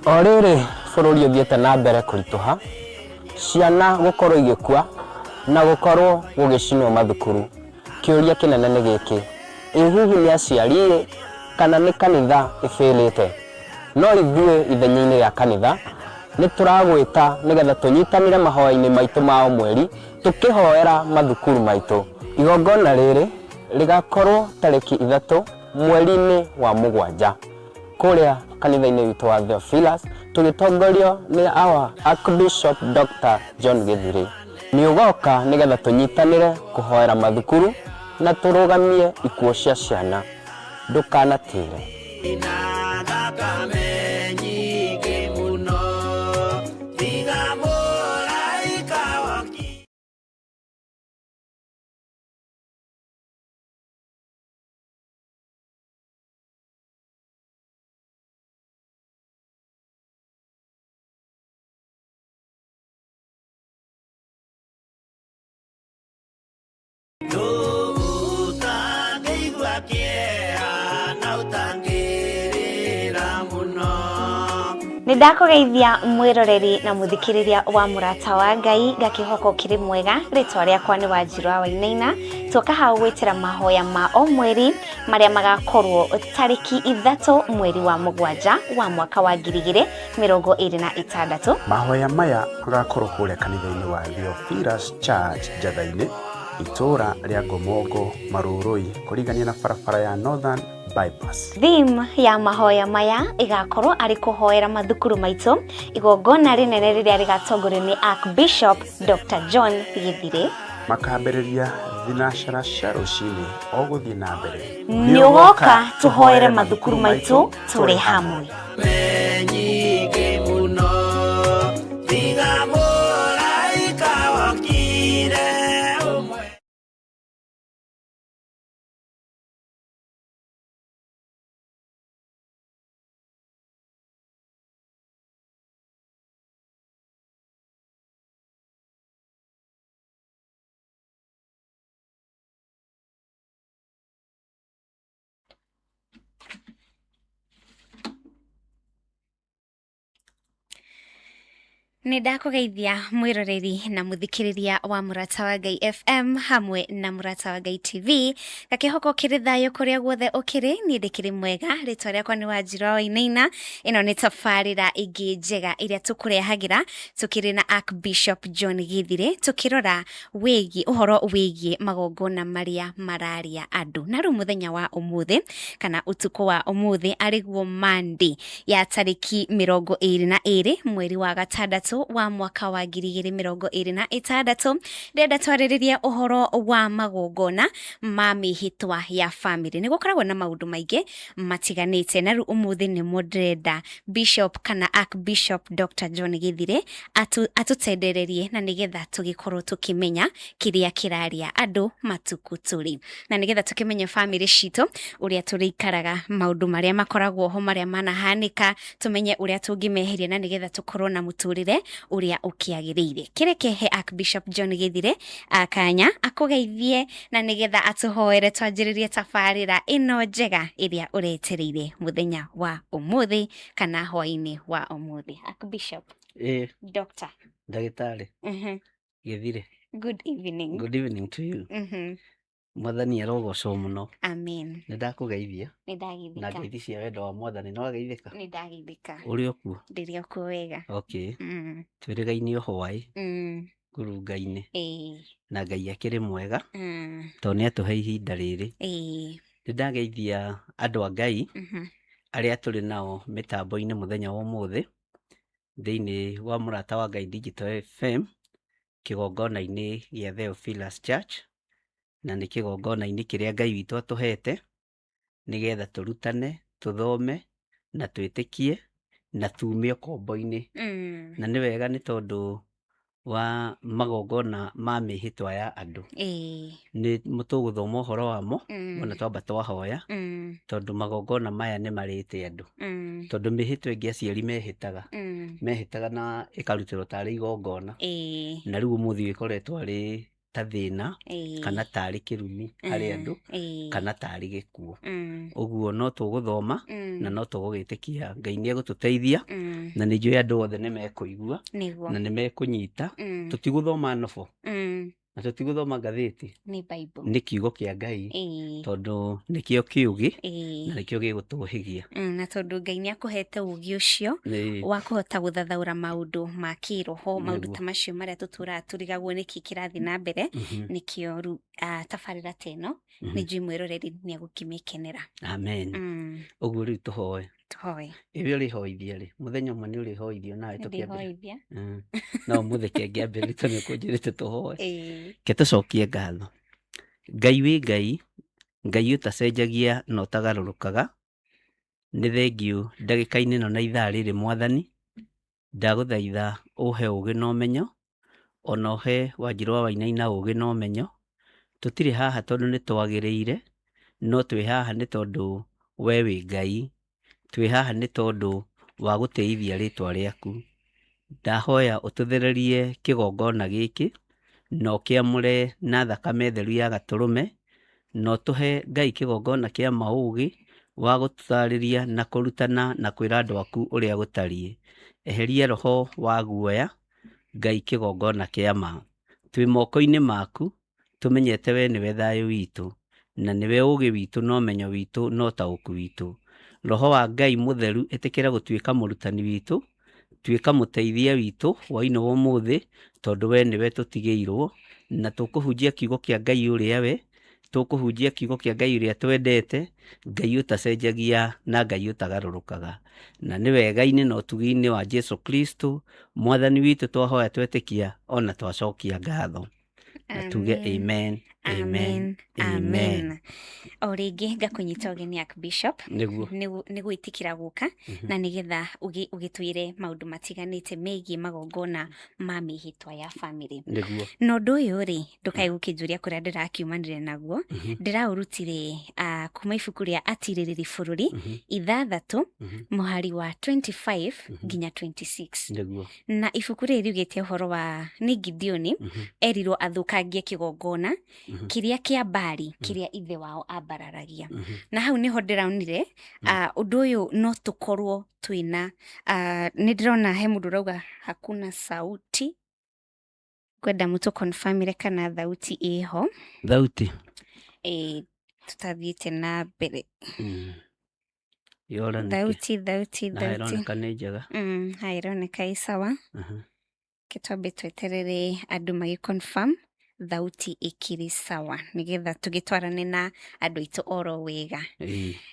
O rĩrĩ bũrũri ũthiĩte na mbere kũritũha, ciana gũkorwo igĩkua na gũkorwo gũgĩcinwo mathukuru, kĩũria kĩnene nĩ gĩkĩ, ĩ hihi nĩ aciari-ĩ kana nĩ kanitha ĩbĩrĩte? No ithuĩ ithenya-inĩ rĩa kanitha nĩ tũragwĩta nĩgetha tũnyitanĩre mahoya-inĩ maitũ ma o mweri tũkĩhoera mathukuru maitũ. Igongona rĩrĩ rĩgakorwo tarĩki 3 mweri-inĩ wa mũgwanja kũrĩa kanitha-inĩ witũ wa Theophilus tũgĩtongorio nĩ our Archbishop Dr. John Gĩthirĩ. Nĩ ũgoka nĩgetha tũnyitanĩre kũhoera mathukuru na tũrũgamie ikuũ cia ciana. Ndũkanatĩre. Nĩ ndakũgeithia mwĩroreri na mũthikĩrĩria wa Mũrata wa Ngai, ngakĩhoka ũkĩrĩ mwega. Rĩtwa rĩakwa nĩ Wanjirũ wa Wainaina. Tuoka hau gwĩtĩra mahoya ma o mweri marĩa magakorwo tarĩki 3 mweri wa mũgwanja wa mwaka wa 2026. Mahoya maya magakorwo kũrĩa kanitha-inĩ wa Theophilus Church Njatha-inĩ, itũũra rĩa Ngomongo, Marũrũi, kũrigania na barabara ya Northern Bypass. Theme ya mahoya maya ĩgakorwo arĩ kũhoera mathukuru maitũ, igongona rĩnene rĩrĩa rĩgatongorio nĩ Archbishop Dr. John Gĩthirĩ. Makambĩrĩria thinacara cia rũcinĩ o gũthiĩ na mbere. Nĩ ũgoka tũhoere mathukuru maitũ tũrĩ hamwe. Nĩ ndakũgeithia mwĩroreri na mũthikĩrĩria wa Mũrata wa Ngai FM hamwe na Mũrata wa Ngai TV. Gakĩhoko kĩrĩ thayũ kũrĩa guothe ũkĩrĩ, niĩ ndĩkĩrĩ mwega, rĩtwa rĩakwa nĩ Wanjirũ wa Wainaina. Ĩno nĩ tabarĩra ĩngĩ njega ĩrĩa tũkũrehagĩra tũkĩrĩ na Archbishop John Gĩthirĩ, tũkĩrora wĩgiĩ ũhoro wĩgiĩ magongona marĩa mararia andũ. Na rĩu mũthenya wa ũmũthĩ kana ũtukũ wa ũmũthĩ arĩguo Monday ya tarĩki 22 mweri wa gatandatũ wa mwaka wa 2026, ndĩrenda twarĩrĩrie ũhoro wa magongona ma mĩhĩtwa ya bamĩrĩ. Nĩ gũkoragwo na maũndũ maingĩ matiganĩte, na rĩu ũmũthĩ nĩmo ndĩrenda Bishop kana Archbishop Dr. John Gĩthirĩ atũtendererie, na nĩgetha tũgĩkorwo tũkĩmenya kĩrĩa kĩraria andũ matukũ tũrĩ, na nĩgetha tũkĩmenye bamĩrĩ citũ ũrĩa tũrĩikaraga, maũndũ marĩa makoragwo ho marĩa manahanĩka, tũmenye ũrĩa tũngĩmeheria, na nĩgetha tũkorwo na mũtũrĩre ũrĩa ũkĩagĩrĩire. Kĩreke he Archbishop John Gĩthirĩ akanya akũgeithie, na nĩgetha atũhoere twanjĩrĩrie tabarĩra ĩno njega ĩrĩa ũretereire mũthenya wa ũmũthĩ kana hwaĩ-inĩ wa ũmũthĩ. Archbishop. Ĩĩ. Doctor. Ndagĩtarĩ. Gĩthirĩ. Good evening. Good evening to you. Mwathani arogocwo mũno. Amen. Nĩ ndakũgeithia. Nĩ ndageithĩka. Na ngeithi cia wendo wa Mwathani. Nĩ wageithĩka? Nĩ ndageithĩka. Ũrĩ o kuo? Ndĩrĩ o kuo wega. Okay. Twĩrĩgaine o hwaĩ. Ngurunga-inĩ. Ĩĩ. Na Ngai akĩrĩ mwega. Tondũ nĩ atũhe ihinda rĩrĩ. Ĩĩ. Nĩ ndageithia andũ a Ngai arĩa tũrĩ nao mĩtambo-inĩ mũthenya wa ũmũthĩ thĩinĩ wa Mũrata wa Ngai Digital FM kĩgongona-inĩ gĩa Theophilus Church, na nĩ kĩgongona-inĩ kĩrĩa Ngai witũ atũhete nĩgetha tũrutane, tũthome na twĩtĩkie na tume ũkombo-inĩ. Na nĩ wega nĩ tondũ wa magongona ma mĩhĩtwa ya andũ. Nĩ tũgũthoma ũhoro wamo, wona twamba twahoya, tondũ magongona maya nĩ marĩte andũ. Tondũ mĩhĩtwa ĩngĩ aciari mehĩtaga, mehĩtaga na ĩkarutĩrwo tarĩ igongona. Na rĩu ũmũthĩ ĩkoretwo arĩ ta thĩna kana tarĩ kĩrumi harĩ andũ kana tarĩ gĩkuũ. Ũguo no tũgũthoma na no tũgũgĩtĩkia Ngai nĩ egũtũteithia na nĩ njũĩ andũ othe nĩ mekũigua na nĩ mekũnyita. Tũtigũthoma nobo na tũtigũthoma ngathĩti, nĩ Bible, nĩ kiugo kĩa Ngai, tondũ nĩkĩo kĩũgĩ na nĩkĩo gĩgũtũhĩgia. Na tondũ Ngai nĩ akũhete ũgĩ ũcio wa kũhota gũthathaũra maũndũ ma kĩroho, maũndũ ta macio marĩa tũtũraga tũrigagwo nĩkĩ kĩrathiĩ na mbere, nĩkĩo rĩu tabarĩra ta ĩno nĩ njũĩ mwĩroreri nĩ egũkĩmĩkenera. Amen. Ũguo rĩu tũhoe. Tũhoe. Ĩwe ũrĩhoithia rĩ, mũthenya ũmwe nĩ ũrĩhoithio nawe tũkĩambĩrĩria. Nĩndĩhoithia. No ũmũthĩ kĩngĩambĩrĩria tondũ nĩ ũkũnjĩrĩte tũhoe. Reke tũcokie ngatho. Ngai wĩ Ngai, Ngai ũtacenjagia na ũtagarũrũkaga, nĩ thengiũ ndagĩka-inĩ ĩno na ithaa rĩrĩ Mwathani, ndagũthaitha ũhe ũgĩ na ũmenyo, ona ũhe Wanjirũ wa Wainaina ũgĩ na ũmenyo. Tũtirĩ haha tondũ nĩ twagĩrĩire, no twĩ haha nĩ tondũ we wĩ Ngai. Twĩ haha nĩ tondũ wa gũtĩithia rĩtwa rĩaku. Ndahoya ũtũthererie kĩgongona gĩkĩ, na ũkĩamũre na thakame theru ya gatũrũme, na ũtũhe Ngai kĩgongona kĩa maũgĩ wa gũtũtarĩria na kũrutana na kwĩra andũ aku ũrĩa gũtariĩ. Eheria roho wa guoya, Ngai kĩgongona kĩa ma. Twĩ moko-inĩ maku, tũmenyete we nĩwe thayũ witũ, na nĩwe ũgĩ witũ na ũmenyo witũ na ũtaũku witũ. Roho wa Ngai mũtheru ĩtĩkĩra gũtuĩka mũrutani witũ, tuĩka mũteithia witũ hwaĩ-inĩ wa ũmũthĩ, tondũ we nĩwe tũtigĩirwo, na tũkũhunjia kiugo kĩa Ngai ũrĩa we, tũkũhunjia kiugo kĩa Ngai ũrĩa twendete, Ngai ũtacenjagia na Ngai ũtagarũrũkaga. Na nĩ wega-inĩ na ũtugi-inĩ wa Jesu Kristo, Mwathani witũ twahoya twetĩkia ona twacokia ngatho. Na tuge amen, amen, amen. O rĩngĩ ngakũnyita ũgeni Archbishop. Nĩguo. Nĩ gwĩtĩkĩra gũka na nĩgetha ũgĩtwĩre maũndũ matiganĩte megiĩ magongona ma mĩhĩtwa ya bamĩrĩ. Nĩguo. Na ũndũ ũyũ rĩ, ndũkae gũkĩnjũria kũrĩa ndĩrakiumanire naguo, ndĩraũrutire kuma ibuku rĩa Atirĩrĩri Bũrũri 6 mũhari wa 25 nginya 26. Nĩguo. Na ibuku rĩrĩ riugĩte ũhoro wa nĩ Gideoni erirwo athũkangie kĩgongona kĩrĩa kĩa Bali kĩrĩa ithe wao ambararagia. Na hau nĩho ndĩronire ũndũ ũyũ no tũkorwo twĩna nĩ ndĩrona he mũndũ ũrauga hakuna sauti, ngwenda mũtũ confirmire kana thauti ĩho. Thauti. Tũtathiĩte na mbere. Yora nĩkĩ? Thauti, thauti, Na thauti. ĩroneka nĩ njega. Haya ĩroneka ĩ sawa. Reke twambe tweterere andũ magĩ confirm thauti ĩkĩrĩ sawa nĩgetha tũgĩtwarane na andũ aitũ oro wega.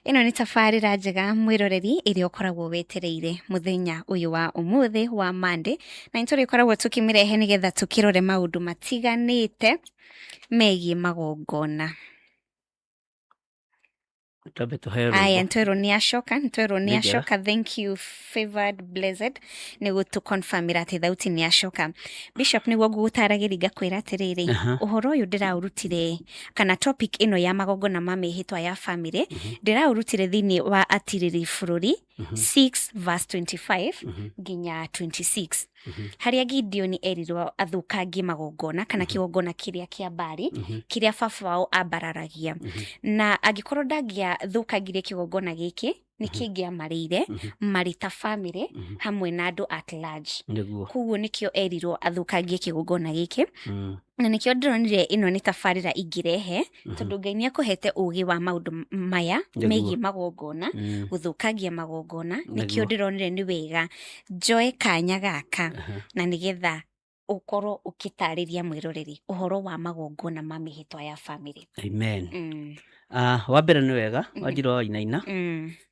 Ĩno nĩ tabarĩra njega mwĩroreri ĩrĩa ũkoragwo wetereire mũthenya ũyũ wa ũmũthĩ wa Monday, na nĩ tũrĩkoragwo tũkĩmĩrehe nĩgetha tũkĩrore maũndũ matiganĩte megiĩ magongona. Twambe tũheo Aya, rwĩmbo. nĩtwerwo nĩ acoka, nĩtwerwo nĩ Nĩ njega. acoka. Thank you favored blessed nĩ gũtũconfirmĩra atĩ thauti nĩ acoka. Bishop, nĩguo ngũgũtaragĩria ngakwĩra atĩrĩrĩ, ũhoro ũyũ ndĩraũrutire kana topic ĩno ya magongona ma mĩhĩtwa ya bamĩrĩ ndĩraũrutire thĩinĩ wa Atirĩrĩri Bũrũri 6 verse 25 nginya 26, harĩa Gideoni erirwo athũkangie magongona kana kĩgongona kĩrĩa kĩa Bali kĩrĩa baba wao ambararagia, na angĩkorwo ndangĩathũkangirie kĩgongona gĩkĩ nĩ kĩngĩamarĩire marĩ ta bamĩrĩ hamwe na andũ at large. Nĩguo. Koguo nĩkĩo erirwo athũkangie kĩgongona gĩkĩ, na nĩkĩo ndĩronire ĩno nĩ tabarĩra ingĩrehe, tondũ Ngai nĩ akũhete ũgĩ wa maũndũ maya megiĩ magongona, gũthũkangia magongona. Nĩkĩo ndĩronire nĩ wega njoe kanya gaka na nĩgetha ũkorwo ũkĩtarĩria mwĩroreri ũhoro wa magongona ma mĩhĩtwa ya bamĩrĩ. Amen. Wa mbere nĩ wega Wanjirũ wa Wainaina,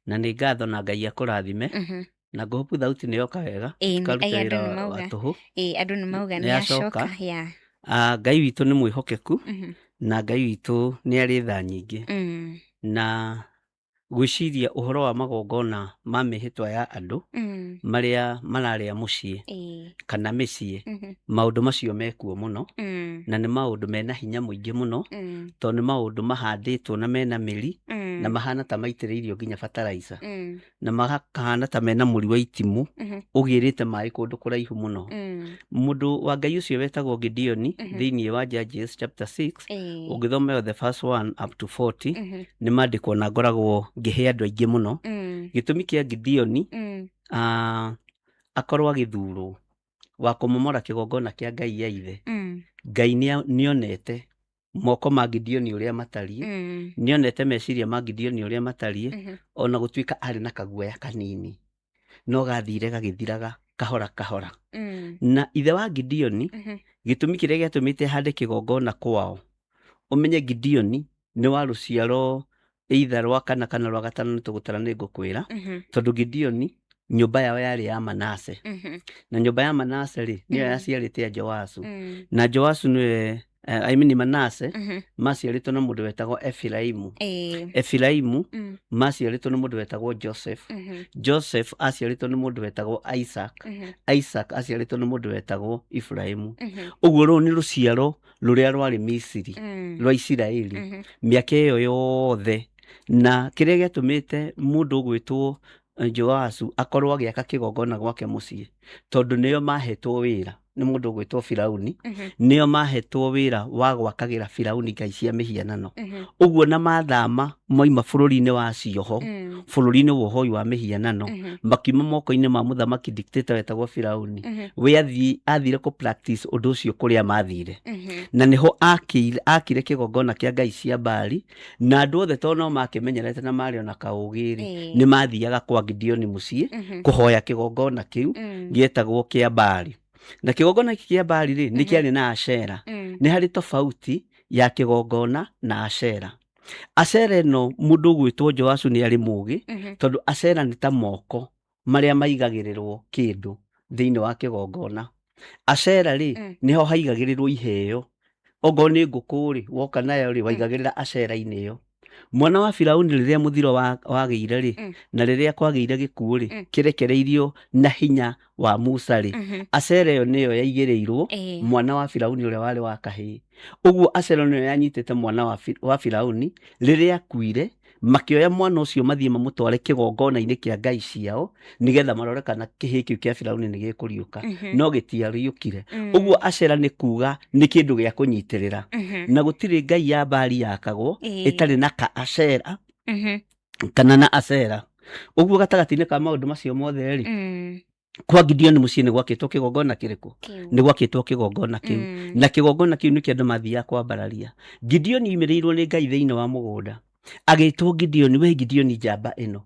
na nĩ ngatho na Ngai akũrathime, na ngũhopu thauti nĩ yoka wega, tũkaruta Andũ wĩra nĩ wa mauga. tũhũ. Andũ nĩ mauga Nĩ nĩ acoka. acoka. Yeah. Ngai witũ nĩ mwĩhokeku, na Ngai witũ nĩ arĩ tha nyingĩ, na Gwĩciria ũhoro wa magongona ma mĩhĩtwa ya andũ marĩa mararĩa mũciĩ kana mĩciĩ, maũndũ macio mekuo mũno, na nĩ maũndũ mena hinya mũingĩ mũno, tondũ nĩ maũndũ mahandĩtwo na mena mĩri, na mahana ta maitĩrĩirio nginya fertilizer, na makahana ta mena mũri wa itimũ ũgĩrĩte maĩ kũndũ kũraihu mũno. Mũndũ wa Ngai ũcio wetagwo Gideoni thĩinĩ wa Judges chapter 6, ũngĩthoma ĩyo the first one up to 40, nĩ maandĩko na ngoragwo ngĩhe andũ aingĩ mũno. Gĩtũmi kĩa Gideoni akorwo agĩthurwo wa kũmomora kĩgongona kĩa Ngai ya ithe, Ngai nĩonete moko ma Gideoni ũrĩa matariĩ, nĩonete meciria ma Gideoni ũrĩa matariĩ, ona gũtuĩka arĩ na kaguoya kanini, no gathire gagĩthiraga kahora kahora. Na ithe wa Gideoni, gĩtũmi kĩrĩa gĩatũmĩte ahande kĩgongona kwao, ũmenye Gideoni nĩ wa rũciaro either rwa kana kana rwa gatano, nĩ tũgũtara nĩ ngũkwĩra, tondũ Gideoni nyũmba yao yarĩ ya Manase, na nyũmba ya Manase rĩ nĩyo yaciarĩte a Joasu, na Joasu nĩwe I mean Manase maciarĩtwo na mũndũ wetagwo Efiraimu. Efiraimu maciarĩtwo nĩ mũndũ wetagwo Joseph. Joseph aciarĩtwo nĩ mũndũ wetagwo Isaac. Isaac aciarĩtwo nĩ mũndũ wetagwo Ibraimu. Ũguo rũu nĩ rũciaro rũrĩa rwarĩ Misiri, rwa Isiraeli, mĩaka ĩyo yothe. Na kĩrĩa gĩatũmĩte mũndũ ũgwĩtwo Joasu akorwo agĩaka kĩgongona gwake mũciĩ, tondũ nĩo mahetwo wĩra nĩ mũndũ ũgwĩtwo Firauni, nĩo mahetwo wĩra wa gwakagĩra Firauni ngai cia mĩhianano. Ũguo na mathama moima bũrũri-inĩ wa cioho, bũrũri-inĩ wa ũhoi wa mĩhianano, makiuma moko-inĩ ma mũthamaki dictator wetagwo Firauni. We athire kũ practice ũndũ ũcio kũrĩa mathire, na nĩho akire kĩgongona kĩa ngai cia Baali, na andũ othe tondũ no makĩmenyerete na marĩ ona kaũgĩ rĩ, nĩ mathiaga kwa Gideoni mũciĩ kũhoya kĩgongona kĩu gĩetagwo kĩa Baali. Na kĩgongona gĩkĩ kĩa Baali rĩ, nĩ kĩarĩ na Ashera. Nĩ harĩ tofauti ya kĩgongona na Ashera. Ashera ĩno mũndũ ũgwĩtwo Joashu nĩ arĩ mũgĩ, tondũ Ashera nĩ ta moko marĩa maigagĩrĩrwo kĩndũ thĩinĩ wa kĩgongona. Ashera rĩ, nĩho haigagĩrĩrwo iheo. Ongorwo nĩ ngũkũ rĩ, woka nayo rĩ, waigagĩrĩra Ashera-inĩ ĩyo. Mwana wa Firauni rĩrĩa mũthiro wagĩire rĩ, na rĩrĩa kwagĩire gĩkuũ rĩ, kĩrekereirio na hinya wa Musa rĩ, Ashera ĩyo nĩyo yaigĩrĩirwo mwana wa Firauni ũrĩa warĩ wa kahĩĩ. Ũguo Ashera nĩyo yanyitĩte mwana wa Firauni rĩrĩa akuire, makĩoya mwana ũcio mathiĩ mamũtware kĩgongona-inĩ kĩa ngai ciao nĩgetha marore kana kĩhĩĩ kĩu kĩa Firauni nĩ gĩkũriũka, no gĩtiariũkire. Ũguo Ashera nĩ kuga nĩ kĩndũ gĩa kũnyitĩrĩra, na gũtirĩ ngai ya Baali yakagwo ĩtarĩ na ka Ashera kana na Ashera. Ũguo gatagatĩ-inĩ ka maũndũ macio mothe rĩ, kwa Gideoni mũciĩ nĩ gwakĩtwo kĩgongona kĩrĩkũ? Kĩu. Nĩ gwakĩtwo kĩgongona kĩu. Na kĩgongona kĩu nĩkĩo andũ mathiaga kwambararia. Gideoni oimĩrĩirwo nĩ Ngai thĩinĩ wa mũgũnda, agĩtwo Gideoni, we Gideoni njamba ĩno.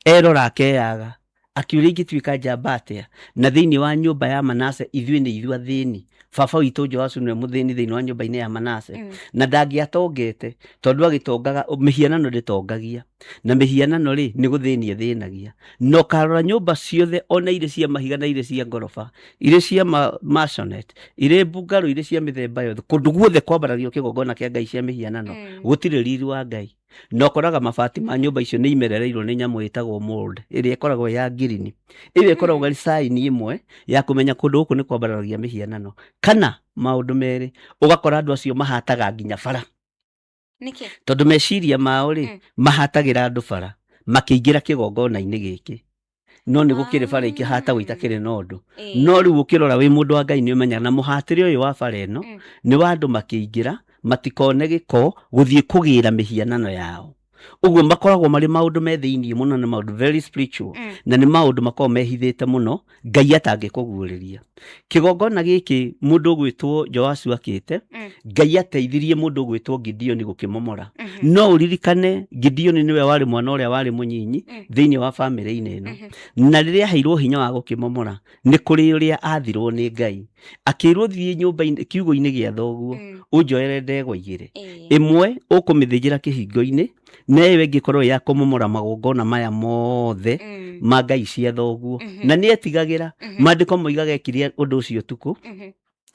Erora akeyaga, akiũria ingĩtuĩka njamba atĩa, na thĩinĩ wa nyũmba ya Manase ithuĩ nĩ ithuĩ athĩni. Baba witũ Joashu nĩwe mũthĩni thĩinĩ wa nyũmba-inĩ ya Manase, na ndangĩatongete tondũ agĩtongaga, mĩhianano ndĩtongagia, na mĩhianano rĩ nĩ gũthĩnia ĩthĩnagia. Na ũkarora nyũmba ciothe ona irĩ cia mahiga na irĩ cia ngoroba, irĩ cia maisonette, irĩ mbungarũ, irĩ cia mĩthemba yothe, kũndũ guothe kwambaragio kĩgongona kĩa ngai cia mĩhianano, gũtirĩ riri wa Ngai. Na ũkoraga mabati ma nyũmba icio nĩ imerereirwo nĩ nyamũ ĩtagwo mold, ĩrĩa ĩkoragwo ya ngirini. Ĩyo ĩkoragwo ĩrĩ sign ĩmwe ya kũmenya kũndũ gũkũ nĩ kwambararagia mĩhianano. Kana maũndũ merĩ, ũgakora andũ acio mahataga nginya bara. Nĩkĩ? Tondũ meciria mao rĩ, mahatagĩra andũ bara makĩingĩra kĩgongona-inĩ gĩkĩ. No nĩ gũkĩrĩ bara ikĩhatagwo itakĩrĩ na ũndũ. No rĩu ũkĩrora wĩ mũndũ wa Ngai nĩ ũmenyaga na mũhatĩre ũyũ wa bara ĩno nĩ wa andũ makĩingĩra matikone gĩko gũthiĩ kũgĩra mĩhianano yao. Ũguo makoragwo marĩ maũndũ me thĩinĩ mũno, nĩ maũndũ very spiritual, na nĩ maũndũ makoragwo mehithĩte mũno Ngai atangĩkũguũrĩria. Kĩgongona gĩkĩ mũndũ ũgwĩtwo Joashu akĩte, Ngai ateithirie mũndũ ũgwĩtwo Gideoni gũkĩmomora. No ũririkane Gideoni nĩwe warĩ mwana ũrĩa warĩ mũnyinyi thĩinĩ wa bamĩrĩ-inĩ ĩno. Na rĩrĩa aheirwo hinya wa gũkĩmomora, nĩ kũrĩ ũrĩa athirwo nĩ Ngai. Akĩrwo thiĩ nyũmba-inĩ, kiugũ-inĩ gĩa thoguo, ũnjoere ndegwa igĩrĩ. Ĩmwe ũkũmĩthĩnjĩra kĩhingo-inĩ, na ĩyo ĩngĩ ĩkorwo ĩ ya kũmomora magongona maya mothe ma ngai cia thoguo. Na nĩ etigagĩra. Maandĩko moigaga ekire ũndũ ũcio ũtukũ.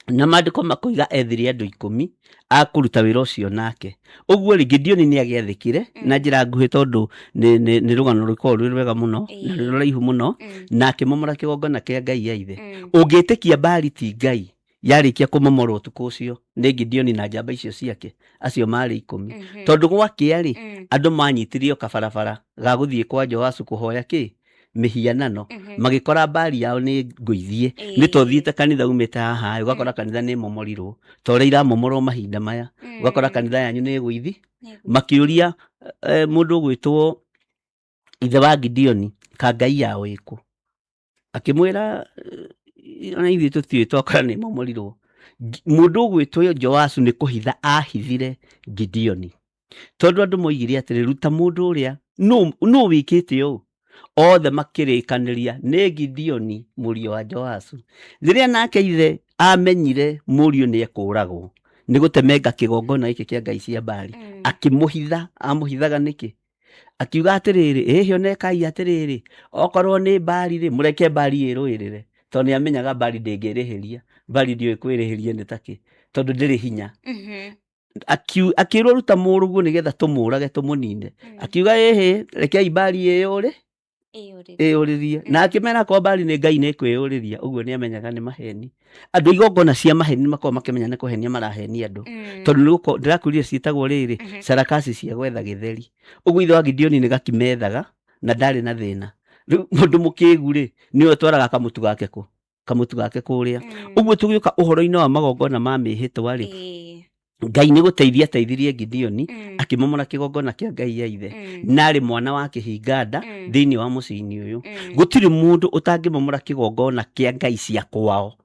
Na maandĩko makoiga ethire andũ 10 a kũruta wĩra ũcio nake. Ũguo rĩ, Gideoni nĩ agĩathĩkire na njĩra nguhĩ, tondũ nĩ rũgano rũkoragwo rwĩ rwega mũno na rwĩ rũraihu mũno, na akĩmomora kĩgongona kĩa Ngai ya ithe. Ũngĩtĩkia Baali ti Ngai, yarĩkia kũmomorwo ũtukũ ũcio nĩ Gideoni na njamba icio ciake, acio marĩ 10. Tondũ gwakĩa rĩ, andũ manyitirio kabarabara ga gũthiĩ kwa Joasu kũhoya kĩ mĩhianano, magĩkora Baali yao nĩ ngũithie. Nĩ ta ũthiĩte kanitha umĩte haha ĩ, ũgakora kanitha nĩ ĩmomorirwo ta ũrĩa iramomorwo mahinda maya, ũgakora kanitha yanyu nĩ ĩgũithi. Makĩũria mũndũ ũgwĩtwo ithe wa Gideoni, ka Ngai yao ĩkũ? Akĩmwĩra, ona ithuĩ tũtiũĩ, twakora nĩ ĩmomorirwo. Mũndũ ũgwĩtwo Joasu nĩ kũhitha ahithire Gideoni, tondũ andũ moigire atĩrĩ, ruta mũndũ ũrĩa nũ wĩkĩte ũũ. Othe makĩrĩkanĩria nĩ Gideoni mũriũ wa Joasu. Rĩrĩa nake ithe amenyire mũriũ nĩ ekũragwo nĩ gũtemenga kĩgongona gĩkĩ kĩa ngai cia Baali, akĩmũhitha. Amũhithaga nĩkĩ? Akiuga atĩrĩrĩ, ĩhĩ onekai atĩrĩrĩ, okorwo nĩ Baali rĩ, mũreke Baali ĩrũĩrĩre, tondũ nĩ amenyaga Baali ndĩngĩrĩhĩria. Baali ndĩũĩ kwĩrĩhĩria nĩ takĩ, tondũ ndĩrĩ hinya. Akĩrwo ruta mũrũguo nĩgetha tũmũrage tũmũnine. Akiuga ĩhĩ, rekei Baali ĩyũrĩ ĩyũrĩrie. Na akĩmera akorwo Baali nĩ ngai nĩ kwĩyũrĩria. Ũguo nĩ amenyaga nĩ maheni. Andũ igongona cia maheni nĩ makoragwo makĩmenya nĩ kũhenia marahenia andũ, tondũ nĩ gũkorwo ndĩrakwĩrire ciĩtagwo rĩrĩ sarakasi cia gwetha gĩtheri. Ũguo ithe wa Gideoni nĩ gakimethaga na ndarĩ na thĩna. Rĩu mũndũ mũkĩgu rĩ, nĩwe ũtwaraga kamũtu gake kũ kamũtu gake kũrĩa. Ũguo tũgĩũka ũhoro-inĩ wa magongona ma mĩhĩtwa rĩ, Ngai nĩ gũteithia ateithirie Gideoni, akĩmomora kĩgongona kĩa Ngai ya ithe, na arĩ mwana wa kĩhinganda thĩinĩ wa mũciĩ-inĩ ũyũ. Gũtirĩ mũndũ ũtangĩmomora kĩgongona kĩa ngai cia kwao,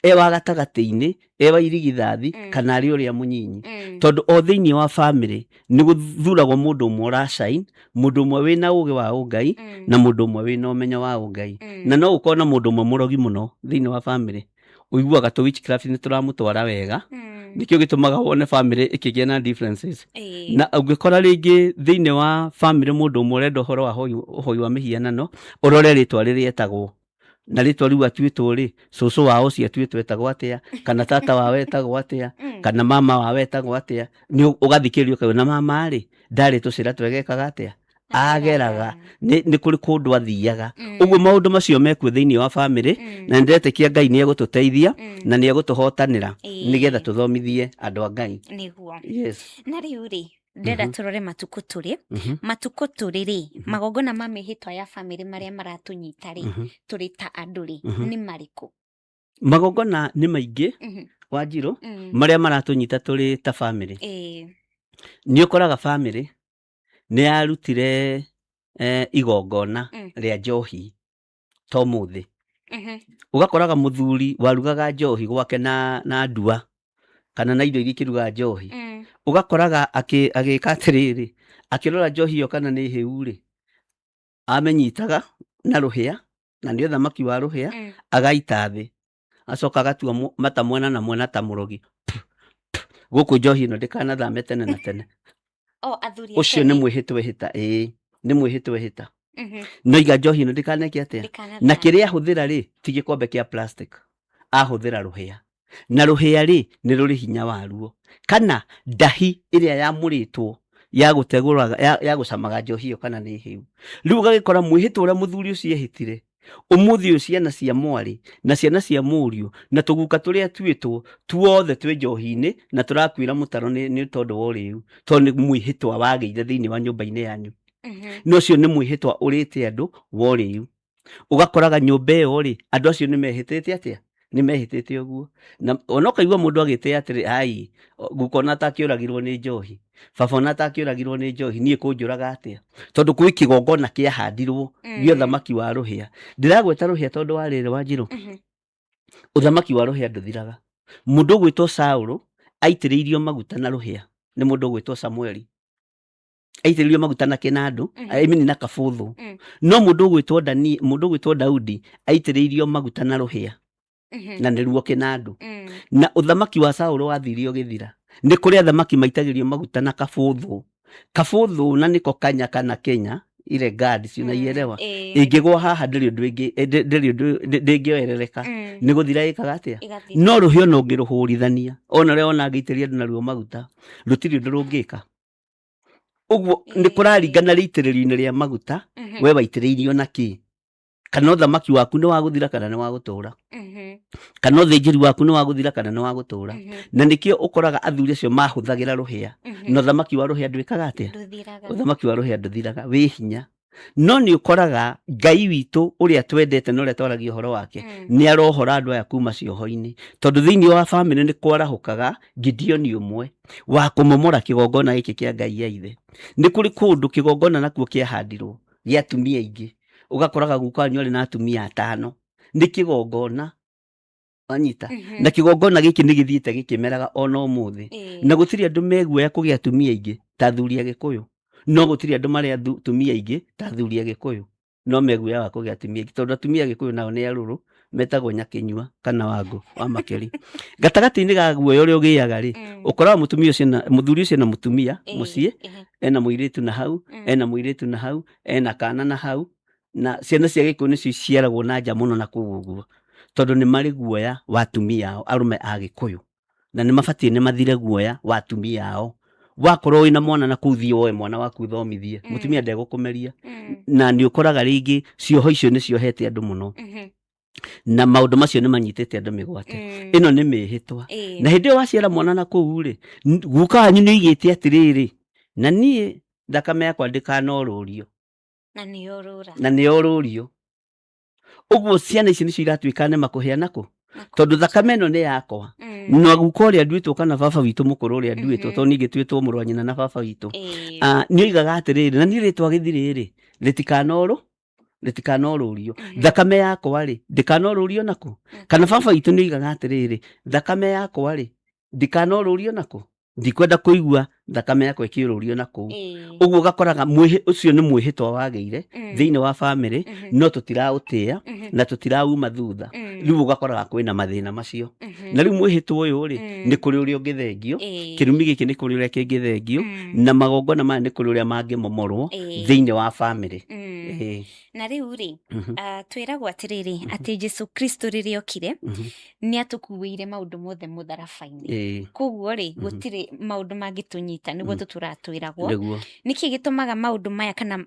e wa gatagatĩ-inĩ, e wa irigithathi, kana arĩ ũrĩa mũnyinyi, tondũ o thĩinĩ wa famĩlĩ nĩ gũthuragwo mũndũ ũmwe ũrashine, mũndũ ũmwe wĩna ũgĩ wa ũngai, na mũndũ ũmwe wĩna ũmenyo wa ũngai. Na no gũkorwo na mũndũ ũmwe mũrogi mũno thĩinĩ wa famĩlĩ, ũiguaga tũ witchcraft nĩ tũramũtwara wega. Nĩkĩo gĩtũmaga wone famĩlĩ ĩkĩgĩa na differences. Na ũngĩkora rĩngĩ thĩinĩ wa famĩlĩ mũndũ ũmwe ũrenda ũhoro wa ũhoi wa mĩhianano, ũrore rĩtwa rĩrĩa etagwo, na rĩtwa rĩu atuĩtwo rĩ, cũcũ wao ũcio atuĩtwo etagwo atĩa, kana tata wao etagwo atĩa, kana mama wao etagwo atĩa, nĩ ũgathikĩrĩria ũkaigua na mama rĩ, ndarĩ tũcĩra twega ekaga atĩa ageraga, nĩ kũrĩ kũndũ athiaga. Ũguo maũndũ macio mekuo thĩinĩ wa famĩlĩ, na nĩndetĩkia Ngai nĩ egũtũteithia na nĩ egũtũhotanĩra nĩgetha tũthomithie andũ a Ngai. Nĩguo. Yes. Na rĩu rĩ, ndĩrenda tũrore matukũ tũrĩ, matukũ tũrĩ rĩ, magongona ma mĩhĩtwa ya famĩlĩ marĩa maratũnyita rĩ, tũrĩ ta andũ rĩ, nĩ marĩkũ? Magongona nĩ maingĩ, Wanjirũ, marĩa maratũnyita tũrĩ ta famĩlĩ. Nĩ ũkoraga famĩlĩ nĩ yarutire igongona rĩa njohi ta ũmũthĩ. Ũgakoraga mũthuri warugaga njohi gwake na ndua kana na indo iria ikĩrugaga njohi, ũgakoraga agĩka atĩrĩrĩ, akĩrora njohi ĩyo kana nĩ hĩu rĩ, amĩnyitaga na rũhĩa, na nĩ ũthamaki wa rũhĩa, agaita thĩ, acoka agatua mata mwena na mwena ta mũrogi, gũkũ njohi ĩno ndĩkanathame tene na tene. O athuri a Ũcio nĩ tene. mwĩhĩtwa ĩhĩta, ĩĩ nĩ mwĩhĩtwa ĩhĩta. No iga njohi ĩno ndĩkaneke atĩa? Ndĩkanathame. Na kĩrĩa ahũthĩra rĩ, ti gĩkombe kĩa plastic, ahũthĩra rũhĩa, na rũhĩa rĩ, nĩ rũrĩ hinya waruo, kana ndahi ĩrĩa yamũrĩtwo ya gũtegũraga ya gũcamaga njohi ĩyo kana nĩ hĩu. Rĩu ũgagĩkora mwĩhĩtwa ũrĩa mũthuri ũcio ehĩtire, ũmũthĩ ũyũ ciana cia mwarĩ na ciana cia mũriũ na tũguka tũrĩa tuĩtwo tuothe twĩ njohi-inĩ na tũrakuĩra mũtaro nĩ tondũ wa ũrĩu, tondũ nĩ mwĩhĩtwa wagĩire thĩinĩ wa nyũmba-inĩ yanyu. Na ũcio nĩ mwĩhĩtwa ũrĩte andũ wa ũrĩu. Ũgakoraga nyũmba ĩyo rĩ, andũ acio nĩ mehĩtĩte atĩa? Nĩ mehĩtĩte ũguo. Na ona ũkaigua mũndũ agĩtĩa atĩrĩ, ai, guka ona atakĩũragirwo nĩ njohi, baba ona atakĩũragirwo nĩ njohi, niĩ kũnjũraga atĩa? Tondũ kwĩ kĩgongona kĩahandirwo gĩa ũthamaki wa rũhĩa. Ndĩragweta rũhĩa tondũ wa rĩrĩ, Wanjirũ, ũthamaki wa rũhĩa ndũthiraga. Mũndũ ũgwĩtwo Saũlũ aitĩrĩirio maguta na rũhĩa nĩ mũndũ ũgwĩtwo Samueli. Aitĩrĩirio maguta na kĩnandũ, I mean na kabũthũ. No mũndũ ũgwĩtwo Dani, mũndũ ũgwĩtwo Daudi aitĩrĩirio maguta na rũhĩa, na nĩruo kĩnandũ. Na ũthamaki wa Saũlũ wathire ũgĩthira. Nĩ kũrĩ athamaki maitagĩrio maguta na kabũthũ. Kabũthũ na nĩko kanya kana Kenya. Ile guard si unaielewa? Ĩĩ. Ĩngĩgwa haha ndĩrĩ ũndũ ĩngĩ ndĩrĩ ũndũ ndĩngĩoerereka. Mm. Nĩ gũthira ĩkaga atĩa? Ĩgathira. No rũhĩa ona ũngĩrũhũrithania, ona ũrĩa wona angĩitĩrĩria andũ naruo maguta, rũtirĩ ũndũ rũngĩka. Ũguo nĩ kũraringana rĩitĩrĩrio-inĩ rĩa maguta, Mhm. we waitĩrĩirio na kĩ? Kana ũthamaki waku nĩ wa gũthira kana nĩ wa gũtũra? Mhm. Kana ũthĩnjĩri waku nĩ wa gũthira kana nĩ wa gũtũra? Mhm. Na nĩkĩo ũkoraga athuri acio mahũthagĩra rũhĩa. Mhm. Na ũthamaki wa rũhĩa ndwĩkaga atĩa? Ndũthiraga. Ũthamaki wa rũhĩa ndũthiraga, wĩ hinya. No nĩ ũkoraga Ngai witũ ũrĩa twendete na ũrĩa twaragia ũhoro wake, Mm. nĩ arohora andũ aya kuma cioho-inĩ. Tondũ thĩinĩ wa bamĩrĩ nĩ kwarahũkaga Gideoni ũmwe wa kũmomora kĩgongona gĩkĩ kĩa Ngai ya ithe. Nĩ kũrĩ kũndũ kĩgongona nakuo kĩahandirwo gĩa atumia aingĩ. Ũgakoraga guka wanyu arĩ na atumia atano. Nĩ kĩgongona. Wanyita? Mhm. Na kĩgongona gĩkĩ nĩ gĩthiĩte gĩkĩmeraga ona ũmũthĩ. Ĩĩ. Na gũtirĩ andũ meguoya kũgĩa atumia aingĩ ta athuri a Gĩkũyũ. No gũtirĩ andũ marĩ atumia aingĩ ta athuri a Gĩkũyũ. No meguoya wa kũgĩa atumia aingĩ tondũ atumia a Gĩkũyũ nao nĩ arũrũ, metagwo nyakĩnyua kana wangũ wa makeri. Gatagatĩ-inĩ ga guoya ũrĩa ũgĩaga rĩ, Mm. ũkoraga mũtumia ũcio na mũthuri ũcio na mũtumia Ĩĩ. mũciĩ, Ĩhĩ. ena mũirĩtu na hau, Mm. ena mũirĩtu na hau, ena kana na hau, na ciana cia Gĩkũyũ nĩcio iciaragwo na nja mũno na kũu ũguo, tondũ nĩ marĩ guoya wa atumia ao, arũme a Gĩkũyũ, na nĩ mabatiĩ nĩ mathire guoya wa atumia ao. Wakorwo wĩna mwana na kũu thiĩ woe mwana waku ũthomithie, Mm. mũtumia ndegũkũmeria. Mm. Na nĩ ũkoraga rĩngĩ cioho icio nĩ ciohete andũ mũno, Mhm. na maũndũ macio nĩ manyitĩte andũ mĩgwate. Mm. Ĩno nĩ mĩhĩtwa. Ĩĩ. Na hĩndĩ ĩyo waciara mwana na kũu rĩ, guka wanyu nĩ oigĩte atĩrĩrĩ, na niĩ thakame yakwa ndĩkanorũrio. Na nĩ orũra. Na nĩ orũrio. Ũguo ciana ici nĩcio iratuĩka nĩ makũhĩa nako, tondũ thakame ĩno nĩ yakwa. Mm. Na guka ũrĩa nduĩtwo kana baba witũ mũkũrũ ũrĩa nduĩtwo, Mhm. tondũ niĩ ngĩtuĩtwo mũrũ wa nyina na baba witũ. Ĩĩ. Nĩ oigaga atĩrĩrĩ, na niĩ rĩtwa gĩthirĩ rĩ, rĩtikanorũrio. Mhm. Thakame yakwa rĩ, ndĩkanorũrio nakũ? Kana baba witũ nĩ oigaga atĩrĩrĩ, thakame yakwa rĩ, ndĩkanorũrio nakũ? Ndikwenda kũigua thakame yakwa ĩkĩũrũrio na kũu. Ĩĩ. Ũguo ũgakoraga ũcio nĩ mwĩhĩtwa wagĩire Mm. thĩinĩ wa bamĩrĩ, Mhm. no tũtiraũtĩa Mhm. na tũtirauma thutha. Mm. Rĩu ũgakoraga kwĩna mathĩna macio. Mhm. Na rĩu mwĩhĩtwa ũyũ rĩ, Mm. nĩ kũrĩ ũrĩa ũngĩthengio, Ĩĩ. kĩrumi gĩkĩ nĩ kũrĩ ũrĩa kĩngĩthengio, Mm. na magongona maya nĩ kũrĩ ũrĩa mangĩmomorwo Ĩĩ. thĩinĩ wa bamĩrĩ. Mm. Ĩĩ. Na rĩu rĩ, Mhm. twĩragwo atĩrĩrĩ, atĩ Jesu Kristo rĩrĩa okire, Mhm. nĩ atũkuĩire maũndũ mothe mũtharaba-inĩ. Ĩĩ. Koguo rĩ, Mhm. gũtirĩ maũndũ mangĩtũnyita, nĩguo Mm. tũtũratwĩragwo. Nĩguo. Nĩkĩ gĩtũmaga maũndũ maya kana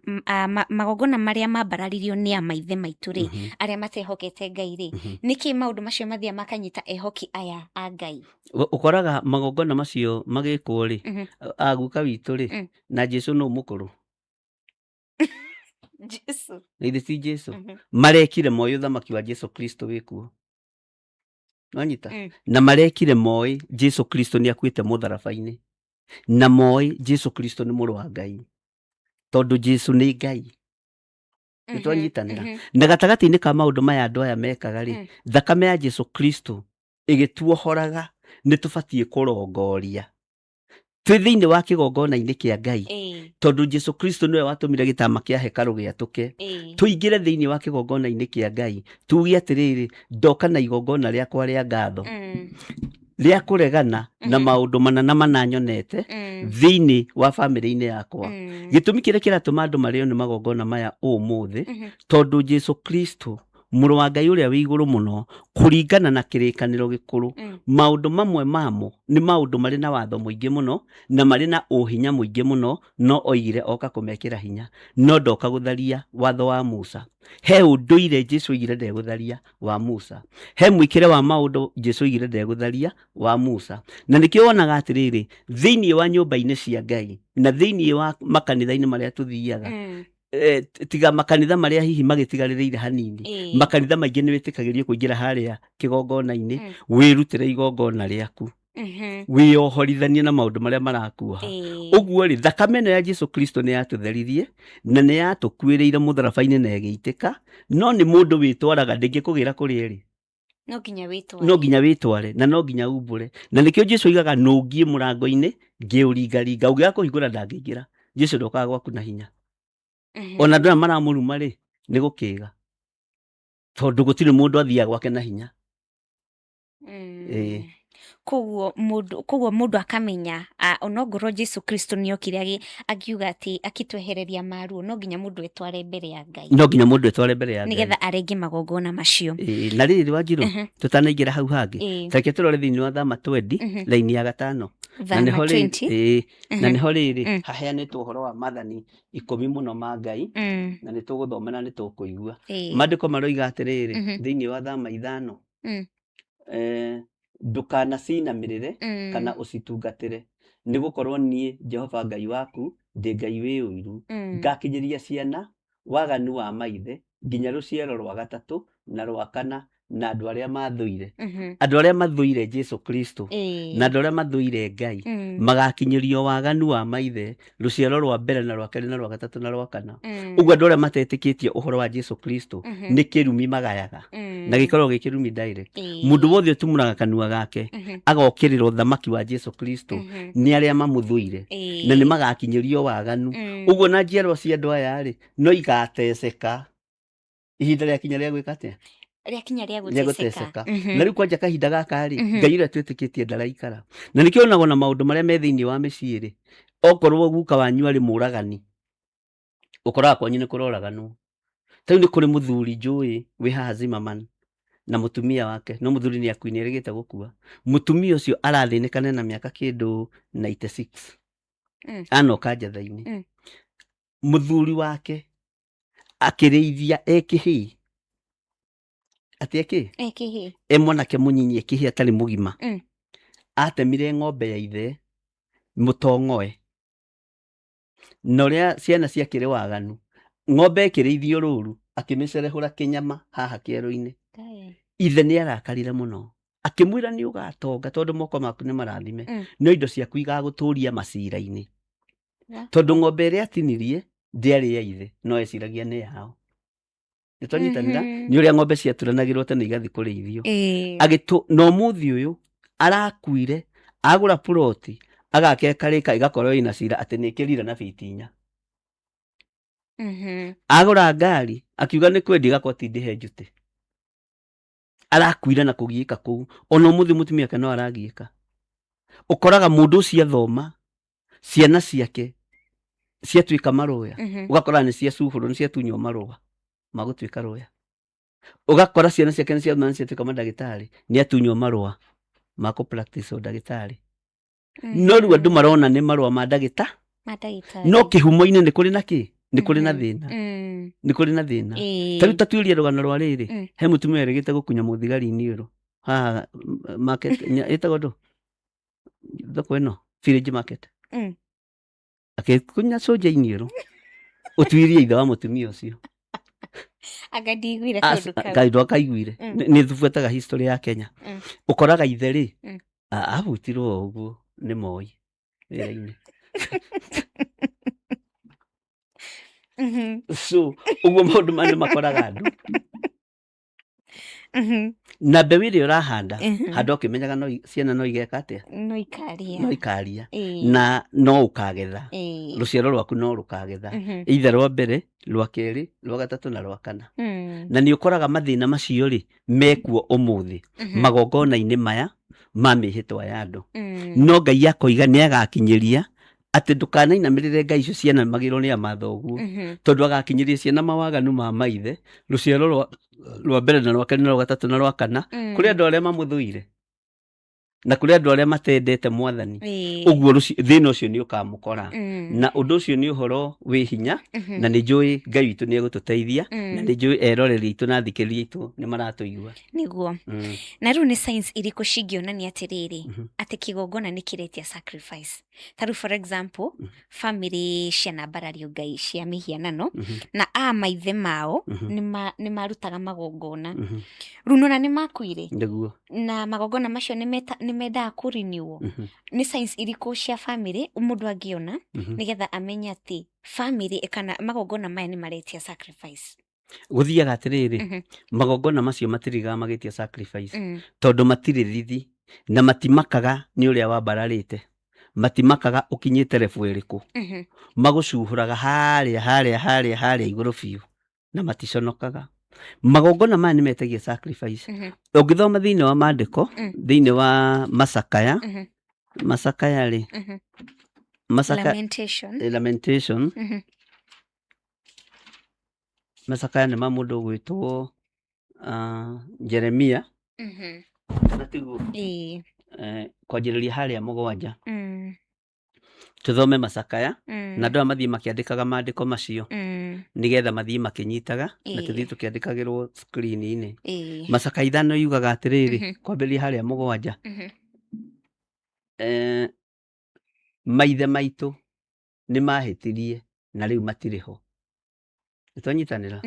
magongona marĩa mambararirio nĩ a maithe maitũ rĩ, Mhm. arĩa matehokete Ngai rĩ, Mhm. nĩkĩ maũndũ macio mathiaga makanyita ehoki aya a Ngai? Ũkoraga magongona macio magĩkwo rĩ, Mhm. aguka witũ rĩ, Mm. na Jesu nũ mũkũrũ? Jesu. Na ithe ti Jesu. Mhm. Marekire moĩ ũthamaki wa Jesu Kristo wĩkuo. Nwanyita? Mm. Na marekire moĩ Jesu Kristo nĩ akuĩte mũtharaba-inĩ. Na moĩ Jesu Kristo nĩ mũrũ wa Ngai. Tondũ Jesu nĩ Ngai. Mhm. Nĩtwanyitanĩra. Mhm. Na gatagatĩ-inĩ ka maũndũ maya andũ aya mekaga rĩ, Mm. thakame ya Jesu Kristo ĩgĩtuohoraga nĩ tũbatiĩ kũrongoria. Twĩ thĩinĩ wa kĩgongona-inĩ kĩa Ngai. Ĩĩ. Tondũ Jesu Kristo nĩwe watũmire gĩtama kĩa hekarũ gĩatũke. Ĩĩ. Tũingĩre thĩinĩ wa kĩgongona-inĩ kĩa Ngai, tuge atĩrĩrĩ, ndoka na igongona rĩakwa rĩa ngatho, Mm. rĩa kũregana na Mhm. maũndũ mana na mana nyonete Mm. thĩinĩ wa bamĩrĩ-inĩ yakwa. Mm. Gĩtũmi kĩrĩa kĩratũma andũ marĩo nĩ magongona maya ũmũthĩ, Mhm. tondũ Jesu Kristo mũrũ wa Ngai ũrĩa wĩ igũrũ mũno, kũringana na kĩrĩkanĩro gĩkũrũ, Mm. maũndũ mamwe mamo nĩ maũndũ marĩ na watho mũingĩ mũno na marĩ na ũhinya mũingĩ mũno, no oigire oka kũmekĩra hinya, no ndoka gũtharia watho wa Musa. He ũndũire Jesu oigire ndegũtharia wa Musa, he mwĩkĩre wa maũndũ Jesu oigire ndegũtharia wa Musa. Na nĩkĩo wonaga atĩrĩrĩ, thĩinĩ wa nyũmba-inĩ cia Ngai na thĩinĩ wa makanitha-inĩ marĩa tũthiaga, Mm. tiga makanitha marĩa hihi magĩtigarĩrĩire hanini, Ĩĩ. makanitha maingĩ nĩ wĩtĩkagĩrio kũingĩra harĩa kĩgongona-inĩ, Mm. wĩrutĩre igongona rĩaku, Mhm. wĩyohorithanie na maũndũ marĩa marakuoha. Ĩĩ. Ũguo rĩ, thakame ĩno ya Jesu Kristo nĩ yatũtheririe na nĩ yatũkuĩrĩire mũtharaba-inĩ na ĩgĩitĩka, no nĩ mũndũ wĩtwaraga, ndĩngĩkũgĩra kũrĩa ĩrĩ. No nginya wĩtware. No nginya wĩtware na no nginya umbũre. Na nĩkĩo Jesu oigaga nũngiĩ mũrango-inĩ ngĩũringaringa, ũngĩaga kũhingũra ndangĩingĩra. Jesu ndokaga gwaku na hinya. Mhm. Ona andũ aya maramũruma rĩ, nĩ gũkĩga, tondũ gũtirĩ mũndũ athiaga gwake na hinya. Mm. Ĩĩ. Koguo mundu, koguo mundu akamenya onongorwo Jesu Kristo nĩokire akiuga atĩ akĩtwehereria maruo, no nginya mundu etware mbere ya Ngai. No nginya mundu etware mbere ya Ngai nigetha arenge magongona macio. Ĩĩ, na rĩrĩ Wanjirũ, tũtanaingĩra hau hangĩ, tareke tũrore thĩinĩ wa Thama 20, raini ya gatano, na Thama nĩho rĩ- 20. ĩĩ, na nĩho rĩrĩ haheanĩtwo ũhoro wa mathani 10 mũno ma Ngai, na nĩ tũgũthoma na nĩ tũkũigua. Maandĩko maroiga atĩrĩrĩ, thĩinĩ wa Thama 5, ndũkanacinamĩrĩre kana ũcitungatĩre, nĩ gũkorwo niĩ Jehova Ngai waku ndĩ Ngai wĩ ũiru, ngakinyĩria ciana waganu wa maithe nginya rũciaro rwa gatatũ na rwa kana, na andũ arĩa mathũire, andũ arĩa mathũire Jesu Kristo na andũ arĩa mathũire Ngai, magakinyĩrio waganu wa maithe rũciaro rwa mbere na rwa kerĩ na rwa gatatũ na rwa kana. Ũguo andũ arĩa matetĩkĩtie ũhoro wa Jesu Kristo nĩ kĩrumi magayaga, na gĩkoragwo gĩ kĩrumi direct. Mũndũ wothe ũtumũraga kanua gake agokĩrĩra ũthamaki wa Jesu Kristo nĩ arĩa mamũthũire, na nĩ magakinyĩrio waganu. Ũguo na njiarwa cia andũ aya rĩ, no igateceka ihinda rĩakinya rĩa gwĩka atĩa? Rĩakinya rĩa rĩa gũteceka. Gũteceka. Na rĩu kwanja kahinda gaka rĩ, Ngai ũrĩa twĩtĩkĩtie ndaraikara, na nĩkĩo onagwo na maũndũ marĩa me thĩinĩ wa mĩciĩ rĩ, okorwo guka wanyu arĩ mũragani, ũkoraga kwanyu nĩ kũroraganwo. Ta rĩu nĩ kũrĩ mũthuri njũĩ wĩ haha Zimmerman na mũtumia wake, no mũthuri nĩ akuini erĩgĩte gũkua. Mũtumia ũcio arathĩnĩkana na mĩaka kĩndũ 96, anoka njatha-inĩ. Mũthuri wake akĩrĩithia e kĩhĩĩ, atĩ ekĩ Ekĩhĩ. E mwanake mũnyinyi, ekĩhĩ, atarĩ mũgima, atemire ng'ombe ya ithe mũtong'oe, na ũrĩa ciana ciakĩrĩ waganu, ng'ombe ĩkĩrĩithio rũru, akĩmĩcerehũra kĩnyama haha kĩero-inĩ. Ithe nĩ arakarire mũno, akĩmwĩra nĩ ũgatonga tondũ moko maku nĩ marathime, no indo ciaku igagũtũria macira-inĩ, tondũ ng'ombe ĩrĩa atinirie ndĩarĩ ya ithe, no eciragia nĩ yao. Nĩ twanyitanĩra? Nĩ ũrĩa ng'ombe ciaturanagĩrwo tene igathiĩ kũrĩithio. Agĩtũ na ũmũthĩ ũyũ arakuire, agũra puroti, agaka ĩkarĩka, ĩgakorwo ĩna cira atĩ nĩ ĩkĩrire na biti 4. Agũra ngari, akiuga nĩ kwendia, ĩgakorwo ti ndĩhe njutĩ. Arakuire na kũgiĩka kũu, ona ũmũthĩ mũtumia wake no aragiĩka. Ũkoraga mũndũ ũcio athoma, ciana ciake ciatuĩka marũya, ũgakora nĩ ciacuhũrwo, nĩ ciatunywo marũa ma gũtuĩka rũya. Ũgakora ciana ciake nĩ ciathoma, nĩ ciatuĩka mandagĩtarĩ, nĩ atunywo marũa ma kũ practice ũndagĩtarĩ. No rĩu andũ marona nĩ marũa ma ndagĩta, Mandagĩtarĩ. no kĩhumo-inĩ nĩ kũrĩ na kĩ, nĩ kũrĩ na thĩna, nĩ kũrĩ na thĩna. Ta rĩu tatuĩrie rũgano rwa rĩrĩ, he mũtumia erĩgĩte gũkunya mũthigari iniũrũ haha market, ĩtagwo ndũ thoko ĩno, Village Market, akĩkunya cũnja iniũrũ. Ũtuirie ithe wa mũtumia ũcio. Anga ndiguire kaũndũ kau. Kaũndũ akaiguire. Nĩ thubuataga history ya Kenya. Ũkoraga ithe rĩ, ahutirwo o ũguo nĩ Moi wĩra-inĩ. So ũguo maũndũ maya nĩ makoraga andũ. Na mbeũ ĩrĩa ũrahanda, handa ũkĩmenyaga no ciana no igeka atĩa? No ikaria. No ikaria. Na no ũkagetha, rũciaro rwaku no rũkagetha, either rwa mbere, rwa kerĩ, rwa gatatũ na rwa kana. Na nĩ ũkoraga mathĩna macio rĩ, mekuo ũmũthĩ magongona-inĩ maya ma mĩhĩtwa ya andũ. No Ngai akoiga nĩ agakinyĩria atĩ ndũkanainamĩrĩre ngai icio ciana magĩrwo nĩ amathoguo, tondũ agakinyĩria ciana mawaganu ma maithe rũciaro rwa mbere na rwa kerĩ na rwa gatatũ na rwa kana, kũrĩ andũ arĩa mamũthũire na kũrĩ andũ arĩa matendete Mwathani. Ũguo thĩna ũcio nĩ ũkamũkora, na ũndũ ũcio nĩ ũhoro wĩ hinya, na nĩ njũĩ Ngai witũ nĩ egũtũteithia, na nĩ njũĩ eroreri aitũ na athikĩrĩria aitũ nĩ maratũigua. Nĩguo. Na rĩu nĩ signs irĩkũ cingĩonania atĩrĩrĩ, atĩ kĩgongona nĩ kĩretia sacrifice? Ta rĩu, for example, family cianambarario ngai cia mĩhianano, na a maithe mao nĩ marutaga magongona, rĩu nona nĩ makuire, na magongona macio nĩ mendaga kũriniwo. Nĩ signs irĩkũ cia family mũndũ angĩona nĩgetha amenye atĩ family kana magongona maya nĩ maretia sacrifice? Gũthiaga atĩrĩrĩ, magongona macio matirigaga magĩtia sacrifice, tondũ matirĩ thithi na matimakaga nĩ ũrĩa wambararĩte, matimakaga ũkinyĩte level ĩrĩkũ. Magũcuhũraga harĩa harĩa harĩa harĩa igũrũ biũ na maticonokaga. Magongona maya nĩ metagia sacrifice. Ũngĩthoma thĩinĩ wa maandĩko, thĩinĩ wa macakaya, macakaya rĩ, macaka Lamentation. Lamentation. Macakaya nĩ ma mũndũ ũgwĩtwo Jeremia, kana tiguo? Ĩĩ. Kwanjĩrĩria harĩa 7. Tũthome macakaya, na andũ aya mathiĩ makĩandĩkaga maandĩko macio, nĩgetha mathiĩ makĩnyitaga, na tũthiĩ tũkĩandĩkagĩrwo screen-inĩ. Macakaya 5 yugaga atĩrĩrĩ, kwambĩrĩria harĩa 7. Maithe maitũ nĩ mahĩtirie na rĩu matirĩ ho. Nĩtwanyitanĩra?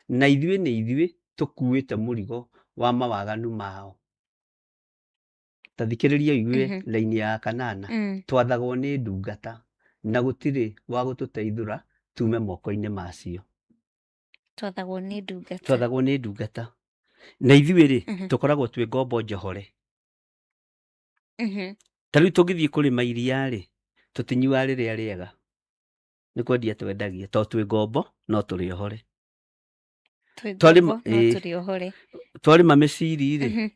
Na ithuĩ nĩ ithuĩ tũkuĩte mũrigo wa mawaganu mao. Ta thikĩrĩria ũigue raini ya 8. Twathagwo nĩ ndungata na gũtirĩ wa gũtũteithũra tume moko-inĩ macio. Twathagwo nĩ ndungata. Twathagwo nĩ ndungata. Na ithuĩ rĩ, tũkoragwo twĩ ngombo njohore. Ta rĩu tũngĩthiĩ kũrĩma iria rĩ, tũtinyuaga rĩrĩa rĩega. Nĩ kwendia twendagia, tondũ twĩ ngombo no tũrĩ ohore. Twĩ Twarĩma ngombo no tũrĩ ohore. Twarĩma mĩciri rĩ,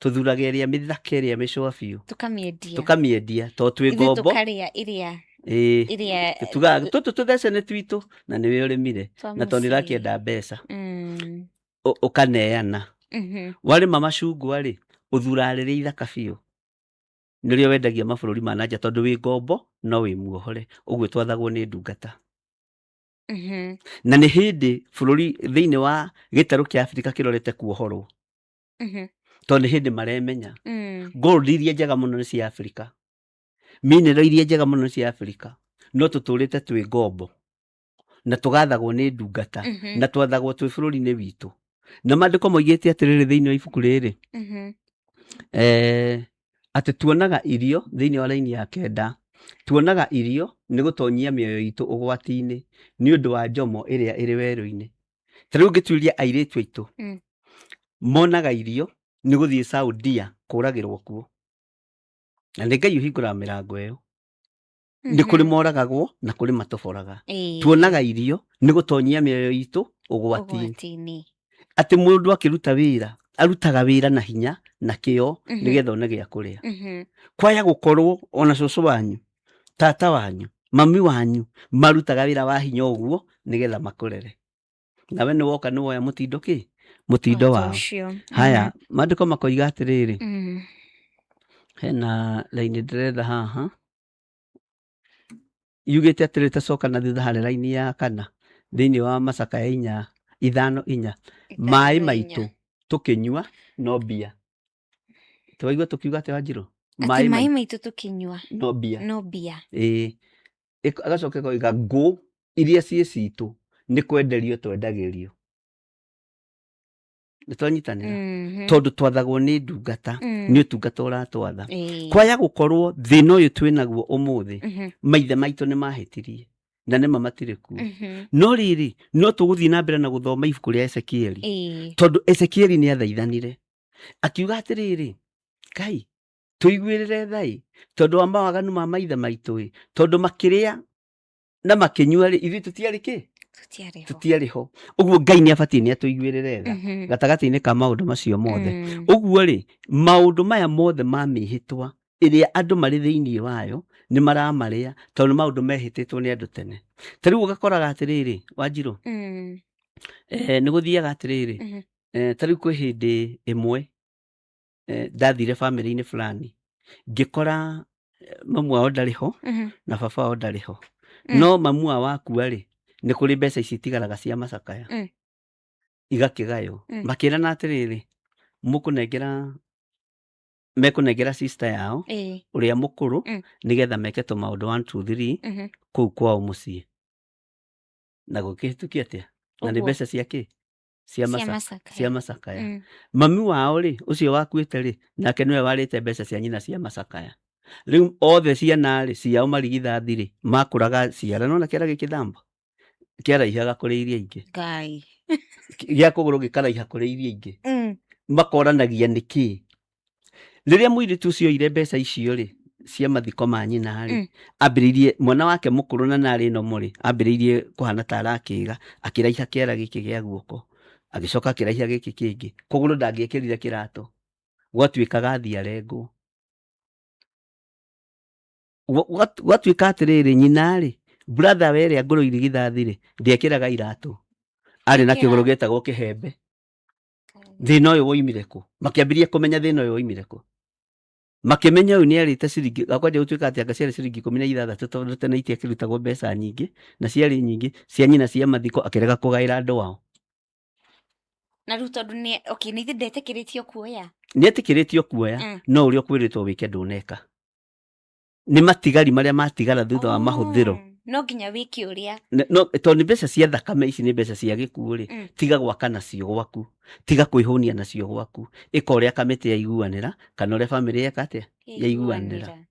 tũthuraga ĩrĩa mĩthaka, ĩrĩa mĩcũa biũ. Tũkamĩendia. Tũkamĩendia tondũ twĩ Ithuĩ ngombo. tũkarĩa ĩrĩa ĩrĩa Tugaga tũtũ tũthece nĩ twitũ na nĩwe ũrĩmire, twa na tondũ mũciĩ. nĩũrakĩenda mbeca. Ũkaneana. Warĩma macungwa rĩ, ũthuraga rĩrĩa ithaka biũ. Nĩrĩo wendagia mabũrũri ma nanja tondũ wĩ ngombo no wĩ muohore. Ũguo twathagwo nĩ ndungata. Na nĩ hĩndĩ bũrũri thĩinĩ wa gĩtarũ kĩa Afrika kĩrorete kuohorwo. Tondũ nĩ hĩndĩ maremenya. Gold iria njega mũno nĩ cia Afrika. Mineral iria njega mũno nĩ cia Afrika. No tũtũrĩte twĩ ngombo. Na tũgathagwo nĩ ndungata. Na twathagwo twĩ bũrũri-inĩ witũ. Na maandĩko moigĩte atĩrĩrĩ thĩinĩ wa ibuku rĩrĩ. Atĩ tuonaga irio thĩinĩ wa raini ya 9. Tuonaga irio nĩ gũtonyia mĩoyo itũ ũgwati-inĩ nĩ ũndũ wa njomo ĩrĩa ĩrĩ werũ-inĩ. Ta rĩu ũngĩtuĩria airĩtu aitũ, monaga irio nĩ gũthiĩ Saudia kũragĩrwo kuo. Na nĩ Ngai ũhingũraga mĩrango ĩyo. Nĩ kũrĩ moragagwo na kũrĩ matoboraga. Tuonaga irio nĩ gũtonyia mĩoyo itũ ũgwati-inĩ. Ũgwati-inĩ. Atĩ mũndũ akĩruta wĩra, arutaga wĩra na hinya na kĩo nĩgetha one gĩa kũrĩa. Kwaya gũkorwo ona cũcũ wanyu, tata wanyu, mami wanyu marutaga wĩra wa hinya ũguo nĩgetha makũrere. Nawe nĩ woka nĩ woya mũtindo kĩ? Mũtindo wao. Haya, maandĩko makoiga atĩrĩrĩ, hena raini ndĩretha haha. Yugĩte atĩrĩrĩ, tacoka na thutha harĩ raini ya 4 thĩinĩ wa macakaya 4 5 4. Maĩ maitũ tũkĩnyua no mbia. Twaigua tũkiuga atĩ Wanjirũ? Atĩ maĩ maitũ tũkĩnyua no mbia. No mbia. Ĩĩ. Agacoka koiga ngũ iria ciĩ citũ nĩ kwenderio twendagĩrio. Nĩ twanyitanĩra? Tondũ twathagwo nĩ ndungata, nĩ ũtungata ũratwatha. Kwaya gũkorwo thĩna ũyũ twĩnaguo ũmũthĩ, maithe maitũ nĩ mahĩtirie na nĩma matirĩ kuo. No rĩrĩ, no tũgũthiĩ na mbere na gũthoma ibuku rĩa Ezekieli. Tondũ Ezekieli nĩ athaithanire. Akiuga atĩrĩrĩ, Ngai, tũiguĩrĩre thai, tondũ wa mawaganu ma maithe maitũ ĩ, tondũ makĩrĩa na makĩnyua rĩ, ithuĩ tũtiarĩ kĩ? Tũtiarĩ ho. Ũguo Ngai nĩ abatiĩ nĩ atũiguĩrĩre tha gatagatĩ-inĩ ka maũndũ macio mothe. Ũguo rĩ, maũndũ maya mothe ma mĩhĩtwa ĩrĩa andũ marĩ thĩinĩ wayo nĩ maramarĩa tondũ nĩ maũndũ mehĩtĩtwo nĩ andũ tene. Ta rĩu ũgakoraga atĩrĩrĩ, Wanjirũ, nĩ gũthiaga atĩrĩrĩ, ta rĩu kwĩ hĩndĩ ĩmwe ndathire bamĩrĩ-inĩ fulani ngĩkora mamu wao ndarĩ ho na baba wao ndarĩ ho. No mamu wao akua rĩ, nĩ kũrĩ mbeca ici itigaraga cia macakaya igakĩgaywo. Makĩrana atĩrĩrĩ, mũkũnengera, mekũnengera sister yao ũrĩa mũkũrũ nĩgetha meke tũmaũndũ 1 2 3 kũu kwao mũciĩ. Na gũkĩhĩtũkia atĩa? Na nĩ mbeca cia kĩ? Cia cia macakaya. Mami wao rĩ, ũcio wakuĩte rĩ, nake nĩwe warĩte mbeca cia nyina cia macakaya. Rĩu othe ciana rĩ, ciao marigithathi rĩ, makũraga ciara, nona kĩara gĩkĩthamba kĩaraihaga kũrĩ iria ingĩ. Ngai. Gĩa kũgũrũ gĩkaraiha kũrĩ iria ingĩ. Makoranagia nĩkĩ? Rĩrĩa mũirĩtu ũcio oire mbeca icio rĩ, cia mathiko ma nyina rĩ, ambĩrĩirie mwana wake mũkũrũ na narĩ ĩno mũrĩ, ambĩrĩirie kũhana ta arakĩga, akĩraiha kĩara gĩkĩ gĩa guoko. Agĩcoka akĩraihia gĩkĩ kĩngĩ. Kũgũrũ ndangĩekĩrire kĩratũ. Gwatuĩkaga athiĩ arengwo. Gwatuĩka atĩrĩrĩ, nyina-rĩ, brother we ĩrĩa ngũrũ irigithathi-rĩ, ndĩekĩraga iratũ. Arĩ na kĩgũrũ gĩtagwo kĩhembe. Thĩna ũyũ woimire kũ? Makĩambĩrĩria kũmenya thĩna ũyũ woimire kũ. Makĩmenya ũyũ nĩarĩte ciringi, gakwanjia gũtuĩka atĩ anga ciarĩ ciringi 16 tondũ tene itiakĩrutagwo mbeca nyingĩ, na ciarĩ nyingĩ, cia nyina cia mathiko akĩrega kũgaĩra andũ ao. Na rĩu tondũ nĩ okay nĩ ithe ndetĩkĩrĩtio kuoya. Nĩetĩkĩrĩtio kuoya, no ũrĩa ũkwĩrĩtwo wĩke ndũneka. Nĩ matigari marĩa matigara thutha wa mahũthĩro. No nginya wĩke ũrĩa. No, tondũ nĩ mbeca cia thakame ici nĩ mbeca cia gĩkuũ rĩ, tiga gwaka nacio gwaku, tiga kwĩhũnia nacio gwaku, ĩka ũrĩa kamĩtĩ yaiguanĩra kana ũrĩa bamĩrĩ yeka atĩa yaiguanĩra.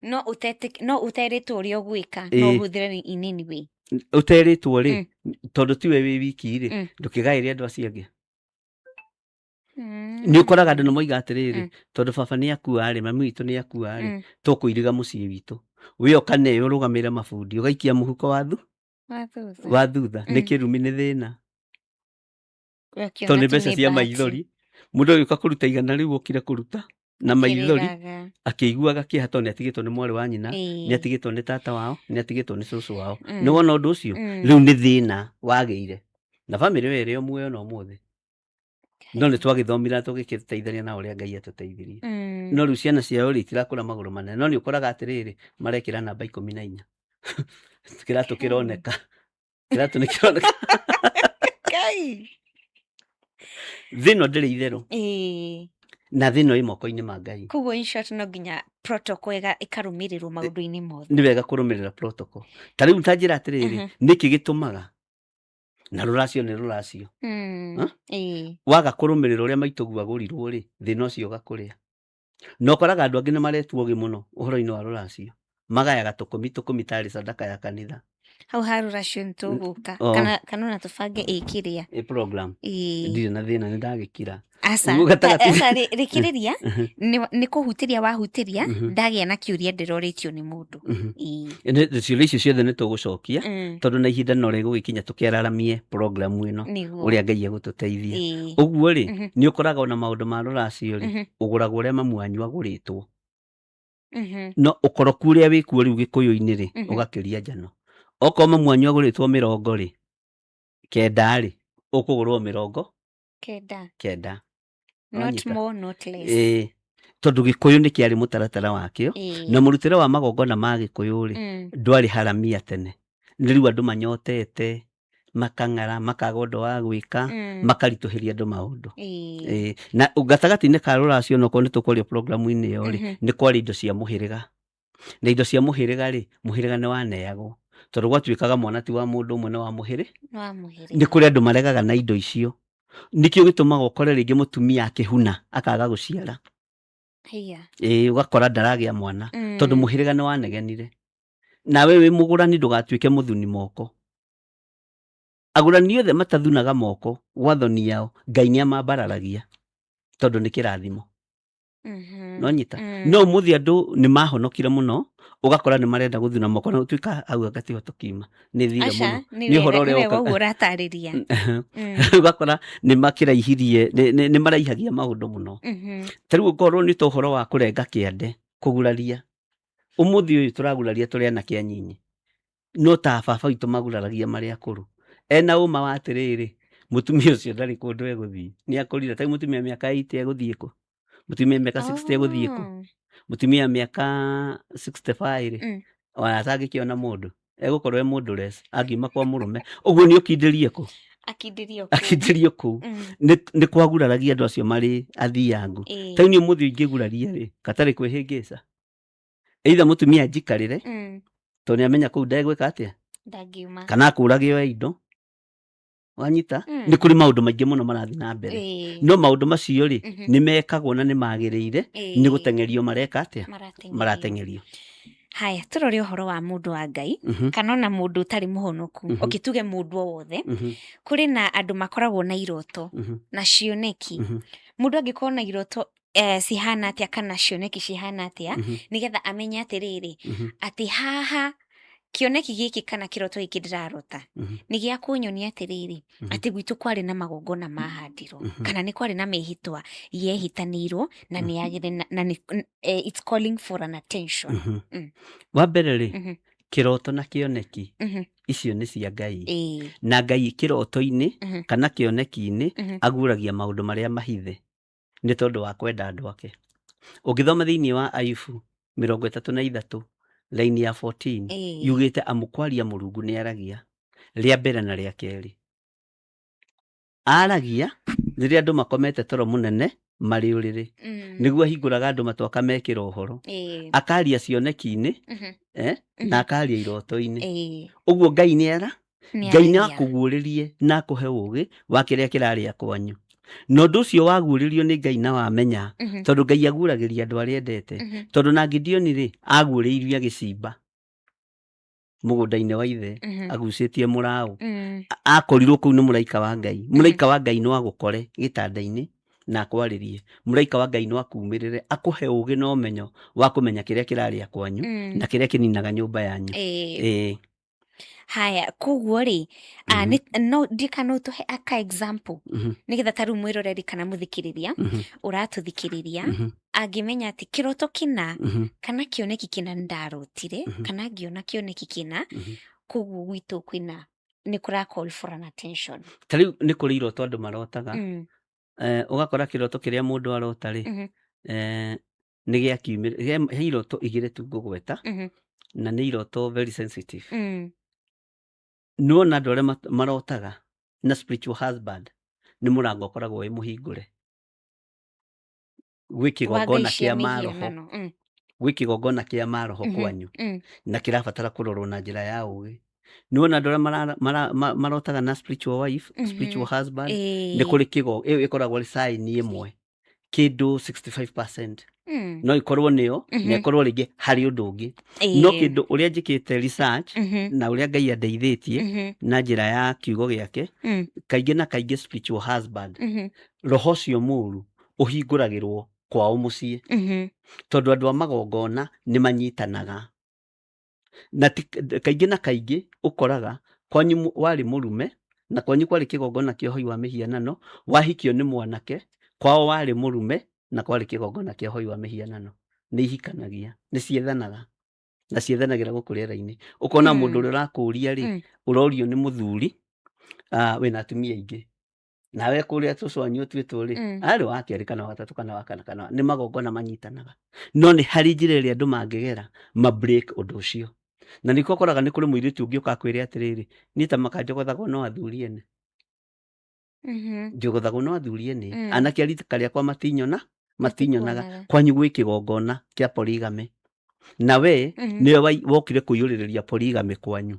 No ũtetĩ no ũterĩtwo ũrĩa ũgwĩka no ũhũthĩre in any way. Ũterĩtwo rĩ, tondũ tiwe wĩ wiki rĩ, ndũkĩgaĩre andũ acio angĩ. Nĩ ũkoraga andũ nĩ moiga atĩrĩrĩ, tondũ baba nĩ akua rĩ, mami witũ nĩ akua rĩ, tũkũiriga mũciĩ witũ. We ũkaneo ũrũgamĩrĩre mabundi, ũgaikia mũhuko wa Wa thutha. Wa thutha. Nĩ kĩrumi, nĩ thĩna. We ũkĩona Tondũ nĩ tu mbeca nĩ cia bahati. maithori. Mũndũ agĩũka kũruta 100 rĩu okire kũruta na maithori, Ũkĩrĩraga. akĩiguaga kĩeha tondũ nĩ atigĩtwo nĩ mwarĩ wa nyina, nĩ atigĩtwo nĩ tata wao, nĩ atigĩtwo nĩ cũcũ wao. Nĩ wona ũndũ ũcio? Rĩu nĩ thĩna wagĩire. Na bamĩrĩ ĩyo ĩrĩ o muoyo na ũmũthĩ. No nĩ twagĩthomire na tũgĩgĩteithania na ũrĩa Ngai atũteithirie. No rĩu ciana ciao rĩ itirakũra magũrũ manene. No nĩ ũkoraga atĩrĩrĩ, marekĩra namba 14. Kĩratũ kĩroneka. Kĩratũ nĩ kĩroneka. Ngai. Thĩ ĩno ndĩrĩ itherũ. Na thĩ ĩno ĩ moko-inĩ ma Ngai. Koguo in short no nginya protocol ĩkarũmĩrĩrwo maũndũ-inĩ mothe. Nĩ wega kũrũmĩrĩra protocol. Ta rĩu ta njĩra atĩrĩrĩ, nĩkĩ gĩtũmaga na rũracio nĩ rũracio. Ha? Waga kũrũmĩrĩra ũrĩa maitũguo agũrirwo rĩ, thĩna ũcio ũgakũrĩa. Na ũkoraga andũ angĩ nĩ maretua ũgĩ mũno ũhoro-inĩ wa rũracio. Magayaga tũkũmi tũkũmi tarĩ sadaka ya kanitha. Hau ha rũracio nĩ tũgũka. Kana ona tũbange ĩkĩrĩa. Ĩ program. Ndirĩ na thĩna, nĩ ndagĩkira. Aca, Ũguo gatagatĩ- aca, rĩkĩrĩria, nĩ kũhutĩria wahutĩria, ndagĩa na kĩũria ndĩrorĩtio nĩ mũndũ. Ciũria icio ciothe nĩ tũgũcokia, tondũ na ihinda no rĩgũgĩkinya tũkĩararamie program ĩno, ũrĩa Ngai egũtũteithia. Ũguo rĩ, nĩ ũkoraga ona maũndũ ma rũracio rĩ, ũgũragwo ũrĩa mamu wanyu agũrĩtwo. No ũkoroku ũrĩa wĩkuo rĩu gĩkũyũ-inĩ rĩ, ũgakĩria njano. Okorwo mamu wanyu agũrĩtwo 90 rĩ, ũkũgũrwo 90 Kenda. Kenda. Not Wanyita? more, not less. Ĩĩ. Tondũ gĩkũyũ nĩ kĩarĩ mũtaratara wakĩo, na mũrutĩre wa magongona ma gĩkũyũ rĩ, ndwarĩ haramia tene. Nĩ rĩu andũ manyotete, makang'ara, makaga ũndũ wa gwĩka, makaritũhĩria andũ maũndũ. Ĩĩ. Na gatagatĩ-inĩ ka rũracio onokorwo nĩ tũkwaria programu-inĩ ĩyo rĩ, nĩ kwarĩ indo cia mũhĩrĩga. Na indo cia mũhĩrĩga rĩ, mũhĩrĩga nĩ waneagwo. Tondũ gwatuĩkaga mwana ti wa mũndũ ũmwe nĩ wa mũhĩrĩ. Nĩ wa mũhĩrĩga. Nĩ kũrĩ andũ maregaga na indo icio. Nĩkĩo gĩtũmaga ũkore rĩngĩ mũtumia akĩhuna akaga gũciara. Ĩĩ, ũgakora ndaragĩa mwana. Tondũ mũhĩrĩga nĩ wanegenire. Nawe wĩ mũgũrani ndũgatuĩke mũthuni moko. Agũrani othe matathunaga moko gwathoni yao, Ngai nĩ amambararagia. Tondũ nĩ kĩrathimo. No nyita. No ũmũthĩ andũ nĩ mahonokire mũno, ũgakora nĩ marenda gũthuna moko na gũtuĩka hau anga tiho tũkiuma. Nĩ thire Aca, mũno. nĩ Nĩ ũhoro wega, ũrĩa nĩ wega ũkaga. ũguo ũratarĩria. Ũgakora nĩ makĩraihirie, nĩ maraihagia maũndũ mũno. Ta rĩu ũkorwo nĩ ta ũhoro wa kũrenga kĩande, kũguraria. Ũmũthĩ ũyũ tũraguraria tũrĩ anake anyinyi. No ta baba witũ maguraragia marĩ akũrũ. Ena ũma wa atĩrĩrĩ, mũtumia ũcio ndarĩ kũndũ egũthiĩ. Nĩ akũrire. Ta rĩu mũtumia mĩaka 80 egũthiĩ kũ? Mũtumia mĩaka 60 egũthiĩ kũ? Mũtumia mĩaka 65 rĩ, ona atangĩkĩona mũndũ, egũkorwo e mũndũ less, angiuma kwa mũrũme. Ũguo nĩ ũkindĩrie kũ? Akindĩrio kũu. Akindĩrio kũu. Nĩ kwaguraragia andũ acio marĩ athiangu. Ta rĩu niĩ ũmũthĩ ingĩguraria rĩ, gatarĩ kwĩhĩngĩca. Either mũtumia anjikarĩre, tondũ nĩ amenya kũu ndegwĩka atĩa? Ndangiuma. Kana akũrage oe indo. Wanyita? Nĩ kũrĩ maũndũ maingĩ mũno marathiĩ na mbere. No maũndũ macio rĩ, nĩ mekagwo na nĩ magĩrĩire, nĩ gũteng'erio mareka atĩa? Marateng'erio. Haya, tũrore ũhoro wa mũndũ wa Ngai, kana ona mũndũ ũtarĩ mũhonoku. Okay, tuge mũndũ o wothe. Kũrĩ na andũ makoragwo na iroto, na cioneki. Mũndũ angĩkorwo na iroto cihana atĩa kana cioneki cihana atĩa, nĩgetha amenye atĩrĩrĩ, atĩ haha Kĩoneki gĩkĩ kana kĩroto gĩkĩ ndĩrarota nĩ gĩa kũnyonia atĩrĩrĩ, atĩ gwitũ kwarĩ na magongona mahandirwo, kana nĩ kwarĩ na mĩhĩtwa yehĩtanĩirwo na nĩ yagĩrĩ na nĩ it's calling for an attention. Wa mbere rĩ, kĩroto na kĩoneki icio nĩ cia Ngai. Na Ngai kĩroto-inĩ kana kĩoneki-inĩ aguũragia maũndũ marĩa mahithe nĩ tondũ wa kwenda andũ ake. Ũngĩthoma thĩinĩ wa Ayubu 33 raini ya 14, yugĩte amu kwaria Mũrungu nĩ aragia rĩa mbere na rĩa kerĩ. Aragia rĩrĩa andũ makomete toro mũnene marĩ ũrĩrĩ, nĩguo ahingũraga andũ matũ akamekĩra ũhoro, akaria cioneki-inĩ, na akaria iroto-inĩ. Ũguo Ngai nĩ ara Ngai nĩ akũguũrĩrie na akũhe ũgĩ wa kĩrĩa kĩrarĩa kwanyu. Na ũndũ ũcio waguũrĩrio nĩ Ngai na wamenya, tondũ Ngai aguũragĩria andũ arĩa endete. Tondũ na Gideoni rĩ, aguũrĩirio agĩcimba mũgũnda-inĩ wa ithe, agucĩtie mũraũ. Akorirwo kũu nĩ mũraika wa Ngai. Mũraika wa Ngai no agũkore gĩtanda-inĩ na akwarĩrie. Mũraika wa Ngai no akumĩrĩre akũhe ũgĩ na ũmenyo wa kũmenya kĩrĩa kĩrarĩa kwanyu na kĩrĩa kĩninaga nyũmba yanyu. Haya, koguo rĩ, no ndika no tũhe aka example, nĩgetha ta rĩu mwĩroreri kana mũthikĩrĩria ũratũthikĩrĩria angĩmenya atĩ kĩroto kĩna kana kĩoneki kĩna nĩndarotire, kana ngĩona kĩoneki kĩna, koguo gwitũ kwĩna nĩ kũra call for an attention. Ta rĩu nĩ kũrĩ iroto andũ marotaga, ũgakora kĩroto kĩrĩa mũndũ arota rĩ, nĩ gĩakiumĩra. He iroto igĩrĩ tu ngũgweta, na nĩ iroto very sensitive. Nĩwona andũ arĩa marotaga na spiritual husband, nĩ mũrango ũkoragwo wĩ mũhingũre gwĩ kĩgongona kĩa maroho, gwĩ kĩgongona kĩa maroho kwanyu, na kĩrabatara kũrorwo na njĩra ya ũgĩ. Nĩwona andũ arĩa marotaga na spiritual wife, spiritual husband, nĩ kũrĩ kĩgo ĩyo ĩkoragwo ĩ sign ĩmwe kĩndũ 65%, no ikorwo nĩyo, na ĩkorwo rĩngĩ harĩ ũndũ ũngĩ, no kĩndũ ũrĩa njĩkĩte research na ũrĩa Ngai andeithĩtie na njĩra ya kiugo gĩake, kaingĩ na kaingĩ spiritual husband, roho ũcio mũru ũhingũragĩrwo kwao mũciĩ, tondũ andũ a magongona nĩ manyitanaga na kaingĩ na kaingĩ ũkoraga kwanyu warĩ mũrume na kwanyu kwarĩ kĩgongona kĩa ũhoi wa mĩhianano, wahikio nĩ mwanake, kwao warĩ mũrume na kwarĩ kĩgongona kĩa ũhoi wa mĩhianano. Nĩ ihikanagia, nĩ ciethanaga na ciethanagĩra gũkũ rĩera-inĩ. Ũkona mũndũ ũrĩa ũrakũria rĩ, ũrorio nĩ mũthuri wĩna atumia aingĩ, nawe kũrĩa cũcũ wanyu ũtuĩtwo rĩ, arĩ wa kerĩ kana wa gatatũ kana wa kana kana nĩ magongona manyitanaga. No nĩ harĩ njĩra ĩrĩa andũ mangĩgera ma break ũndũ ũcio. Na nĩkĩo ũkoraga nĩ kũrĩ mũirĩtu ũngĩ ũka akwĩre atĩrĩrĩ, niĩ ta makanjogothagwo no athuri ene, njogothagwo no athuri ene, anake a rika rĩakwa matinyona, matinyonaga. Kwanyu gwĩ kĩgongona kĩa polygamy, na we nĩwe wokire kũiyũrĩrĩria polygamy kwanyu.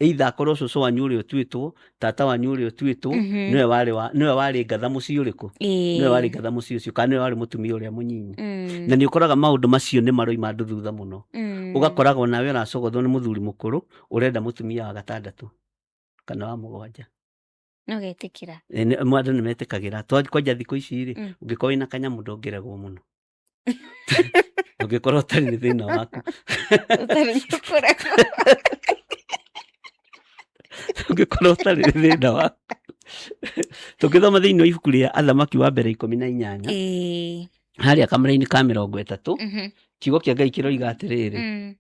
Either akorwo cũcũ wanyu ũrĩa ũtuĩtwo, tata wanyu ũrĩa ũtuĩtwo, nĩwe warĩ wa nĩwe warĩ ngatha mũciĩ ũrĩkũ, nĩwe warĩ ngatha mũciĩ ũcio, kana nĩwe warĩ mũtumia ũrĩa mũnyinyi. Na nĩ ũkoraga maũndũ macio nĩ maroima andũ thutha mũno. Ũgakoraga onawe ũracogothwo nĩ mũthuri mũkũrũ ũrenda mũtumia wa gatandatũ kana wa mũgwanja. Ũgetĩkĩra. Andũ nĩ metĩkagĩra. Kwanja thikũ ici rĩ, ũngĩkorwo wĩna kanyamũ ndũngĩregwo mũno. Ũngĩkorwo ũtarĩ nĩ thĩna waku. Ũtarĩ nĩ ũkũregwo. Ũngĩkorwo ũtarĩ nĩ thĩna waku. Tũngĩthoma thĩinĩ wa ibuku rĩa Athamaki wa mbere 18, harĩa kamũra-inĩ ka 30, kiugo kĩa Ngai kĩroiga atĩrĩrĩ,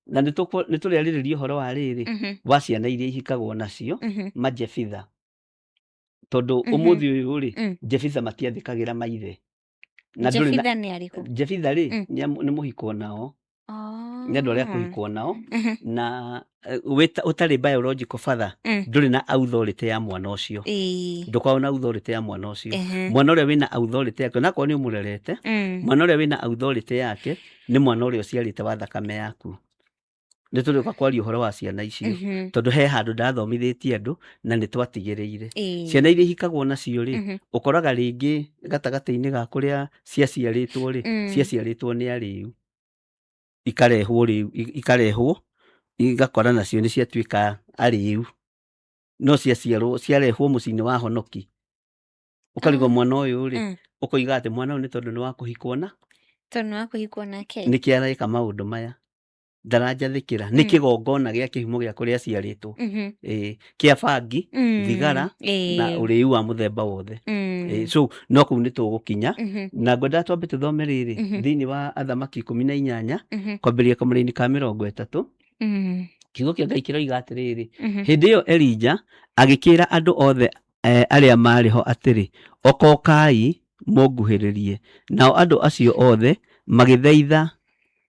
na nĩ tũrĩarĩrĩria ũhoro wa rĩrĩ, wa ciana iria ihikagwo nacio majebitha. Tondũ ũmũthĩ ũyũ rĩ, jebitha matiathĩkagĩra maithe. Na ndũrĩ na Jebitha nĩ arĩkũ? Jebitha rĩ, nĩ mũhikwo nao, nĩ andũ arĩa kũhikwo nao, na ũtarĩ biological father, ndũrĩ na authority ya mwana ũcio. Ndũkoragwo na authority ya mwana ũcio. Mwana ũrĩa wĩna authority yake, onakorwo nĩ ũmũrerete, mwana ũrĩa wĩna authority yake nĩ mwana ũrĩa ũciarĩte wa thakame yaku. Nĩ tũrĩũka kwaria ũhoro wa ciana icio, tondũ he handũ ndathomithĩtie andũ na nĩ twatigĩrĩire. Ciana iria ihikagwo nacio rĩ, ũkoraga rĩngĩ gatagatĩ-inĩ ga kũrĩa ciaciarĩtwo rĩ, ciaciarĩtwo nĩ arĩu, ikarehwo rĩu, ikarehwo igakora nacio nĩ ciatuĩka arĩu, no ciaciarwo ciarehwo mũciĩ-inĩ wa honoki. Ũkarigwo mwana ũyũ rĩ, ũkoiga atĩ mwana ũyũ nĩ tondũ nĩ wa kũhikwo na tondũ nĩ wa kũhikwo nake, nĩkĩo areka maũndũ maya. Ndaranjathĩkĩra nĩ kĩgongona gĩa kĩhumo gĩa kũrĩa aciarĩtwo, ĩĩ, kĩa bangi, thigara na ũrĩu wa mũthemba wothe. Ĩĩ, so no kũu nĩ tũgũkinya na ngwendaga twambe tũthome rĩrĩ thĩinĩ wa Athamaki 18 kwambĩrĩria kamũraini ka 30. Kiugo kĩa Ngai kĩroiga atĩrĩrĩ, hĩndĩ ĩyo Elija agĩkĩra andũ othe arĩa maarĩ ho atĩrĩ, Okokai mũnguhĩrĩrie. Nao andũ acio othe magĩthaitha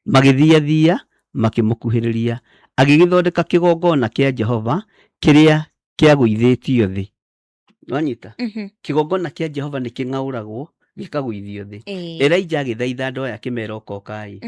magĩthiathia makĩmũkuhĩrĩria. Agĩgĩthondeka kĩgongona kĩa Jehova kĩrĩa kĩagũithĩtio thĩ. Wanyita? Kĩgongona kĩa Jehova nĩ kĩng'aũragwo gĩkagũithio thĩ. Elija agĩthaitha andũ aya akĩmera okokai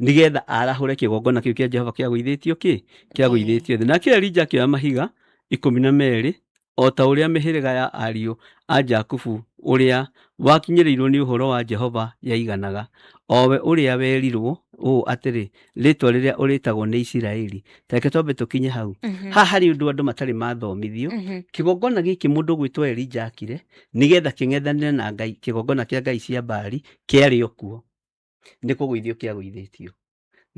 nĩgetha arahũre kĩgongona kĩu kĩa Jehova kĩagũithĩtio kĩ? Kĩagũithĩtio thĩ. Nake Elija akĩoya mahiga 12 o ta ũrĩa mĩhĩrĩga ya ariũ a Jakubu ũrĩa wakinyĩrĩirũo nĩ ũhoro wa Jehova yaiganaga, o we ũrĩa werirũo ũũ atĩrĩ, Rĩĩtwa rĩrĩa ũrĩĩtagwo nĩ Isiraeli. Ta reke twambe tũkinye hau. Haha harĩ ũndũ andũ matarĩ mathomithio. Kĩgongona gĩkĩ mũndũ ũgwĩtwo Elija akire nĩgetha kĩng'ethanĩre na Ngai, kĩgongona kĩa ngai cia Baali kĩarĩ o kuo, nĩ kũgũithio kĩagũithĩtio.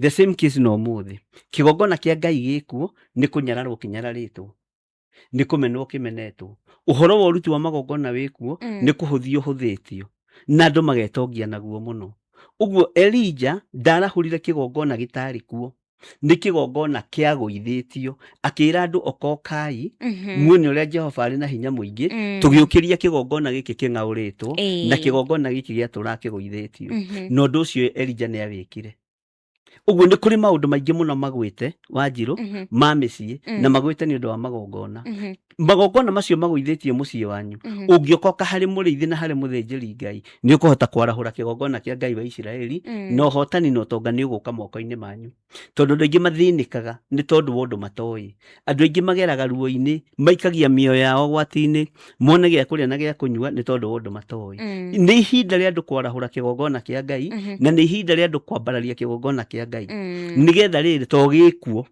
The same case na ũmũthĩ. Kĩgongona kĩa Ngai gĩkuo nĩ kũnyararwo kĩnyararĩtwo. Nĩ kũmenwo kĩmenetwo. Ũhoro wa ũruti wa magongona wĩkuo nĩ kũhũthio ũhũthĩtio na andũ magetongia naguo mũno. Ũguo Elija ndarahũrire kĩgongona gĩtarĩ kuo, nĩ kĩgongona kĩagũithĩtio. Akĩra andũ okokai muone ũrĩa Jehova arĩ na hinya mũingĩ, tũgĩũkĩria kĩgongona gĩkĩ kĩng'aũrĩtwo na kĩgongona gĩkĩ gĩatũraga kĩgũithĩtio. Na ũndũ ũcio Elija nĩ awĩkire. Ũguo nĩ kũrĩ maũndũ maingĩ mũno magwĩte Wanjirũ ma mĩciĩ na magwĩte nĩ ũndũ wa magongona. Magongona macio magũithĩtie mũciĩ wanyu, ũngĩokoka harĩ mũrĩithi na harĩ mũthĩnjĩri Ngai, nĩ ũkũhota kwarahũra kĩgongona kĩa Ngai wa Isiraeli, na ũhotani na ũtonga nĩ ũgũka moko-inĩ manyu. Tondũ andũ aingĩ mathĩnĩkaga nĩ tondũ wa ũndũ matoĩ. Andũ aingĩ mageraga ruo-inĩ, maikagia mĩoyo yao ũgwati-inĩ, mone gĩa kũrĩa na gĩa kũnyua nĩ tondũ wa ũndũ matoĩ. Nĩ ihinda rĩa andũ kwarahũra kĩgongona kĩa Ngai, na nĩ ihinda rĩa andũ kwambararia kĩgongona kĩa Ngai. Nĩgetha rĩrĩ, to gĩkuo.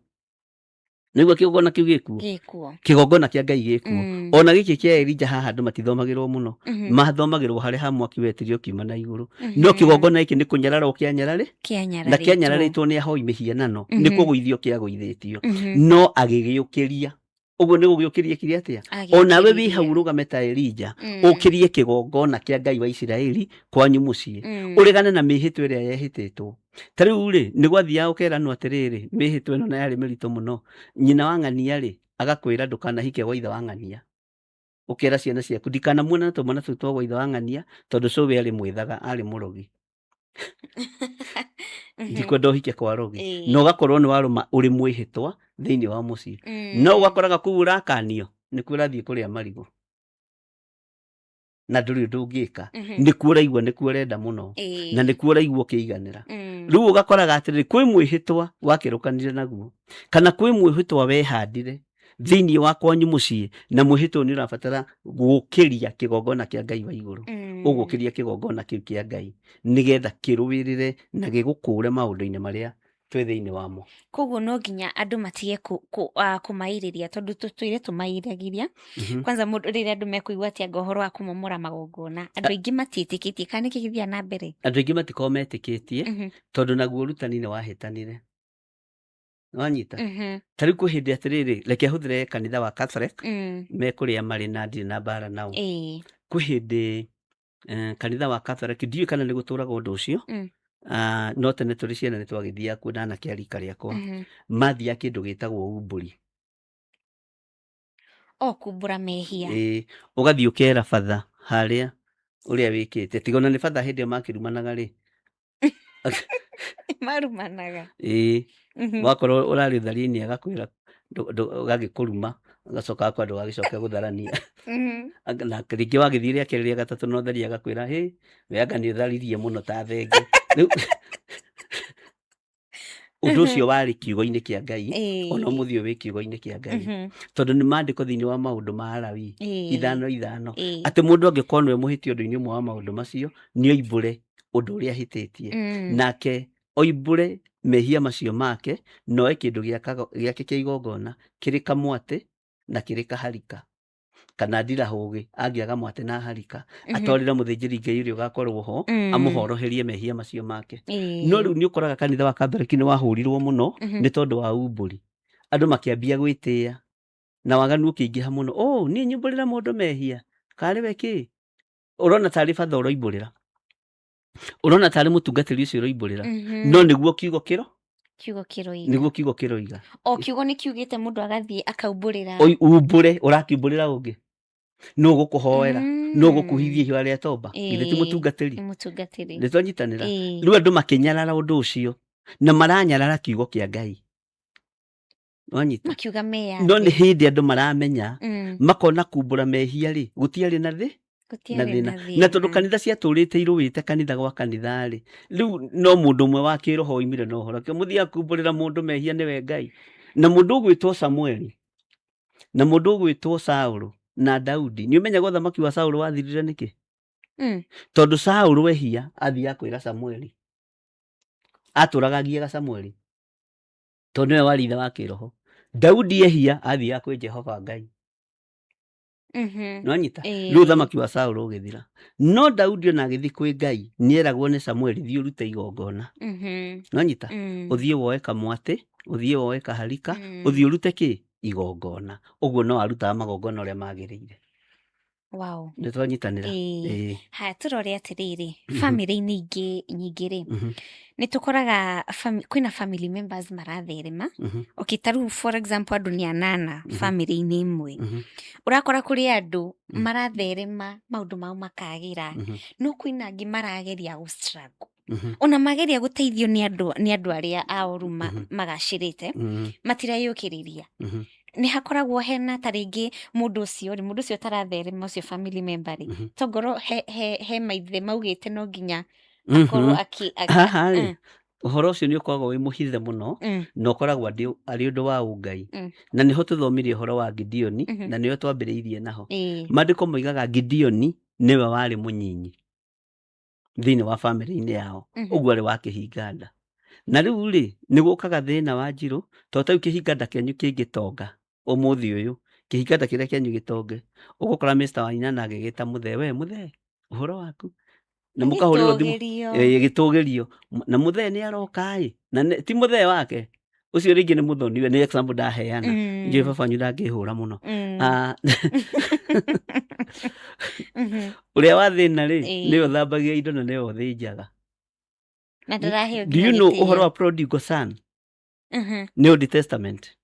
Nĩguo kĩgongona kĩu gĩkuo. Gĩkuo. Kĩgongona kĩa Ngai gĩkuo. Ona gĩkĩ kĩa Elija haha andũ matithomagĩrwo mũno. Mathomagĩrwo harĩa ha mwaki wetirio ũkiuma na igũrũ. No kĩgongona gĩkĩ nĩ kũnyararwo kĩanyararĩ na kĩanyararĩtwo nĩ ahoi mĩhianano, nĩ kũgũithio kĩagũithĩtio. No agĩgĩũkĩria. Ũguo nĩ gũgĩũkĩria kĩrĩa atĩa? Onawe wĩ hau ũrũgame ta Elija, ũkĩrie kĩgongona kĩa Ngai wa Isiraeli kwanyu mũciĩ. Ũregane na mĩhĩtwa ĩrĩa yehĩtĩtwo. Ta rĩu rĩ, nĩ gwathiaga ũkeranwo atĩrĩrĩ, mĩhĩtwa ĩno na yarĩ mĩritũ mũno. Nyina wa ng'ania rĩ, agakwĩra ndũkanahike gwa ithe wa ng'ania. Ũkera ciana ciaku ndikanamuone na tũmwana tũu twa gwa ithe wa ng'ania tondũ cũwe arĩ mwĩthaga, arĩ mũrogi. Ndikwenda ũhike kwa rogi. Na ũgakorwo nĩ warũma ũrĩ mwĩhĩtwa thĩinĩ wa mũciĩ. No ũgakoraga kũu ũrakanio nĩkuo ũrathiĩ kũrĩa marigũ. Na ndũrĩ ũndũ ũngĩka. Nĩkuo ũraigua nĩkuo ũrenda mũno. Na nĩkuo ũraigua ũkĩiganĩra. Rĩu ũgakoraga atĩrĩrĩ, kwĩ mwĩhĩtwa wakĩrũkanire naguo kana kwĩ mwĩhĩtwa wehandire thĩinĩ wa kwanyu mũciĩ, na mwĩhĩtwa ũyũ nĩ ũrabatara gũkĩria kĩgongona kĩa Ngai wa igũrũ. Ũgũkĩria kĩgongona kĩu kĩa Ngai nĩgetha kĩrũĩrĩre na gĩgũkũre maũndũ-inĩ marĩa twĩ thĩinĩ wamo. Koguo no nginya andũ matige kũmairĩria tondũ tũtũire tũmairagĩria. Kwanza mũndũ rĩrĩa andũ mekũigua atĩ anga ũhoro wa kũmomora magongona, andũ aingĩ matiĩtĩkĩtie kana nĩkĩ gĩthiaga na mbere? Andũ aingĩ matikoragwo metĩkĩtie tondũ naguo ũrutani nĩ wahĩtanire. Wanyita? Ta rĩu kwĩ hĩndĩ atĩrĩrĩ, reke hũthĩre kanitha wa Catholic, me kũrĩa marĩ na ndirĩ na mbara nao. Kwĩ hĩndĩ kanitha wa Catholic, ndiũĩ kana nĩ gũtũraga ũndũ ũcio, no tene tũrĩ ciana nĩ twagĩthiaga kuo na anake a rika rĩakwa. Mathiaga kĩndũ gĩtagwo umbũri. O kumbũra mehia. Ĩĩ, ũgathiĩ ũkera batha harĩa ũrĩa wĩkĩte. Tiga ona nĩ batha hĩndĩ ĩyo makĩrumanaga rĩ. Marumanaga. Ĩĩ, wakorwo ũrarĩ ũtharia-inĩ agakwĩra ũgagĩkũruma, agacoka agakwĩra ndũgagĩcoke gũtharania. Na rĩngĩ wagĩthiĩ rĩa kerĩ rĩa gatatũ na ũtharia agakwĩra hĩ, we anga nĩ ũtharirie mũno ta thenge. Rĩu ũndũ ũcio warĩ kiugo-inĩ kĩa Ngai, ona ũmũthĩ ũyũ wĩ kiugo-inĩ kĩa Ngai. Tondũ nĩ maandĩko thĩinĩ wa maũndũ ma Alawii 5:5 atĩ mũndũ angĩkorwo nĩwe mũhĩtia ũndũ-inĩ ũmwe wa maũndũ macio, nĩ oimbũre ũndũ ũrĩa ahĩtĩtie. Nake oimbũre mehia macio make, na oe kĩndũ gĩake kĩa igongona kĩrĩ kamwatĩ na kĩrĩ kaharika. Kana ndirahũgĩ angĩaga mwatĩ na harika, atwarĩre mũthĩnjĩri Ngai ũrĩa ũgakorwo ho, amũhoroherie mehia macio make. No rĩu nĩ ũkoraga kanitha wa Katholiki nĩ wahũrirwo mũno nĩ tondũ wa umbũri. Andũ makĩambia gwĩtĩĩa na waganu ũkĩingĩha mũno. Oh, niĩ nyumbũrĩre mũndũ mehia karĩ we kĩ? Ũrona tarĩ batha ũroimbũrĩra, ũrona tarĩ mũtungatĩri ũcio ũroimbũrĩra, no nĩguo kiugo kĩro Kiugo kĩroiga. Nĩguo kiugo kĩroiga. O kiugo nĩ kiugĩte mũndũ agathiĩ akaumbũrĩra. Oi, umbũre, ũrakiumbũrĩra ũngĩ nũ ũgũkũhoera, nũ ũgũkuhithia ihiga rĩa tomba? Githĩ ti mũtungatĩri? Nĩ mũtungatĩri. Nĩ twanyitanĩra? Rĩu andũ makĩnyarara ũndũ ũcio na maranyarara kiugo kĩa Ngai, wanyita? Makiuga meyathe. No nĩ hĩndĩ andũ maramenya, makona kumbũra mehia rĩ gũtiarĩ na thĩ na Gũtiarĩ thĩna. na Na tondũ thĩna. kanitha ciatũrĩte irũĩte kanitha gwa kanitha rĩ, rĩu no mũndũ ũmwe wa kĩroho oimire na ũhoro kĩo mũthiaga kumbũrĩra mũndũ mehia nĩwe Ngai. Na mũndũ ũgwĩtwo Samueli na mũndũ ũgwĩtwo Saũlũ na Daudi, nĩ ũmenyaga ũthamaki wa Saũlũ wathirire nĩkĩ? Tondũ Saũlũ ehia athiaga kwĩra Samueli, atũraga agiaga Samueli tondũ nĩwe warĩ ithe wa kĩroho. Daudi ehia athiaga kwĩ Jehova Ngai. Nĩwanyita? Rĩu ũthamaki wa Saũlũ ũgĩthira, no Daudi ona agĩthiĩ kwĩ Ngai nĩeragwo nĩ Samueli, thiĩ ũrute igongona. Nĩwanyita? Ũthiĩ woe kamwatĩ, ũthiĩ woe kaharika, ũthiĩ ũrute kĩ igongona. Ũguo no arutaga magongona ũrĩa magĩrĩire. Nĩ twanyitanĩra? Ĩĩ. Haya, tũrore atĩrĩrĩ, bamĩrĩ-inĩ ingĩ nyingĩ rĩ, nĩ tũkoraga kwĩna family members maratherema. Okay, ta rĩu for example andũ nĩ anana bamĩrĩ-inĩ ĩmwe, ũrakora kũrĩ andũ maratherema maũndũ mao makagĩra, no kwĩna angĩ marageria gũ struggle. Ona mageria gũteithio nĩ andũ arĩa aoru magacĩrĩte, matireyũkĩrĩria. Nĩ hakoragwo hena ta rĩngĩ mũndũ ũcio rĩ, mũndũ ũcio ũtaratherema, ũcio family member rĩ, tongorwo he maithe maugĩte no nginya akorwo Haha rĩ, ũhoro ũcio nĩ ũkoragwo wĩ mũhithe mũno, na ũkoragwo arĩ ũndũ wa ũngai. Na nĩho tũthomire ũhoro wa Gideoni, na nĩho twambĩrĩirie naho. Maandĩko moigaga Gideoni nĩwe warĩ mũnyinyi thĩinĩ wa bamĩrĩ-inĩ yao. Ũguo arĩ wa kĩhinga nda. Na rĩu rĩ, nĩ gũkaga thĩna wa njirũ, tondũ ta rĩu kĩhinga nda kĩanyu kĩngĩtonga ũmũthĩ ũyũ, kĩhinga nda kĩrĩa kĩanyu gĩtonge, ũgũkora Mr. Wainana agĩgĩta mũthee, we mũthee, ũhoro waku? Na mũkahũrĩrwo thimũ. Gĩtũgĩrio. Ĩĩ, gĩtũgĩrio. Na mũthee nĩ aroka ĩ, na ti mũthee wake ũcio rĩngĩ nĩ mũthoni we, nĩ example ndaheana. Njũĩ baba wanyu ndangĩhũra mũno. Ah, ũrĩa wa thĩna rĩ, nĩwe ũthambagia indo na nĩwe ũthĩnjaga. Na ndaraheo Do you nginya know gĩtĩo. ũhoro wa prodigal son nĩ Old Testament?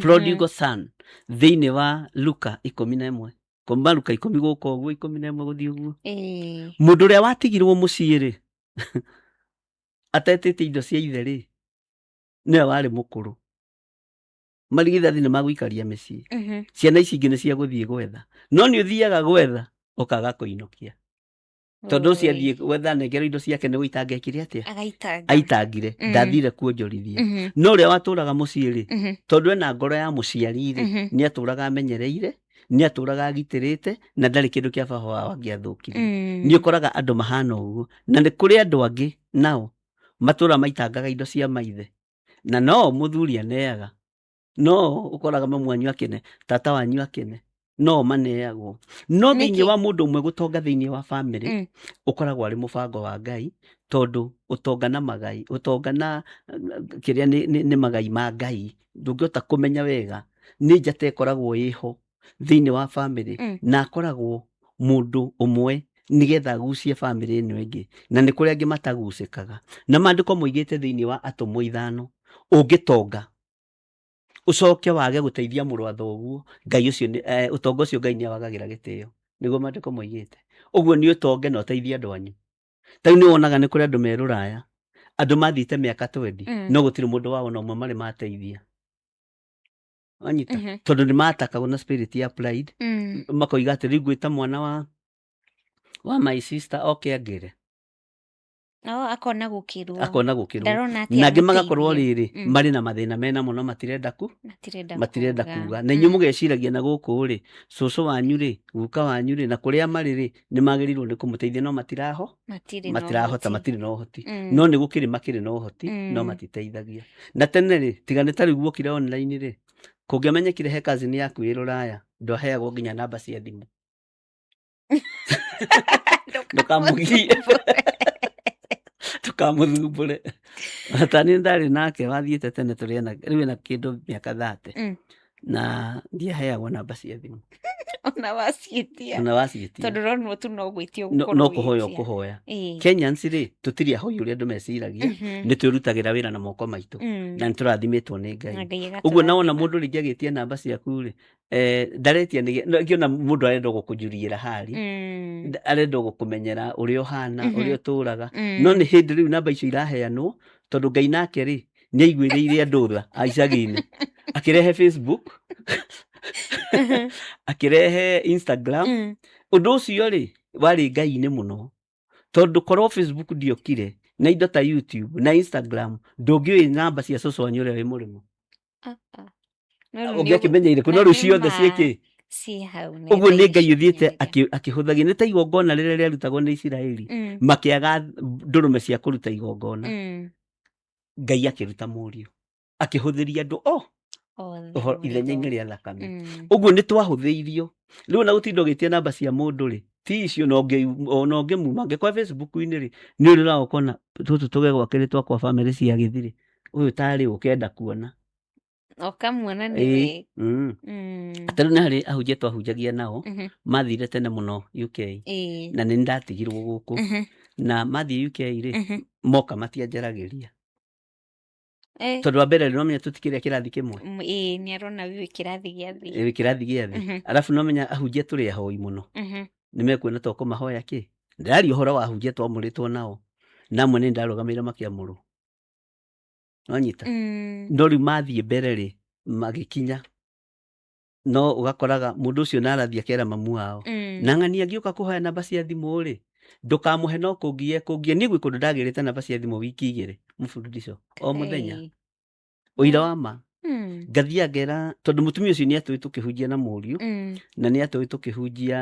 Prodigal son thĩinĩ wa Luka 11, kuma Luka 10 gũka ũguo, 11 gũthiĩ ũguo. Mũndũ ũrĩa watigirwo mũciĩ rĩ, atetĩte indo cia ithe rĩ, nĩwe warĩ mũkũrũ. Marigithathi nĩ magũikaria mĩciĩ, ciana ici ingĩ nĩ cia gũthiĩ gwetha, no nĩ ũthiaga gwetha ũkaga kũinũkia, tondũ ũcio athiĩ gwetha nengerwo indo ciake nĩ gũitanga ekire atĩa? Agaitanga. Aitangire. Ndathire kuonjorithia. No ũrĩa watũraga mũciĩ rĩ, tondũ ena ngoro ya mũciari rĩ, nĩ atũraga amenyereire, nĩ atũraga agitĩrĩte, na ndarĩ kĩndũ kĩa baba wao angĩathũkirie. Nĩ ũkoraga andũ mahana ũguo, na nĩ kũrĩ andũ angĩ nao matũra maitangaga indo cia maithe, na no mũthuri aneaga, no ũkoraga mamu wanyu akene, tata wanyu akene, no maneagwo. No thĩinĩ Nĩkĩ? wa mũndũ ũmwe gũtonga thĩinĩ wa bamĩrĩ, ũkoragwo arĩ mũbango wa Ngai, tondũ ũtonga na magai, ũtonga na kĩrĩa nĩ magai ma Ngai, ndũngĩhota kũmenya wega. Nĩ njata ĩkoragwo ĩho thĩinĩ wa bamĩrĩ, na akoragwo mũndũ ũmwe nĩgetha agucie bamĩrĩ ĩno ĩngĩ, na nĩ kũrĩ angĩ matagucĩkaga. Na maandĩko moigĩte thĩinĩ wa Atũmwo 5, ũngĩtonga ũcoke wage gũteithia mũrũ wa thoguo, Ngai ũcio ũtonga ũcio Ngai nĩ awagagĩra gĩtĩo. Nĩguo maandĩko moigĩte. Ũguo nĩ ũtonge na ũteithie andũ anyu. Ta rĩu nĩ wonaga nĩ kũrĩ andũ me rũraya, andũ mathiĩte mĩaka 20, no gũtirĩ mũndũ wao na ũmwe marĩ mateithia. Wanyita? Tondũ nĩ matakagwo na spirit ya pride, makoiga atĩ rĩu ngwĩta mwana wa my sister oke angĩre. Oh, akona gũkĩrwo. Akona gũkĩrwo. Ndarona atĩ Na angĩ magakorwo amũteithie. rĩrĩ, marĩ na mathĩna mena mũno, matirenda ku matirenda matirenda kuga. Kuga. Na inyuĩ mũgeciragia na gũkũ rĩ, cũcũ wanyu rĩ, guka wanyu rĩ, na kũrĩa marĩ rĩ, nĩ magĩrĩirwo nĩ kũmũteithia, no matiraho matirĩ na matirahota ũhoti. Matirĩ na ũhoti. No nĩ gũkĩrĩ makĩrĩ na ũhoti, no matiteithagia. Na tene rĩ, tiga nĩ ta rĩu guokire online rĩ, kũngĩamenyekire he cousin yaku ĩ rũraya. Ndwaheagwo nginya namba cia thimũ. Ndũkamũgie, ndũkamũthumbũre. Ta niĩ ndarĩ nake wathiĩte tene, tũrĩ ena rĩu ena kĩndũ mĩaka 30. Na ndiaheagwo namba cia thimũ. Ona waciĩtia? Ona waciĩtia. Tondũ ronwo tu no gwĩtia. No kũhoya ũkũhoya. Kenyans rĩ, tũtirĩ ahoi ũrĩa andũ meciragia. Nĩ twĩrutagĩra wĩra na moko maitũ na nĩ tũrathimĩtwo nĩ Ngai. Na Ngai. Ũguo nawona mũndũ rĩngĩ agĩtia namba ciaku rĩ, ndaretia ngĩona mũndũ arenda gũkũnjuriĩra hari, arenda gũkũmenyera ũrĩa ũhana, ũrĩa ũtũraga. No nĩ hĩndĩ rĩu namba icio iraheanwo, tondũ Ngai nake rĩ, nĩ aiguĩrĩire andũ tha a icagi-inĩ, akĩrehe Facebook, akĩrehe Instagram. Ũndũ ũcio rĩ, warĩ Ngai-inĩ mũno, tondũ korwo Facebook ndiokire na indo ta YouTube na Instagram, ndũngĩũĩ namba cia cũcũ wanyu ũrĩa wĩ mũrĩmo. Ũngĩakĩmenyeire kũ? No rĩu ciothe ciĩkĩ? Ciĩ hau. Ũguo nĩ Ngai ũthiĩte akĩhũthagia. Nĩ ta igongona rĩrĩa rĩarutagwo nĩ Isiraeli, makĩaga ndũrũme cia kũruta igongona, Ngai akĩruta mũriũ, akĩhũthĩria andũ o Othe ithenya-inĩ mũrĩtwo. rĩa thakame. Ũguo nĩ twahũthĩirio. Rĩu ona gũtinda ũgĩtia namba cia mũndũ rĩ, ti icio. Ona ũngĩmuma angĩkorwo Facebook-inĩ rĩ, nĩ ũrĩraga ũkona tũtũ tũge gwake nĩ twakwa bamĩrĩ cia gĩthirĩ, ũyũ tarĩ ũkenda kuona. Ũkamuona nĩ Ĩĩ. we. Ta rĩu nĩ harĩ ahunjia twahunjagia nao, mathire tene mũno UK, na nĩ ndatigirwo gũkũ. Na mathiĩ UK rĩ, moka matianjaragĩria, tondũ wa mbere rĩ, nomenya tũtikĩrĩa kĩrathi kĩmwe. Ĩĩ, nĩ arona wĩ kĩrathi gĩa thĩ. Ĩ, kĩrathi gĩa thĩ. Arabu nomenya ahunjia tũrĩ ahoi mũno, nĩ mekuona to kũmahoya kĩ. Ndĩraria ũhoro wa ahunjia twamũrĩtwo nao, na amwe nĩ ndarũgamĩire makĩamũrwo, nonyita. No rĩu mathiĩ mbere rĩ, magĩkinya, no ũgakoraga mũndũ ũcio narathiĩ akera mamu wao, na ng'ania angĩũka kũhoya namba cia thimũ rĩ, ndũkamũhe, no kũngie kũngie. Niĩ gwĩ kũndũ ndagĩrĩte namba cia thimũ wiki 2 mũbundisho o mũthenya. Ũira wa ma. Ngathiĩ ngera, tondũ mũtumia ũcio nĩ atũĩ tũkĩhunjia na mũriũ, na nĩ atũĩ tũkĩhunjia,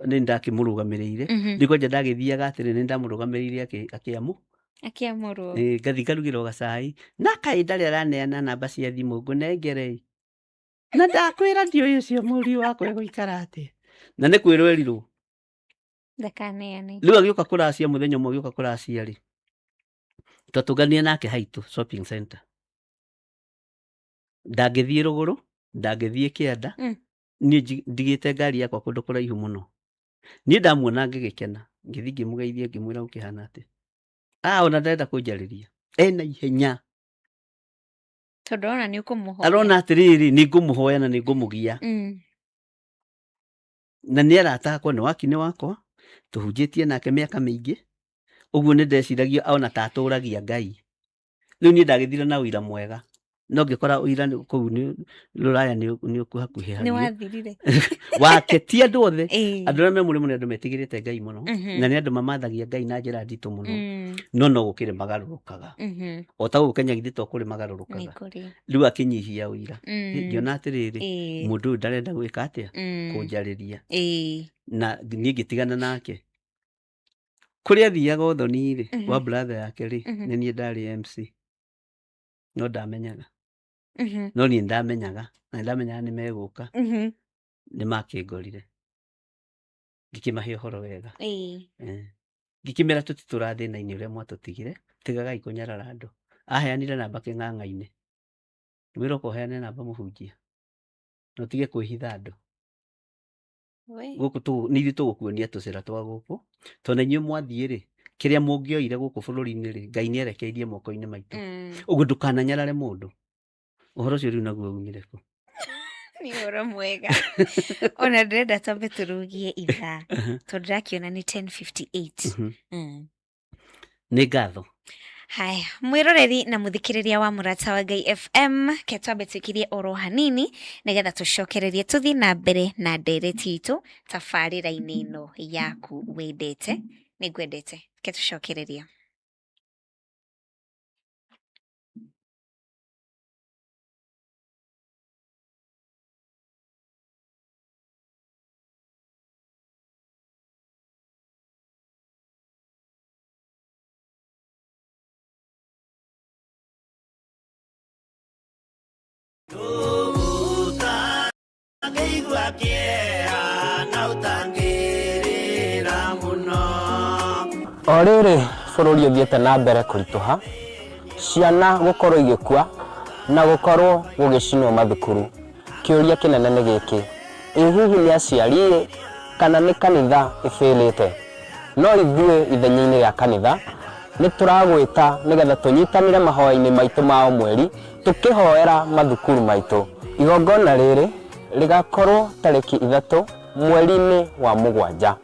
nĩ ndakĩmũrũgamĩrĩire. Rĩu kwanja ndagĩthiaga atĩrĩ, nĩ ndamũrũgamĩrĩire akĩamũ Akĩamũrwo. Ĩ, ngathiĩ ngarugĩrwo gacai na kaĩ ndarĩ araneana namba cia thimũ, ngũnengerei na ndakwĩra ndiũĩ ũcio mũriũ wakwa egũikara atĩa, na nĩ kwĩrwo erirwo Ndakaneane. Rĩu agĩũka kũracia mũthenya ũmwe, agĩũka kũracia rĩ, twatũngania nake haitũ shopping center, ndangĩthiĩ rũgũrũ, ndangĩthiĩ kĩanda. Niĩ ndigĩte ngari yakwa kũndũ kũraihu mũno. Niĩ ndamuona ngĩgĩkena, ngĩthiĩ ngĩmũgeithia, ngĩmwĩra ũkĩhana atĩa. Ah, ona ndarenda kũnjarĩria ena ihenya. Tondũ arona nĩ ũkũmũhoya. Arona atĩrĩrĩ, nĩ ngũmũhoya na nĩ ngũmũgia. Na nĩ arata akwa, nĩ wakinĩ wakwa, tũhunjĩtie nake mĩaka mĩingĩ. Ũguo nĩ ndeciragia ona ta atũragia Ngai. Rĩu niĩ ndagĩthire na ũira mwega, no ngĩkora ũira kũu nĩ rũraya nĩ ũkuhakuhĩ. Nĩ wathirire. Wake ti andũ othe. Andũ arĩa me mũrĩmo nĩ andũ metigĩrĩte Ngai mũno, na nĩ andũ mamathagia Ngai na njĩra nditũ mũno. No gũkĩrĩ magarũrũkaga. O ta gũkũ Kenya, githĩ to kũrĩ Nĩ magarũrũkaga? Kũrĩ. Rĩu akĩnyihia ũira. Ngĩona atĩrĩrĩ, mũndũ ũyũ ndarenda gwĩka atĩa, kũnjarĩria. Na niĩ ngĩtigana nake. Kũrĩa athiaga ũthoni rĩ, wa brother yake rĩ, nĩ niĩ ndarĩ MC, no ndamenyaga. No niĩ ndamenyaga, na nĩ ndamenyaga nĩ megũka. Nĩ makĩngorire, ngĩkĩmahe ũhoro wega. Ngĩkĩmera tũtitũra thĩna-inĩ ũrĩa mwatũtigire, tigagai kũnyarara andũ. Aheanire namba kĩng'ang'a-inĩ, wĩra ũka ũheane namba mũhunjia na ũtige kwĩhitha andũ. We. Gũkũ nĩ ithuĩ tũgũkuonia tũcĩra twa gũkũ, tondũ na inyuĩ mwathiĩ rĩ, kĩrĩa mũngĩoire gũkũ bũrũri-inĩ rĩ, Ngai nĩ erekeirie moko-inĩ maitũ. Ũguo ndũkananyarare mũndũ. Ũhoro ũcio rĩu naguo umire kũ? Nĩ ũhoro mwega. Ona ndĩrenda twambe tũrũgie ithaa, tondũ ndĩrakĩona nĩ 10:58. Nĩ ngatho. Haya, mwĩroreri na mũthikĩrĩria wa Mũrata wa Ngai FM, ke twambe twĩkirie oro hanini nĩgetha tũcokererie tũthiĩ na mbere na ndereti itũ tabarĩra-inĩ ĩno yaku wendete. Nĩ ngwendete, ke tũcokererie. kĩeha na ũtangĩrĩra mũno. O rĩrĩ bũrũri ũthiĩte na mbere kũritũha, ciana gũkorwo igĩkua na gũkorwo gũgĩcinwo mathukuru, kĩũria kĩnene nĩ gĩkĩ, ĩ hihi nĩ aciari-ĩ kana nĩ kanitha ĩbĩrĩte? No ithuĩ ithenya-inĩ rĩa kanitha nĩ tũragwĩta nĩgetha tũnyitanĩre mahoya-inĩ maitũ ma o mweri tũkĩhoera mathukuru maitũ. Igongona rĩrĩ rĩgakorwo tarĩki 3 mweri-inĩ wa mũgwanja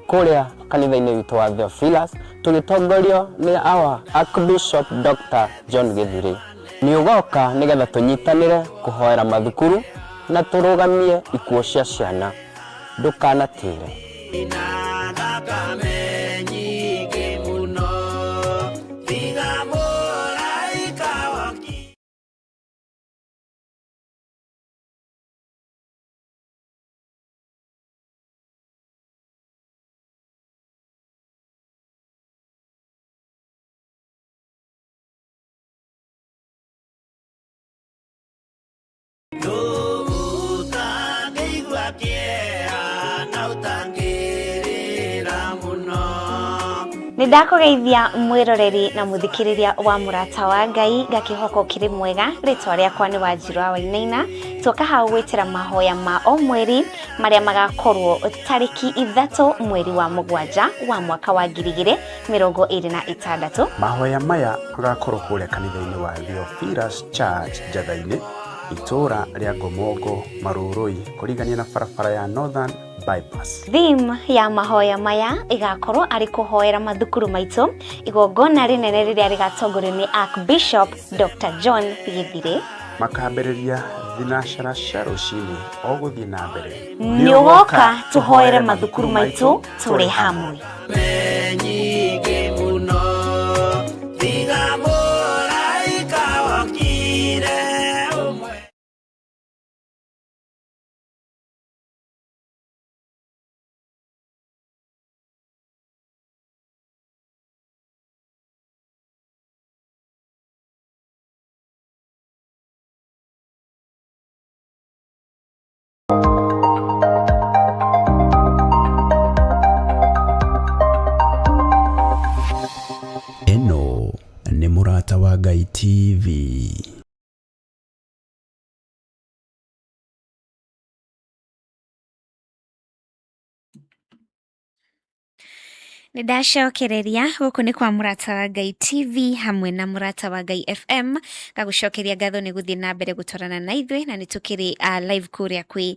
kũrĩa kanitha-inĩ witũ wa Theophilus tũgĩtongorio nĩ our Archbishop Dr. John Gĩthirĩ. Nĩ ũgoka nĩgetha tũnyitanĩre kũhoera mathukuru na tũrũgamie ikuũ cia ciana. Ndũkanatĩre. Na thakame nyingĩ mũno tiga mũraika woki. Ũtangĩigua kĩeha na ũtangĩrĩra mũno. Nĩ ndakũgeithia mwĩroreri na mũthikĩrĩria wa Mũrata wa Ngai, ngakĩhoka ũkĩrĩ mwega. Rĩtwa rĩakwa nĩ Wanjirũ wa Wainaina. Tuoka hau gwĩtĩra mahoya ma o mweri marĩa magakorwo tarĩki 3 mweri wa mũgwanja wa mwaka wa 2026. Mahoya maya magakorwo kũrĩa kanitha-inĩ wa Theophilus Church Njatha-inĩ, itũũra rĩa Ngomongo, Marũrũi, kũrigania na barabara ya Northern Bypass. Theme ya mahoya maya ĩgakorwo arĩ kũhoera mathukuru maitũ, igongona rĩnene rĩrĩa rĩgatongorio nĩ Archbishop Dr. John Gĩthirĩ. Makambĩrĩria thinacara cia rũcinĩ o gũthiĩ na mbere. Nĩ ũgoka tũhoere mathukuru maitũ tũrĩ hamwe. Nyingĩ mũno tiga mũraika wokire ũmwe. Ĩno nĩ Mũrata wa Ngai TV. Nĩ ndacokereria gũkũ nĩ kwa Mũrata wa Ngai TV hamwe na Mũrata wa Ngai FM. Ngagũcokeria ngatho nĩ gũthiĩ na mbere gũtwarana na ithuĩ, na nĩ tũkĩrĩ live kũrĩa kwĩ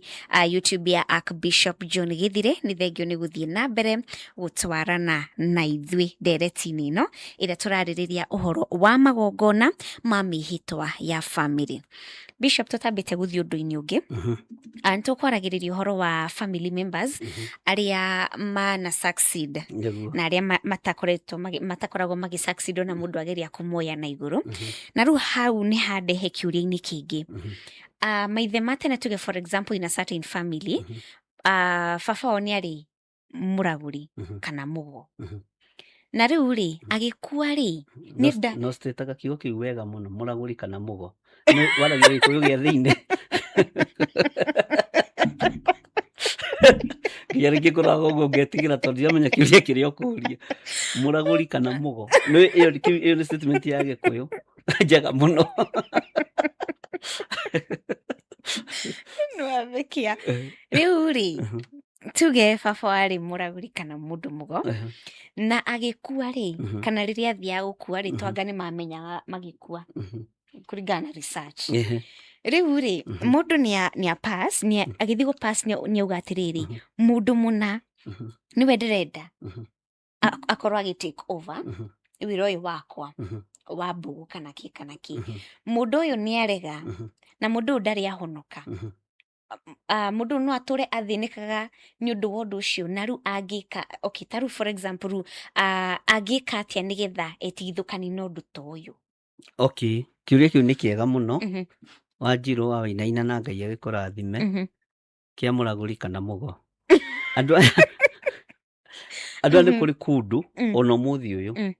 YouTube ya Archbishop John Gĩthirĩ. Nĩ thengio nĩ gũthiĩ na mbere gũtwarana na ithuĩ ndereti-inĩ ĩno ĩrĩa tũrarĩrĩria ũhoro wa magongona ma mĩhĩtwa ya family. Bishop, tũtambĩte gũthiĩ ũndũ-inĩ ũngĩ, nĩ tũkwaragĩrĩria ũhoro wa family members arĩa mana succeed na arĩa matakoretwo matakoragwo magĩ succeed ona mũndũ ageria kũmoya na igũrũ. Na rĩu hau nĩ handehe kĩũria-inĩ kĩngĩ. Maithe ma tene, tuge for example in a certain family, baba wao nĩ arĩ mũragũri kana mũgo, na rĩu rĩ agĩkua rĩ nĩ nda No citĩtaga kiugo kĩu wega mũno, mũragũri kana mũgo. Nĩ waragia Gĩkũyũ gĩa thĩinĩ nginya rĩngĩ ngoragwo ũguo ngetigĩra tondũ ndiramenya kĩũria kĩrĩa ũkũria. Mũragũri kana mũgo. Nĩ ĩyo ĩyo nĩ statement ya Gĩkũyũ njega mũno. Nĩwathekia. Rĩu rĩ, tuge baba warĩ mũragũri kana mũndũ mũgo, na agĩkua rĩ, kana rĩrĩa athiaga gũkua rĩ, twanga nĩ mamenyaga magĩkua kũringana na research. Rĩu rĩ, mũndũ nĩ a pass, nĩ agĩthiĩ gũ pass nĩ auga atĩrĩrĩ, mũndũ mũna nĩwe ndĩrenda akorwo agĩ take over wĩra ũyũ wakwa wa mbũgũ kana kĩ kana kĩ. Mũndũ ũyũ nĩ arega, na mũndũ ũyũ ndarĩ ahonoka. Mũndũ ũyũ no atũre athĩnĩkaga nĩ ũndũ wa ũndũ ũcio. Na rĩu angĩka, okay, ta rĩu for example rĩu, angĩka atĩa nĩgetha etigithũkani na ũndũ ta ũyũ? Okay, kĩũria kĩu nĩ kĩega mũno. Wanjirũ wa Wainaina, na Ngai agĩkũrathime. Kĩa mũragũri kana mũgo. Andũ aya nĩ kũrĩ kũndũ ona ũmũthĩ ũyũ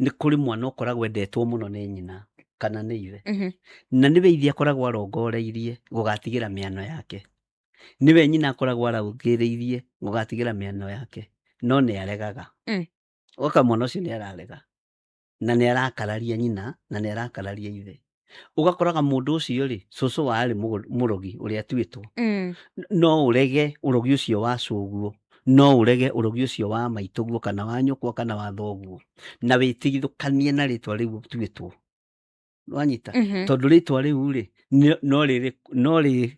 nĩ kũrĩ mwana ũkoragwo endetwo mũno nĩ nyina kana nĩ ithe, na nĩwe ithe akoragwo arongoreirie gũgatigĩra mĩano yake. Nĩwe nyina akoragwo araũkĩrĩirie gũgatigĩra mĩano yake, no nĩ aregaga. Ũgakora mwana ũcio nĩ ararega na nĩ arakararia nyina na nĩ arakararia ithe. Ũgakoraga mũndũ ũcio rĩ, cũcũ warĩ mũrogi ũrĩa atuĩtwo. No ũrege ũrogi ũcio wa cũguo, no ũrege ũrogi ũcio wa maitũguo kana wa nyũkwa kana wa thoguo, na wĩtigithũkanie na rĩtwa rĩu ũtuĩtwo. Wanyita? Tondũ rĩtwa rĩu rĩ, no rĩrĩ, no rĩ,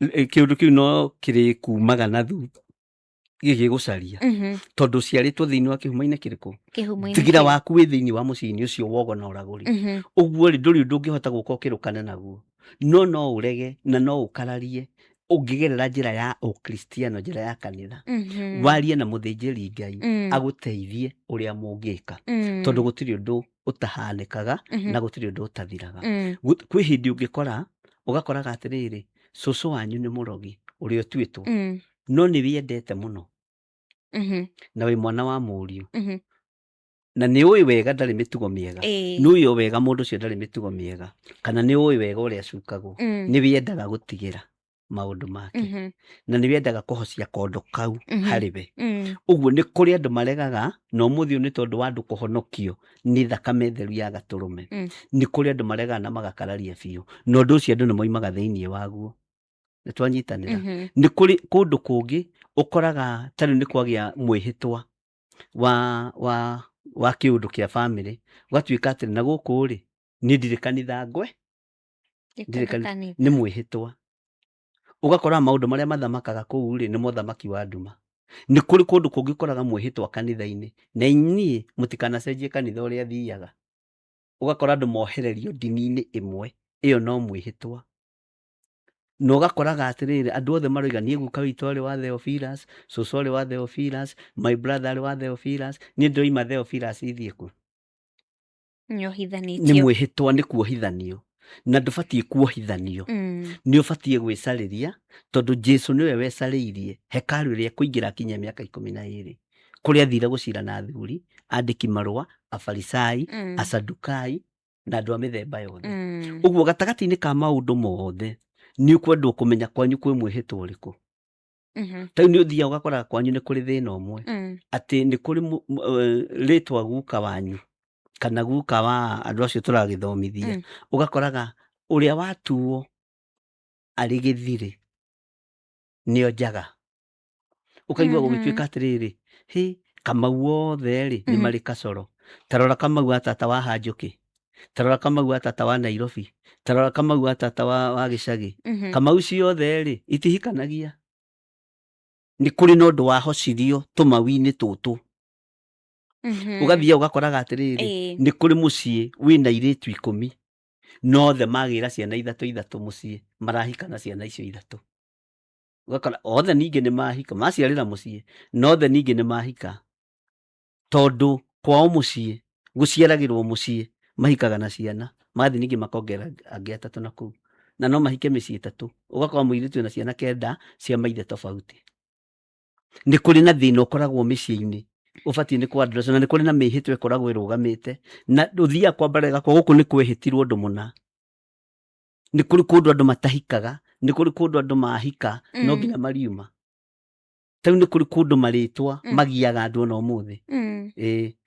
kĩũndũ kĩu no kĩrĩkumaga na thutha gĩgĩgũcaria. Tondũ ũciarĩtwo thĩinĩ wa kĩhumo-inĩ kĩrĩkũ? Kĩhumo-inĩ Thigira kĩu. waku wĩ thĩinĩ wa mũciĩ-inĩ ũcio wogo na ũragũri. Ũguo rĩ, ndũrĩ ũndũ ũngĩhota gũka ũkĩrũkane naguo. No no ũrege na no ũkararie ũngĩgerera njĩra ya ũkristiano, njĩra ya kanitha. Warie na mũthĩnjĩri Ngai agũteithie ũrĩa mũngĩka. Tondũ gũtirĩ ũndũ ũtahanĩkaga na gũtirĩ ũndũ ũtathiraga. Kwĩ hĩndĩ ũngĩkora, ũgakoraga atĩrĩrĩ, cũcũ wanyu nĩ mũrogi ũrĩa ũtuĩtwo. No nĩ wĩendete mũno. Na wĩ mwana wa mũriũ. Na nĩ ũĩ wega ndarĩ mĩtugo mĩega. Nĩ ũĩ wega mũndũ ũcio ndarĩ mĩtugo mĩega. Kana nĩ ũĩ wega ũrĩa acukagwo. Nĩ wĩendaga gũtigĩra maũndũ make. Na nĩ wĩendaga kũhocia kondo kau harĩ we. Ũguo nĩ kũrĩ andũ maregaga, na ũmũthĩ ũyũ nĩ tondũ wa andũ kũhonokio nĩ thakame theru ya gatũrũme. Nĩ kũrĩ andũ maregaga na magakararia biũ. Na ũndũ ũcio andũ nĩ moimaga thĩinĩ waguo. Nĩ twanyitanĩra. Nĩ kũrĩ kũndũ kũngĩ ũkoraga ta rĩu nĩ kwagĩa mwĩhĩtwa wa kĩũndũ kĩa bamĩrĩ, ũgatuĩka atĩ na gũkũ rĩ, niĩ ndirĩ kanitha ngwe, ndirĩ kanitha, nĩ mwĩhĩtwa. Ũgakora maũndũ marĩa mathamakaga kũu rĩ, nĩ mothamaki wa nduma. Nĩ kũrĩ kũndũ kũngĩ ũkoraga mwĩhĩtwa kanitha-inĩ, na inyuĩ mũtikanacenjie kanitha ũrĩa thiaga. Ũgakora andũ mohererio ndini-inĩ ĩmwe, ĩyo no mwĩhĩtwa. Na ũgakoraga atĩrĩrĩ, andũ othe maroiga niĩ guka witũ arĩ wa Theophilus, cũcũ arĩ wa Theophilus, my brother arĩ wa Theophilus, niĩ ndĩroima Theophilus ithiĩ kũ? Nĩohithanĩtio. Nĩ mwĩhĩtwa, nĩ kuohithanio. Na ndũbatiĩ kuohithanio. Nĩ ũbatiĩ gwĩcarĩria, tondũ Jesu nĩwe wecarĩirie hekarũ ĩrĩa kũingĩra akinyia mĩaka 12. Kũrĩa athire gũcira na athuri, andĩki marũa, afarisai, asadukai, na andũ a mĩthemba yothe. Ũguo gatagatĩ-inĩ ka maũndũ mothe, nĩ ũkwendwo kũmenya kwanyu kwĩ mwĩhĩtwa ũrĩkũ. Ta rĩu nĩ ũthiaga ũgakora kwanyu nĩ kũrĩ thĩna ũmwe. Atĩ nĩ kũrĩ rĩtwa guka wanyu, kana guka wa andũ acio tũragĩthomithia. Ũgakoraga ũrĩa watuo arĩ gĩthirĩ nĩo njaga. Ũkaigua gũgĩtuĩka atĩrĩrĩ, hĩ, Kamau othe rĩ, nĩ marĩ kacoro. Ta rora Kamau wa tata wa Hanjũkĩ, ta rora Kamau wa tata wa Nairobi, ta rora Kamau wa tata wa Gĩcagi. Kamau ciothe rĩ, itihikanagia. Nĩ kũrĩ na ũndũ wahocirio tũmau-inĩ tũtũ. Ũgathiĩ ũgakoraga atĩrĩrĩ, nĩ kũrĩ mũciĩ wĩna airĩtu 10, na othe magĩra ciana ithatũ ithatũ mũciĩ, marahika na ciana icio ithatũ. Ũgakora othe ningĩ nĩ mahika, maciarĩra mũciĩ, na othe ningĩ nĩ mahika. Tondũ kwao mũciĩ, gũciaragĩrwo mũciĩ, mahikaga na ciana, magathiĩ ningĩ makongerera angĩ atatũ na kũu. Na no mahike mĩciĩ ĩtatũ. Ũgakora mũirĩtu ena ciana 9 cia maithe tofauti. Nĩ kũrĩ na thĩna ũkoragwo mĩciĩ-inĩ, ũbatiĩ nĩ kũ address, na nĩ kũrĩ na mĩhĩtwa ĩkoragwo ĩrũgamĩte, na ũthiaga kwambarara ĩgakorwo gũkũ nĩ kwehĩtirwo ũndũ mũna. Nĩ kũrĩ kũndũ andũ matahikaga, nĩ kũrĩ kũndũ andũ mahika, no nginya mariuma. Ta rĩu nĩ kũrĩ kũndũ marĩtwa magiaga andũ ona ũmũthĩ.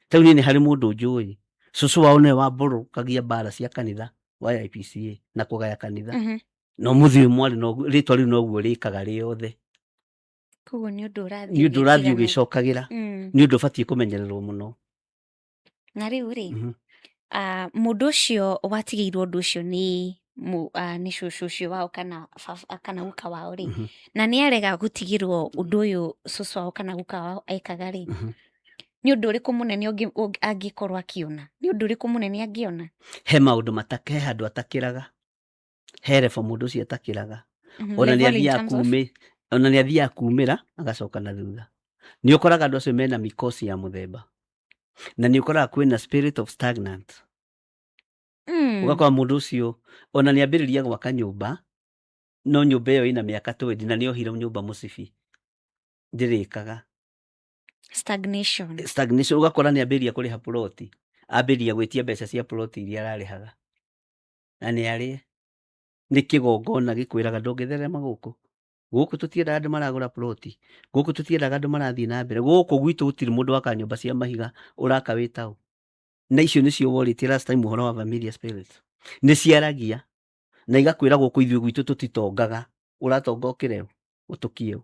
Ta rĩu niĩ nĩ harĩ mũndũ njũĩ, cũcũ wao nĩwe wambũrũkagia mbara cia kanitha wa IPCA na kũgaya kanitha. Na ũmũthĩ ũyũ mwarĩ noguo, rĩtwa rĩu noguo rĩkaga rĩothe. Koguo nĩ ũndũ ũrathiĩ Nĩ ũndũ ũrathiĩ ũgĩtiganaga. ũgĩcokagĩra. Nĩ ũndũ ũbatiĩ kũmenyererwo mũno. Na rĩu rĩ, mũndũ ũcio watigĩirwo ũndũ ũcio nĩ cũcũ ũcio wao kana baba, kana guka wao rĩ, na nĩ arega gũtigĩrwo ũndũ ũyũ cũcũ wao kana guka wao ekaga rĩ, nĩ ũndũ ũrĩkũ mũnene angĩkorwo akĩona? Nĩ ũndũ ũrĩkũ mũnene angĩona? He maũndũ he handũ atakĩraga. He level mũndũ ũcio atakĩraga. Ona nĩ Level in athiaga terms of? ona nĩ athiaga kumĩra, agacoka na thutha. Nĩ ũkoraga andũ acio mena mikosi ya mũthemba. Na nĩ ũkoraga kwĩna spirit of stagnant. Ũgakora mũndũ ũcio ona nĩ ambĩrĩria gwaka nyũmba, no nyũmba ĩyo ĩna mĩaka 20 na nĩ ohire nyũmba mũcibi. Ndĩrĩkaga. Stagnation. Stagnation, ũgakora nĩ ambĩrĩria kũrĩha ploti. Ambĩrĩria gwĩtia mbeca cia ploti iria ararĩhaga. Na nĩ arĩe. Nĩ kĩgongona gĩkwĩraga ndũngĩtherema gũkũ. Gũkũ tũtiendaga andũ maragũra ploti, gũkũ tũtiendaga andũ marathiĩ na mbere, gũkũ gwitũ gũtirĩ mũndũ waka nyũmba cia mahiga ũraka wĩ taũ. Na icio nĩcio worĩtie last time ũhoro wa familiar spirits. Nĩ ciaragia na igakwĩra gũkũ ithuĩ gwitũ tũtitongaga, ũratonga ũkĩre ũ? Ũtũkie ũ?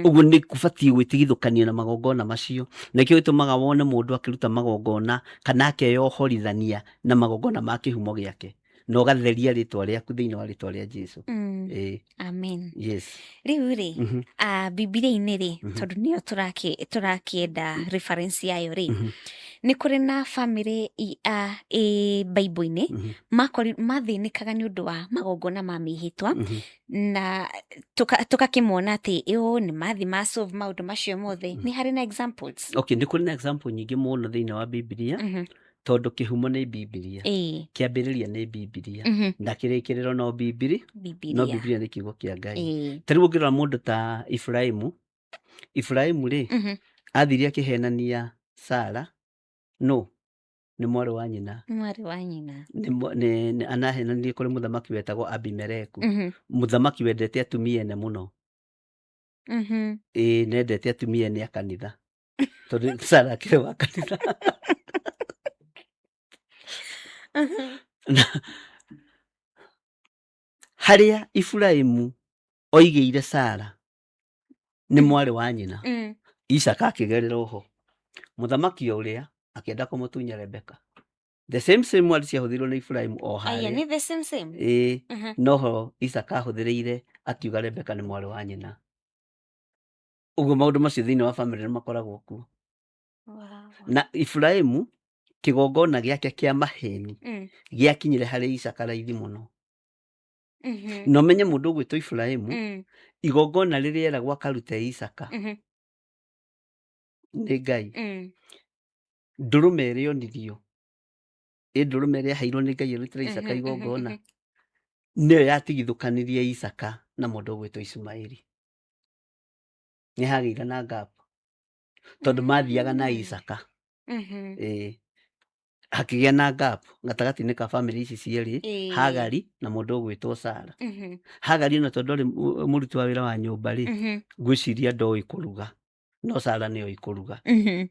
Ũguo nĩ kũbatiĩ gwĩtigithũkania na magongona macio. Nĩkĩo gĩtũmaga wone mũndũ akĩruta magongona kana akeyohorithania na magongona ma kĩhumo gĩake, na ũgatheria rĩtwa rĩaku thĩinĩ wa rĩtwa rĩa Jesu. Ĩĩ. Amen. Yes. Rĩu rĩ, Bibilia-inĩ rĩ, tondũ nĩyo tũrakĩenda reference yayo rĩ, nĩ kũrĩ na family ĩ Bible-inĩ mathĩnĩkaga nĩ ũndũ wa magongona ma mĩhĩtwa, na tũkakĩmona atĩ ũ nĩ mathi ma solve maũndũ macio mothe. Nĩ harĩ na examples? Okay, nĩ kũrĩ na example nyingĩ mũno thĩinĩ wa Bibilia, tondũ kĩhumo nĩ Bibilia, kĩambĩrĩria nĩ Bibilia, na kĩrĩkĩrĩro no Bibilia, no Bibilia. Bibilia nĩ kiugo kĩa Ngai. Ta rĩu ũngĩrora mũndũ ta Iburaimu, Iburaimu rĩ, athire akĩhenania Sara, no nĩ mwarĩ wa nyina. Mwarĩ wa nyina. Nĩ anahenanirie kũrĩ mũthamaki wetagwo Abimeleku, mũthamaki wendete atumia ene mũno. Ĩĩ, nendete atumia ene a kanitha, tondũ Sara akĩrĩ wa kanitha. Harĩa Iburaimu oigĩire Sara nĩ mwarĩ wa nyina, Isaka akĩgerera oho. Mũthamaki o ũrĩa akĩenda kũmũtunya Rebeka. The same same word ciahũthĩrirwo nĩ Iburaimu o Aya harĩa. Nĩ the same same. Ĩĩ, noho Isaka ahũthĩrĩire akiuga Rebeka nĩ mwarĩ wa nyina. Ũguo maũndũ macio thĩinĩ wa family nĩ makoragwo kuo. Na Iburaimu kĩgongona gĩake kĩa maheni gĩakinyire harĩ Isaka raithi mũno. Na ũmenye mũndũ ũgwĩtwo Iburaimu, igongona rĩrĩa eragwo akarute Isaka nĩ Ngai, ndũrũme ĩrĩa onirio, ĩ ndũrũme ĩrĩa aheirwo nĩ Ngai ĩrutĩre Isaka igongona, nĩyo yatigithũkanirie Isaka na mũndũ ũgwĩtwo Ishumaeli. Nĩ hagĩire na gap tondũ mathiaga na Isaka. Ĩĩ, hakĩgĩa na gap gatagatĩ-inĩ ka family ici cierĩ, Hagari na mũndũ ũgwĩtwo Sara. Hagari ona tondũ arĩ mũruti wa wĩra wa nyũmba rĩ, ngwĩciria ndoĩ kũruga, no Sara nĩoĩ kũruga.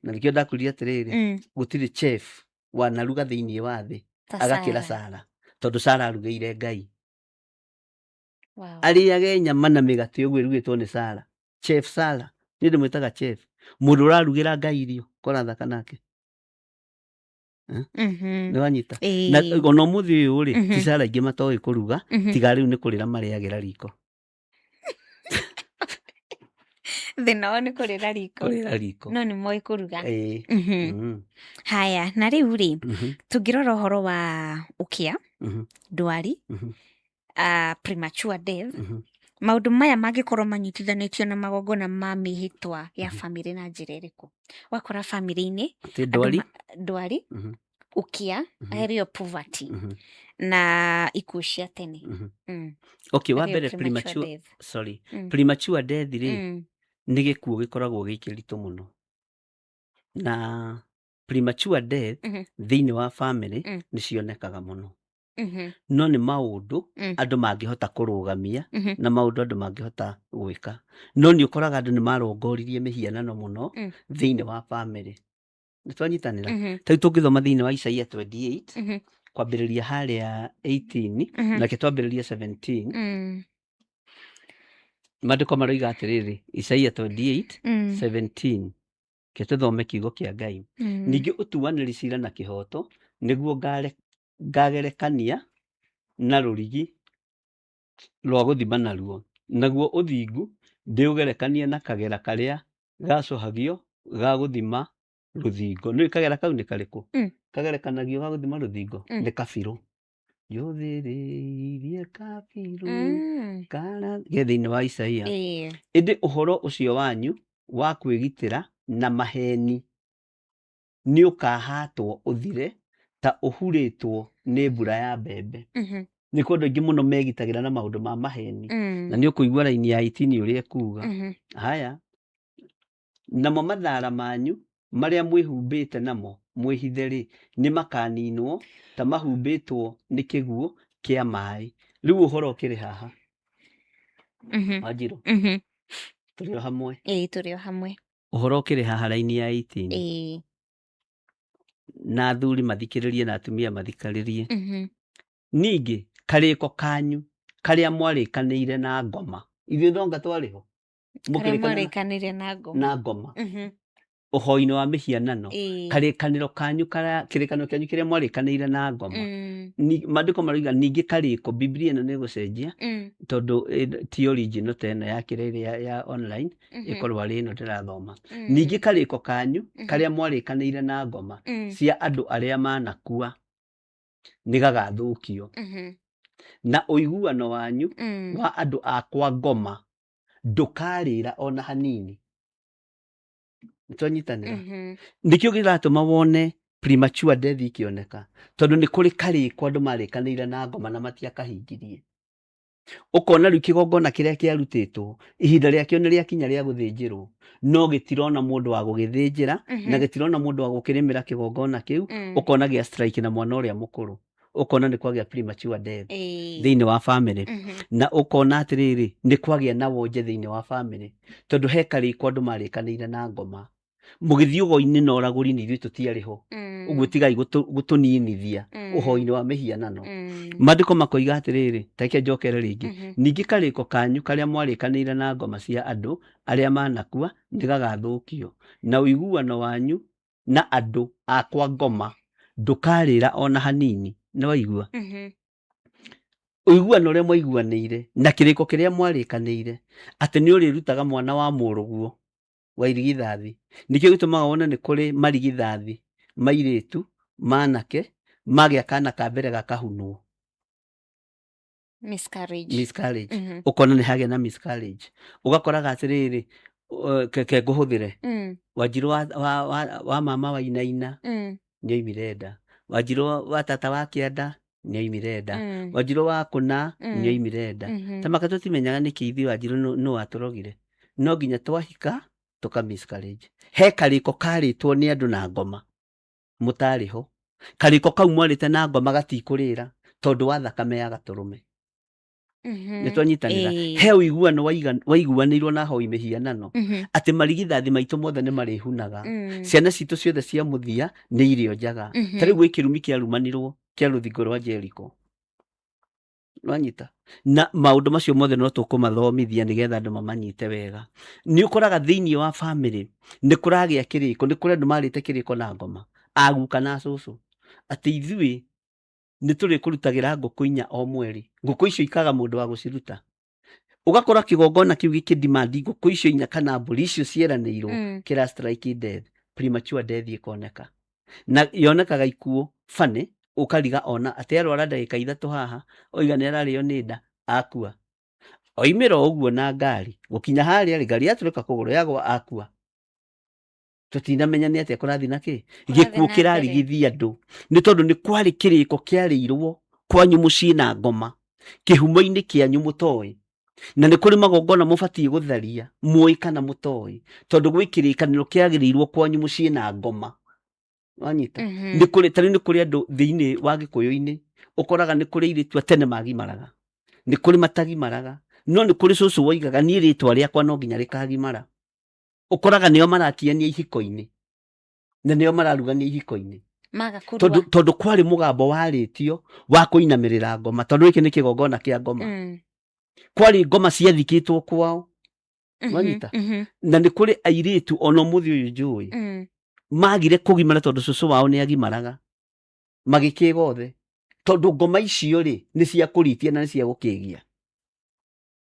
Na nĩkĩo ndakwĩrire atĩrĩrĩ, gũtirĩ chef wanaruga thĩinĩ wa thĩ Ta agakĩra Sara. Sara, tondũ Sara arugĩire Ngai. Arĩage nyama na mĩgate ũguo ĩrugĩtwo nĩ Sara. Chef Sara, niĩ ndĩmwĩtaga chef, mũndũ ũrarugĩra Ngai irio korathaka nake. Nĩ wanyita? Na ona ũmũthĩ ũyũ rĩ, ti Sara aingĩ matoĩ kũruga, tiga rĩu nĩ kũrĩra marĩagĩra riko. Thĩna wao nĩ kũrĩra riko. Kũrĩra riko. No nĩ moĩ kũruga. Ĩĩ. Haya, na rĩu rĩ, tũngĩrora ũhoro wa ũkĩa, ndwari, premature death, maũndũ maya mangĩkorwo manyitithanĩtio na magongona ma mĩhĩtwa ya famĩlĩ na njĩra ĩrĩkũ? Wakora famĩlĩ-inĩ Atĩ ndwari? Ndwari, ũkĩa, arĩyo poverty, na ikuũ cia tene. Okay, wa Arĩyo mbere premature premature, death. Sorry, premature death rĩ, nĩ gĩkuũ gĩkoragwo gĩ kĩritũ mũno. Na premature death thĩinĩ wa family nĩ cionekaga mũno. No nĩ maũndũ andũ mangĩhota kũrũgamia, na maũndũ andũ mangĩhota gwĩka. No nĩ ũkoraga andũ nĩ marongoririe mĩhianano mũno thĩinĩ wa family. Nĩ twanyitanĩra? Ta rĩu tũngĩthoma thĩinĩ wa Isaia 28, kwambĩrĩria harĩa 18, nake twambĩrĩria 17, maandĩko maroiga atĩrĩrĩ, Isaia 28 17, ke tũthome kiugo kĩa Ngai. Ningĩ ũtuanĩri cira na kĩhooto nĩguo ngagerekania na rũrigi rwa gũthima naruo, naguo ũthingu ndĩũgerekanie na kagera karĩa gacũhagio ga gũthima rũthingo. Nĩũĩ kagera kau nĩ karĩkũ? Kagerekanagio ga gũthima rũthingo? Nĩ kabirũ. Njũthĩrĩirie kabirũ kara ge thĩinĩ wa Isaia. Ĩndĩ ũhoro ũcio wanyu wa kwĩgitĩra na maheni nĩ ũkahatwo ũthire ta ũhurĩtwo nĩ mbura ya mbembe. Nĩ kũndũ aingĩ mũno megitagĩra na maũndũ ma maheni. Na nĩ ũkũigua raini ya 18 ũrĩa ĩkuga. Haya, namo mathara manyu marĩa mwĩhumbĩte namo mwĩhithe rĩ, nĩ makaninwo ta mahumbĩtwo nĩ kĩguũ kĩa maĩ. Rĩu ũhoro ũkĩrĩ haha. Wanjirũ, tũrĩ o hamwe. Ĩĩ, tũrĩ o hamwe. Ũhoro ũkĩrĩ haha raini ya 18. Na athuri mathikĩrĩrie na atumia mathikĩrĩrie. Ningĩ karĩko kanyu karĩa mwarĩkanĩire na ngoma, ithuĩ nonga twarĩ ho. Karĩa Mũkĩrĩkanĩra mwarĩkanĩire na ngoma. Na ngoma, ũhoi-inĩ wa mĩhianano. Karĩkanĩro kanyu karĩa, kĩrĩkanĩro kĩanyu kĩrĩa mwarĩkanĩire na ngoma. Maandĩko maroiga ningĩ karĩko, Biblia ĩno nĩ ĩgũcenjia tondũ ti original ta ĩno ya kĩrĩa ĩrĩa ya online, ĩkorwo arĩ ĩno ndĩrathoma. Ningĩ karĩko kanyu karĩa mwarĩkanĩire na ngoma cia andũ arĩa manakua nĩ gagathũkio, na ũiguano wanyu wa andũ akwa ngoma ndũkarĩra ona hanini. Nĩtwanyitanĩra? Nĩkĩo kĩratũma wone premature death ikĩoneka, tondũ nĩ kũrĩ karĩko andũ marĩkanĩire na ngoma na matiakahingirie. Ũkona rĩu kĩgongona kĩrĩa kĩarutĩtwo ihinda rĩakĩo nĩ rĩakinya rĩa gũthĩnjĩrwo, no gĩtirona mũndũ wa gũgĩthĩnjĩra, na gĩtirona mũndũ wa gũkĩrĩmĩra kĩgongona kĩu. Ũkona gĩa strike na mwana ũrĩa mũkũrũ, ũkona nĩ kwagĩa premature death thĩinĩ wa family. Na ũkona atĩrĩrĩ, nĩ kwagĩa na wonje thĩinĩ wa family, tondũ he karĩko andũ marĩkanĩire na ngoma. Mũgĩthiĩ ũgoi-inĩ na ũragũri-inĩ, ithuĩ tũtiarĩ ho. Ũguo tigai gũtũninithia ũhoi-inĩ wa mĩhianano. Maandĩko makoiga atĩrĩrĩ, ta reke njokere rĩngĩ. Ningĩ karĩko kanyu karĩa mwarĩkanĩire na ngoma cia andũ arĩa manakua nĩ gagathũkio, na ũiguano wanyu na andũ akwa ngoma ndũkarĩra ona hanini. Nĩ waigua? Ũiguano ũrĩa mwaiguanĩire na kĩrĩko kĩrĩa mwarĩkanĩire atĩ nĩ ũrĩrutaga mwana wa mũrũguo wa irigithathi. Nĩkĩo gĩtũmaga wone nĩ kũrĩ marigithathi mairĩtu manake magĩa kana ka mbere gakahunwo. Miscarriage. Miscarriage. Ũkona nĩ hagĩa na miscarriage. Ũgakoraga atĩrĩrĩ, ke ngũhũthĩre. Wanjirũ wa mama wa Inaina nĩ oimire nda. Wanjirũ wa tata wa Kĩanda nĩ oimire nda. Wanjirũ wa kũna nĩ oimire nda. Ta maka tũtimenyaga nĩkĩ ithuĩ Wanjirũ nũ watũrogire. No nginya twahika tũka miscarriage. He karĩko karĩtwo nĩ andũ na ngoma mũtarĩ ho. Karĩko kau mwarĩte na ngoma gatikũrĩra tondũ wa thakame ya gatũrũme. Nĩ twanyitanĩra? He ũiguano waiguanĩirwo na hoi mĩhianano atĩ marigithathi maitũ mothe nĩ marĩhunaga. Ciana citũ ciothe cia mũthia nĩ irĩonjaga. Ta rĩu gwĩ kĩrumi kĩarumanirwo kĩa rũthingo rwa Jericho. Nwanyita? Na maũndũ macio mothe no tũkũmathomithia nĩgetha andũ mamanyite wega. Nĩ ũkoraga thĩinĩ wa family nĩ kũragĩa kĩrĩko, nĩ kũrĩ andũ marĩte kĩrĩko na ngoma, aguka na cũcũ, atĩ ithuĩ nĩ tũrĩkũrutagĩra ngũkũ 4 o mweri. Ngũkũ icio ikaga mũndũ wa gũciruta. Ũgakora kĩgongona kĩu gĩkĩdemand ngũkũ icio 4 kana mbũri icio cieranĩirwo, kĩra strike death, premature death ĩkoneka. Na yonekaga ikuũ funny, ũkariga ona atĩ arwara ndagĩka 3 haha, oiga nĩ ararĩo nĩ nda, akua. Oimĩra o ũguo na ngari, gũkinya harĩa rĩ, ngari yatũrĩka kũgũrũ yagwa akua. Tũtinamenya nĩ atĩa kũrathiĩ na kĩ. Kũrathiĩ Gĩkuũ na mbere. kĩrarigithia andũ. Nĩ tondũ nĩ kwarĩ kĩrĩko kĩarĩirwo kwanyu mũciĩ na ngoma, kĩhumo-inĩ kĩanyu mũtoĩ. Na nĩ kũrĩ magongona mũbatiĩ gũtharia, mũĩ kana mũtoĩ. Tondũ gwĩ kĩrĩkanĩro kĩagĩrĩirwo kwanyu mũciĩ na ngoma. Wanyita? Nĩ kũrĩ, ta rĩu nĩ kũrĩ andũ thĩinĩ wa Gĩkũyũ-inĩ, ũkoraga nĩ kũrĩ airĩtu a tene magimaraga. Nĩ kũrĩ matagimaraga. No nĩ kũrĩ cũcũ woigaga niĩ rĩtwa rĩakwa no nginya rĩkagimara. Ũkoraga nĩo maratiania ihiko-inĩ. Na nĩo mararugania ihiko-inĩ. Maga kũrua. Tondũ kwarĩ mũgambo warĩtio wa kũinamĩrĩra ngoma. Tondũ gĩkĩ nĩ kĩgongona kĩa ngoma. Kwarĩ ngoma ciathikĩtwo kwao. Wanyita? Na nĩ kũrĩ airĩtu ona ũmũthĩ ũyũ njũĩ. Magire kũgimara tondũ cũcũ wao nĩ agimaraga. Magĩkĩga othe. Tondũ ngoma icio rĩ, nĩ cia kũritia na nĩ cia gũkĩgia.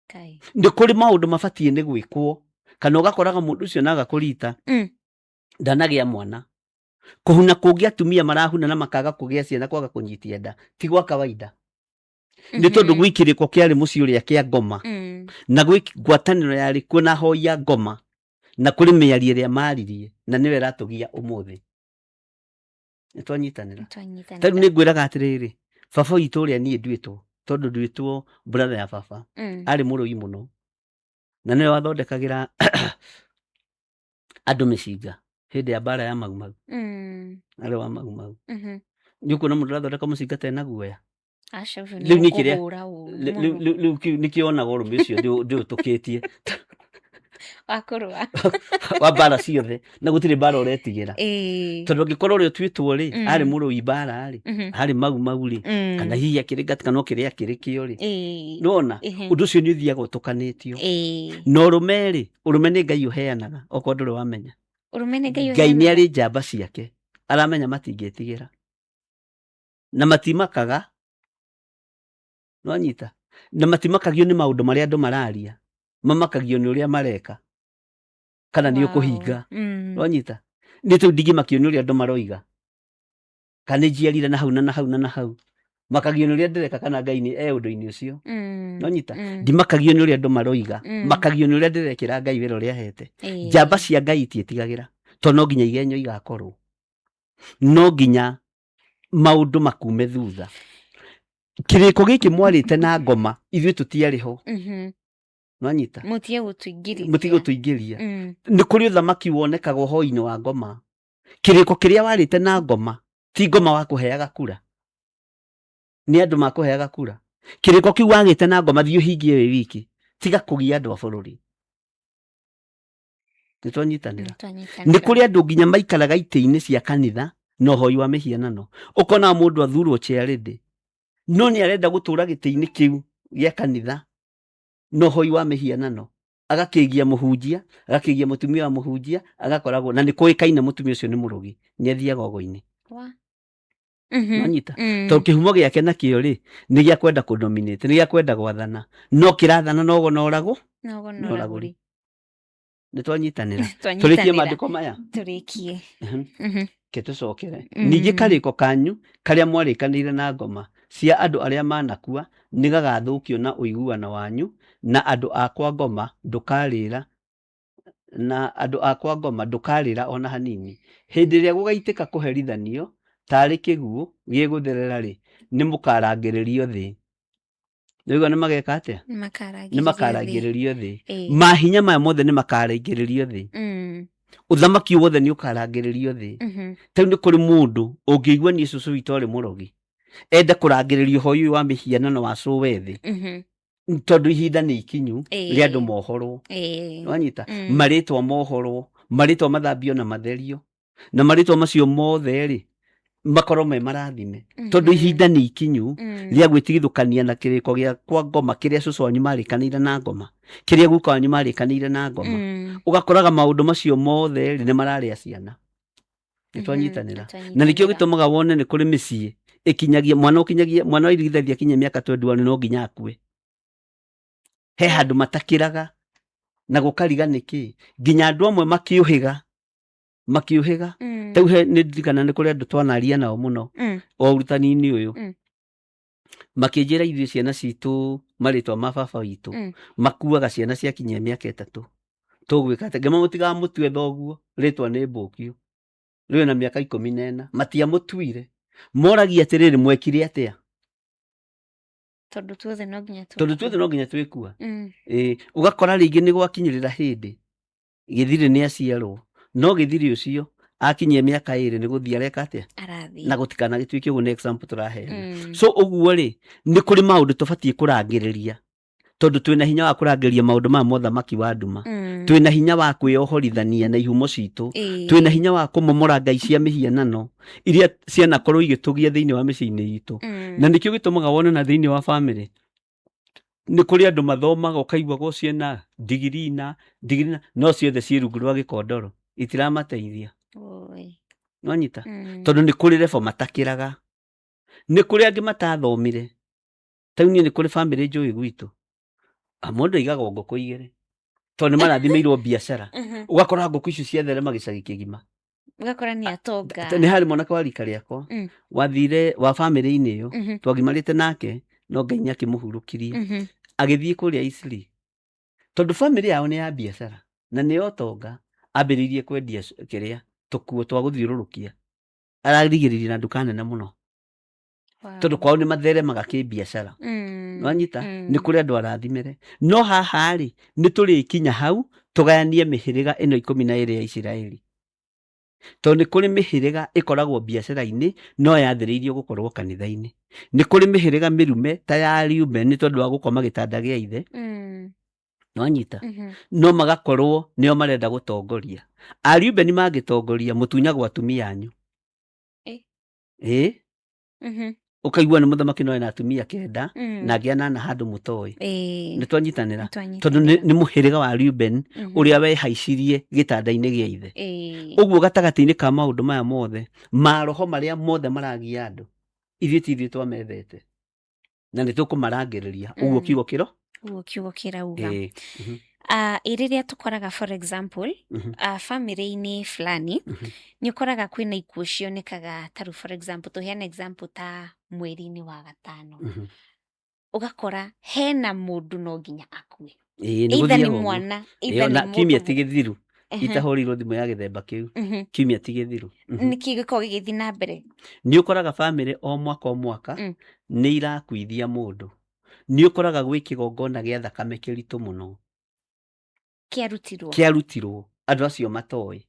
Kai. Nĩ kũrĩ maũndũ mabatiĩ nĩ gwĩkwo. Kana ũgakoraga mũndũ ũcio naga kũrita. Ndanagĩa mwana. Kũhuna kũngĩ atumia marahuna na makaga kũgĩa ciana kwaga kũnyitia nda. Ti gwa kawaida. Nĩ tondũ gwĩ kĩrĩko kĩarĩ mũciĩ ũrĩa kĩa ngoma. Na gwĩ ngwatanĩro yarĩ kuo na ahoi a ngoma. Na kũrĩ mĩario ĩrĩa maririe na nĩyo ĩratũgia ũmũthĩ. Nĩ twanyitanĩra? Nĩ twanyitanĩra. Ta rĩu nĩ ngwĩraga atĩrĩrĩ, baba witũ ũrĩa niĩ nduĩtwo, tondũ nduĩtwo brother ya baba, arĩ mũrũi mũno. Na nĩwe wathondekagĩra andũ mĩcinga hĩndĩ ya mbara ya Mau Mau. Arĩ wa Mau Mau. Nĩ ũkuona mũndũ ũrathondeka mũcinga ta ena guoya. Aca ũcio nĩ Rĩu niĩ kĩrĩa- ũkũhũra ũru Rĩu- mũno. rĩu- rĩu kĩu nĩkĩo onaga ũrũme ũcio ndĩũtũkĩtie Wa kũrũa. wa mbara ciothe na gũtirĩ mbara ũretigĩra Ĩĩ. tondũ angĩkorwo ũrĩa ũtuĩtwo rĩ Mm. arĩ mũrũi mbara rĩ Mhm. arĩ mau mau rĩ Mm. kana hihi akĩrĩ ngati kana o kĩrĩa akĩrĩ kĩo rĩ Ĩĩ. nĩwona Ehe. ũndũ ũcio nĩ ũthiaga ũtũkanĩtio Ĩĩ. na ũrũme rĩ ũrũme nĩ ngai ũheanaga okorwo ndũrĩ wamenya Ũrũme nĩ Ngai ngai nĩ ũheanaga. arĩ njamba ciake aramenya matingĩtigĩra na matimakaga nwanyita na matimakagio nĩ maũndũ marĩa andũ mararia mamakagio nĩ ũrĩa mareka kana nĩ Wow. ũkũhinga Mm. nwanyita nĩ tũ ndingĩmakio nĩ ũrĩa andũ maroiga kana nĩ njiarire na hau na na hau na na hau makagio nĩ ũrĩa ndĩreka kana ngai nĩ e ũndũ-inĩ ũcio Mm. nwanyita Mm. ndimakagio nĩ ũrĩa andũ maroiga Mm. makagio nĩ ũrĩa ndĩrekĩra ngai wĩra ũrĩa ahete Ĩĩ. njamba cia ngai itiĩtigagĩra tondũ no nginya igenyo igakorwo no nginya maũndũ makume thutha kĩrĩko gĩkĩ mwarĩte na ngoma ithuĩ tũtiarĩ ho Mhm. nwanyita Mũtige gũtũingĩrithia. mũtige gũtũingĩria Mm. nĩ kũrĩ ũthamaki wonekaga ũhoi-inĩ wa ngoma kĩrĩko kĩrĩa warĩte na ngoma ti ngoma wakũheaga kura nĩ andũ makũheaga kura kĩrĩko kĩu wagĩte na ngoma thiĩ ũhingie wĩ wiki tiga kũgia andũ a bũrũri nĩ twanyitanĩra Nĩtwanyitanĩra. nĩ kũrĩ andũ nginya maikaraga itĩ-inĩ cia kanitha na ũhoi wa mĩhianano ũkona mũndũ athurwo chairlady no nĩ arenda gũtũra gĩtĩ-inĩ kĩu gĩa kanitha na ũhoi wa mĩhianano agakĩgia mũhunjia agakĩgia mũtumia wa mũhunjia agakoragwo na nĩ kũĩkaine mũtumia ũcio nĩ mũrogi nĩ athiaga ogo-inĩ Wa. Mhm. nonyita Mm. tondũ kĩhumo gĩake nakĩo rĩ nĩ gĩa kwenda kũdominate nĩ gĩa kwenda gwathana no kĩrathana nogo noragwo Nogo no noragũri. nĩ twanyitanĩra tũrĩkie Twanyitanĩra. maandĩko maya Tũrĩkie. Mhm. Mhm. ke tũcokere Mm. ningĩ karĩko kanyu karĩa mwarĩkanĩire na ngoma cia andũ arĩa manakua nĩ gagathũkio na ũiguano wanyu na andũ akwa ngoma ndũkarĩra na andũ akwa ngoma ndũkarĩra ona hanini hĩndĩ ĩrĩa gũgaitĩka kũherithanio tarĩ kĩguũ gĩgũtherera rĩ nĩ mũkarangĩrĩrio thĩ nĩũigua nĩ mageka atĩa Nĩmakarangĩrĩrio nĩ thĩ. makarangĩrĩrio thĩ Ĩĩ. mahinya maya mothe nĩ makarangĩrĩrio thĩ Mm. ũthamaki wothe nĩ ũkarangĩrĩrio thĩ Mhm. tarĩu nĩ kũrĩ mũndũ ũngĩigua niĩ cũcũ witũ arĩ mũrogi ende kũrangĩrĩria ũhoi ũyũ wa mĩhianano wa cũwe thĩ Mhm. tondũ ihinda nĩ ikinyu Ĩĩ. rĩa andũ mohorwo Ĩĩ. wanyita Mm. marĩtwa mohorwo marĩtwa mathambio na matherio na marĩtwa macio mothe rĩ makorwo me marathime tondũ Mhm. ihinda nĩ ikinyu Mm. rĩa gwĩtigithũkania na kĩrĩko gĩa kwa ngoma kĩrĩa cũcũ wanyu marĩkanĩire na ngoma kĩrĩa guka wanyu marĩkanĩire na ngoma Mm. ũgakoraga maũndũ macio mothe rĩ nĩ mararĩa ciana nĩ twanyitanĩra na nĩkĩo gĩtũmaga wone nĩ kũrĩ mĩciĩ ĩkinyagia mwana ũkinyagia mwana wa irigithathi akinyia mĩaka 21 no nginya akue he handũ matakĩraga na gũkariga nĩkĩ nginya andũ amwe makĩũhĩga makĩũhĩga Mm. tarĩu he nĩ ndirikana nĩ kũrĩ andũ twanaria nao mũno Mm. o ũrutani-inĩ ũyũ Mm. makĩnjĩra ithuĩ ciana citũ marĩtwa ma baba witũ Mm. makuaga ciana ciakinyia mĩaka ĩtatũ tũgwĩka atĩa ngĩma mũtigamũtue thoguo rĩtwa nĩ mbũkiũ rĩu na mĩaka 14 matiamũtuire moragia atĩrĩrĩ mwekire atĩa Tondũ tuothe no nginya tondũ tuothe no nginya twĩkua Mm. ĩĩ ũgakora rĩngĩ nĩ gwakinyĩrĩra hĩndĩ gĩthirĩ nĩ aciarwo no gĩthirĩ ũcio akinyia mĩaka 2 nĩ gũthiĩ areka atĩa Arathiĩ. na gũtikanagĩtuĩke ũguo nĩ example tũraheana Mm. so ũguo rĩ nĩ kũrĩ maũndũ tũbatiĩ kũrangĩrĩria tondũ twĩna hinya wa kũrangĩrĩria maũndũ maya mothamaki wa nduma Mm. twĩna hinya wa kwĩyohorithania na ihumo citũ Ĩĩ. twĩna hinya wa kũmomora ngai cia mĩhianano iria cianakorwo igĩtũgia thĩinĩ wa mĩciĩ-inĩ itũ Mm. na nĩkĩo gĩtũmaga wone na thĩinĩ wa bamĩrĩ nĩ kũrĩ andũ mathomaga ũkaigua ciena ndigiri na ndigiri na no ciothe ciĩ rungu rwa gĩkondoro itiramateithia Oi. nwanyita Mm. tondũ nĩ kũrĩ level matakĩraga nĩ kũrĩ angĩ matathomire tarĩu niĩ nĩ kũrĩ bamĩrĩ njũĩ gwitũ Ah, mũndũ aigagwo ngũkũ igĩrĩ tondũ nĩ marathimĩirwo biacara Mhm. ũgakora ngũkũ icio ciatherema gĩcagi kĩgima Ũgakora nĩ atonga. nĩ harĩ mwanake wa rika rĩakwa Mm. wathire wa bamĩrĩ-inĩ ĩyo Mhm. twagimarĩte nake no ngai nĩ akĩmũhurũkirie Mhm. agĩthiĩ kũrĩa Isli tondũ bamĩrĩ yao nĩ ya biacara na nĩ ya ũtonga ambĩrĩirie kwendia kĩrĩa tũkuo twa gũthiũrũrũkia ararigĩrĩria na nduka nene mũno Wow. tondũ kwao nĩ matheremaga kĩbiacara Mm. nwanyita Mm. nĩ kũrĩ andũ arathimĩre no haha rĩ nĩ tũrĩkinya hau tũgayanie mĩhĩrĩga ĩno 12 ya Isiraeli Tondũ nĩ kũrĩ mĩhĩrĩga ĩkoragwo biacara-inĩ no yathĩrĩirio gũkorwo kanitha-inĩ. Nĩ kũrĩ mĩhĩrĩga mĩrume ta ya Reuben nĩ tondũ wa gũkoma gĩtanda gĩa ithe. Nĩwanyita? No magakorwo nĩo marenda gũtongoria. A Reuben mangĩtongoria mũtunyagwo atumia anyu. Ĩĩ. Ũkaigua nĩ mũthamaki no ena atumia kenda na angĩ anana handũ mũtoĩ. Nĩ twanyitanĩra? Tondũ nĩ mũhĩrĩga wa Reuben ũrĩa wehaicirie gĩtanda-inĩ gĩa ithe. Ũguo gatagatĩ-inĩ ka maũndũ maya mothe, maroho marĩa mothe maragia andũ, ithuĩ ti ithuĩ twamethete. Na nĩ tũkũmarangĩrĩria. Ũguo kiugo kĩro? Ũguo kiugo kĩrauga. Ĩ rĩrĩa tũkoraga for example, family-inĩ fulani, nĩ ũkoraga kwĩna ikuũ cionekaga ta rĩu for example, tũheane example ta mweri-inĩ wa gatano. Ũgakora hena mũndũ no nginya akue. Ĩĩ, nĩ Either gũthiaga nĩ ũguo. mwana, Ĩĩ, either ona nĩ kiumia mũndũ ti gĩthiru. Itahũrĩirwo thimũ ya gĩthemba kĩu. Kiumia ti gĩthiru. Nĩkĩ gĩkoragwo gĩgĩthiĩ na mbere? Nĩ ũkoraga bamĩrĩ o mwaka o mwaka nĩ irakuithia mũndũ. Nĩ ũkoraga gwĩ kĩgongona gĩa thakame kĩritũ mũno. Kĩarutirwo. Kĩarutirwo andũ acio matoĩ.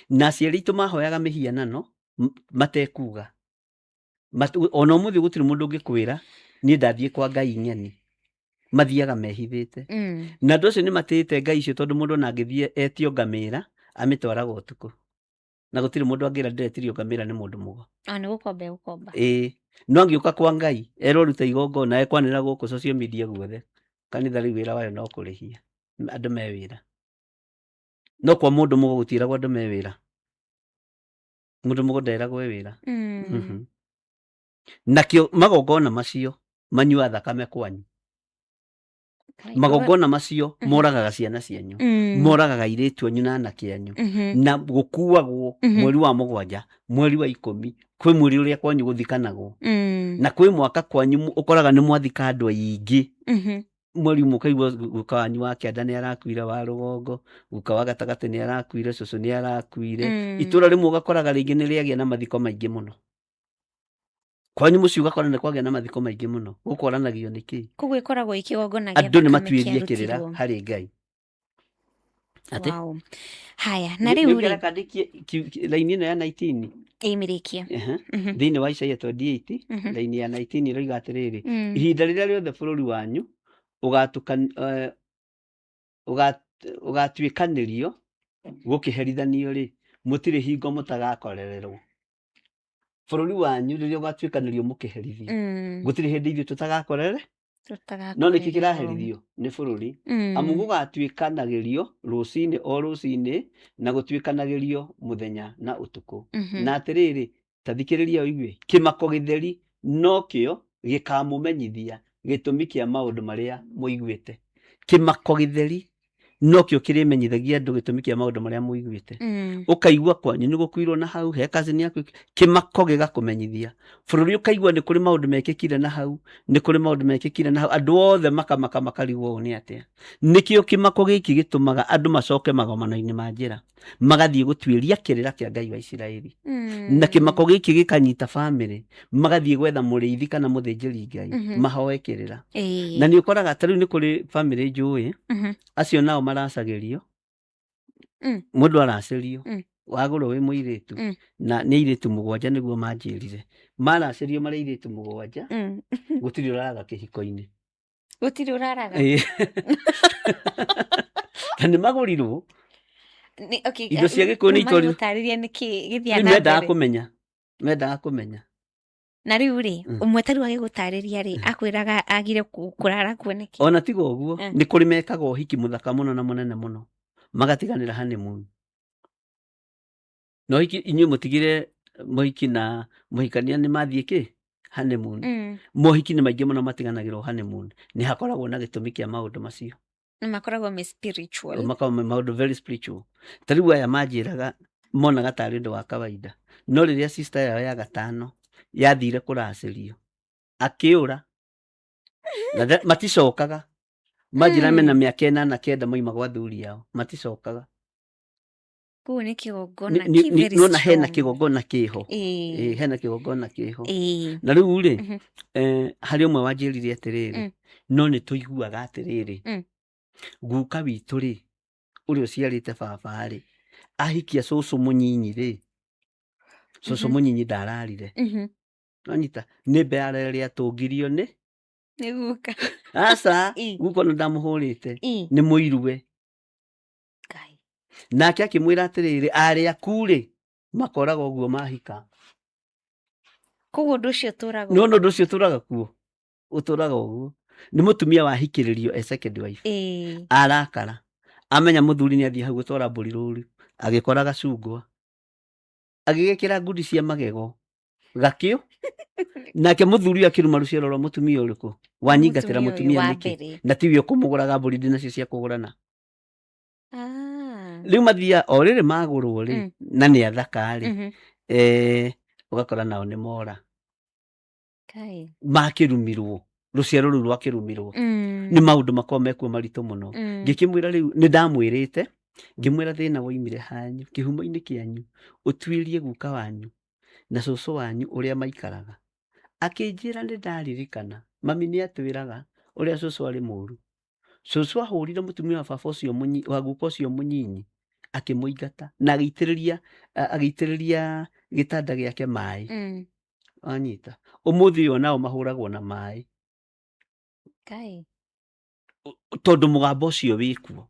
Na aciari aitũ mahoyaga mĩhianano matekuga. Ona ũmũthĩ gũtirĩ mũndũ ũngĩkwĩra niĩ ndathiĩ kwa Ngai ng'eni. Mathiaga mehithĩte. Na andũ acio nĩ matĩĩte Ngai icio tondũ mũndũ ona angĩthiĩ etio ngamĩra, amĩtwaraga ũtukũ. Na gũtirĩ mũndũ angĩra ndĩretirio ngamĩra nĩ mũndũ mũgo. Nĩ gũkomba egũkomba. Ĩĩ. No angĩũka kwa Ngai, erwo rute igongona, ekwanĩrĩra gũkũ social media guothe. Kanitha rĩu wĩra wayo no kũrĩhia. Andũ me wĩra. No kwa mũndũ mũgo gũtiĩragwo andũ me wĩra. Mũndũ mũgo nderagwo e wĩra. Nakĩo magongona macio manyuaga thakame kwanyu. Magongona macio moragaga ciana cianyu. Moragaga airĩtu anyu na anake anyu. Na gũkuagwo mweri wa 7, mweri wa 10, kwĩ mweri ũrĩa kwanyu gũthikanagwo. Na kwĩ mwaka kwanyu ũkoraga nĩ mwathika andũ aingĩ. Mweri ũmwe ũkaigua guka wanyu wa kĩanda nĩ arakuire wa rũgongo, guka wa gatagatĩ nĩ arakuire, cũcũ nĩ arakuire. Itũra rĩmwe ũgakoraga rĩngĩ nĩ rĩagĩa na mathiko maingĩ mũno. Kwanyu mũciĩ ũgakora nĩ kwagĩa na mathiko maingĩ mũno. Gũkwaranagio nĩ kĩ? Koguo ĩkoragwo ĩ kĩgongona gĩa Andũ nĩ thakame matuĩrie kĩrĩra kĩarutirwo. harĩ Ngai. Atĩ? Wow. Haya, na rĩu rĩ. Nĩ ũngĩandĩkie raini ĩno ya 19. Ĩ mĩrĩkie. Thĩinĩ wa Isaia 28, raini ya 19 ĩroiga atĩrĩrĩ, ihinda rĩrĩa rĩothe bũrũri wanyu ũgatuĩkanĩrio gũkĩherithanio rĩ, mũtirĩ hingo mũtagakorererwo. Bũrũri wanyu rĩrĩa ũgatuĩkanĩrio mũkĩherithio, gũtirĩ hĩndĩ ithuĩ tũtagakorere. No nĩkĩ kĩraherithio nĩ bũrũri? Amu gũgatuĩkanagĩrio rũcinĩ o rũcinĩ, na gũtuĩkanagĩrio mũthenya na ũtukũ. Na atĩrĩrĩ, ta thikĩrĩria ũigue, kĩmako gĩtheri nokĩo gĩkamũmenyithia gĩtũmi kĩa maũndũ marĩa mũiguĩte. Kĩmako gĩtheri nokĩo kĩrĩmenyithagia andũ gĩtũmi kĩa maũndũ marĩa mũiguĩte. Ũkaigua kwanyu nĩ gũkuirwo na hau, he cousin yaku, kĩmako gĩgakũmenyithia. Bũrũri ũkaigua nĩ kũrĩ maũndũ mekĩkire na hau, nĩ kũrĩ maũndũ mekĩkire na hau, andũ othe makamaka makarigwo ũũ nĩ atĩa. Nĩkĩo kĩmako gĩkĩ gĩtũmaga andũ macoke magomano-inĩ ma njĩra, magathiĩ gũtuĩria kĩrĩra kĩa Ngai wa Isiraeli. Na kĩmako gĩkĩ gĩkanyita bamĩrĩ, magathiĩ gwetha mũrĩithi kana mũthĩnjĩri Ngai, mahoe kĩrĩra. Na nĩ ũkoraga ta rĩu nĩ kũrĩ bamĩrĩ njũĩ, acio nao maracagĩrio, mũndũ aracĩrio, wagũrwo wĩ mũirĩtu, na nĩ airĩtu 7 nĩguo manjĩrire. Maracĩrio marĩ airĩtu 7, gũtirĩ ũraraga kĩhiko-inĩ. Gũtirĩ ũraraga? Ĩĩ. Na nĩ magũrirwo. Nĩ, okay, Indo cia Gĩkũyũ nĩ itwarirwo. Magũtarĩria nĩkĩ gĩthiaga Rĩu na mendaga mbere. kũmenya. Mendaga kũmenya. Na rĩu rĩ, ũmwe ta rĩu agĩgũtarĩria rĩ, akwĩraga agire kũrara kuo nĩkĩ? Ona tiga ũguo, nĩ kũrĩ mekaga ũhiki mũthaka mũno na mũnene mũno. Magatiganĩra honeymoon. Na ũhiki, inyuĩ mũtigire mũhiki na mũhikania nĩ mathiĩ kĩ? Honeymoon. Mohiki nĩ maingĩ mũno matiganagĩrwo honeymoon. Nĩ hakoragwo na gĩtũmi kĩa maũndũ macio. Na makoragwo me spiritual. Makoragwo me maũndũ very spiritual. Ta rĩu aya manjĩraga monaga tarĩ ũndũ wa kawaida. No rĩrĩa sister yao ya gatano yathire kũracĩrio, akĩũra. Na maticokaga. Manjĩra mena mĩaka 8 9 moima gwa athuri ao. Maticokaga. Kũu nĩ kĩgongona kĩ very Nĩwona hena strong. kĩgongona kĩho. Ĩĩ, hena kĩgongona kĩho. Na rĩu rĩ, harĩ ũmwe wanjĩrire atĩrĩrĩ, no nĩ tũiguaga atĩrĩrĩ, guka witũ rĩ, ũrĩa ũciarĩte baba rĩ, Ahikia cũcũ mũnyinyi rĩ, cũcũ mũnyinyi ndararire. Nonyita nĩ mbere rĩatũngirio nĩ Nĩ guka. Aca. Guka ona ndamũhũrĩte. Nĩ mũiruwe. Ngai. Nake akĩmwĩra atĩrĩrĩ, arĩ aku rĩ makoraga ũguo mahika. Koguo ũndũ ũcio ũtũraga. Nĩwona ũndũ ũcio ũtũraga kuo, ũtũraga ũguo. Nĩ mũtumia wahikĩrĩrio e second wife. Arakara amenya mũthuri nĩ athiĩ hau gũtwara mbũri rũru, agĩkora gacungwa, agĩgekĩra ngundi cia magego gakĩo. Nake mũthuri ũyũ akĩruma rũciaro rwa mũtumia ũrĩkũ wanyingatĩra. Mũtumia ũyũ Mũtumia wa nĩkĩ mbere. Na tiwe ũkũmũgũraga mbũri, ndĩ nacio cia kũgũrana. Rĩu mathiaga o rĩrĩ magũrwo rĩ, na nĩ athaka rĩ, ũgakora nao nĩ mora. Ngai. Makĩrumirwo, rũciaro rũu rwakĩrumirwo. Nĩ maũndũ makoragwo mekuo maritũ mũno. Ngĩkĩmwĩra rĩu nĩ ndamwĩrĩte, ngĩmwĩra thĩna woimire hanyu kĩhumo-inĩ kĩanyu, ũtuĩrie guka wanyu na cũcũ wanyu ũrĩa maikaraga. Akĩnjĩra nĩ ndaririkana mami nĩ atwĩraga ũrĩa cũcũ arĩ mũru. Cũcũ ahũrire mũtumia wa baba ũcio wa guka ũcio mũnyinyi, akĩmũingata na agĩitĩrĩria gĩtanda gĩake maĩ. Wanyita, ũmũthĩ ũyũ nao mahũragwo na maĩ. Ngai. Tondũ mũgambo ũcio wĩkuo.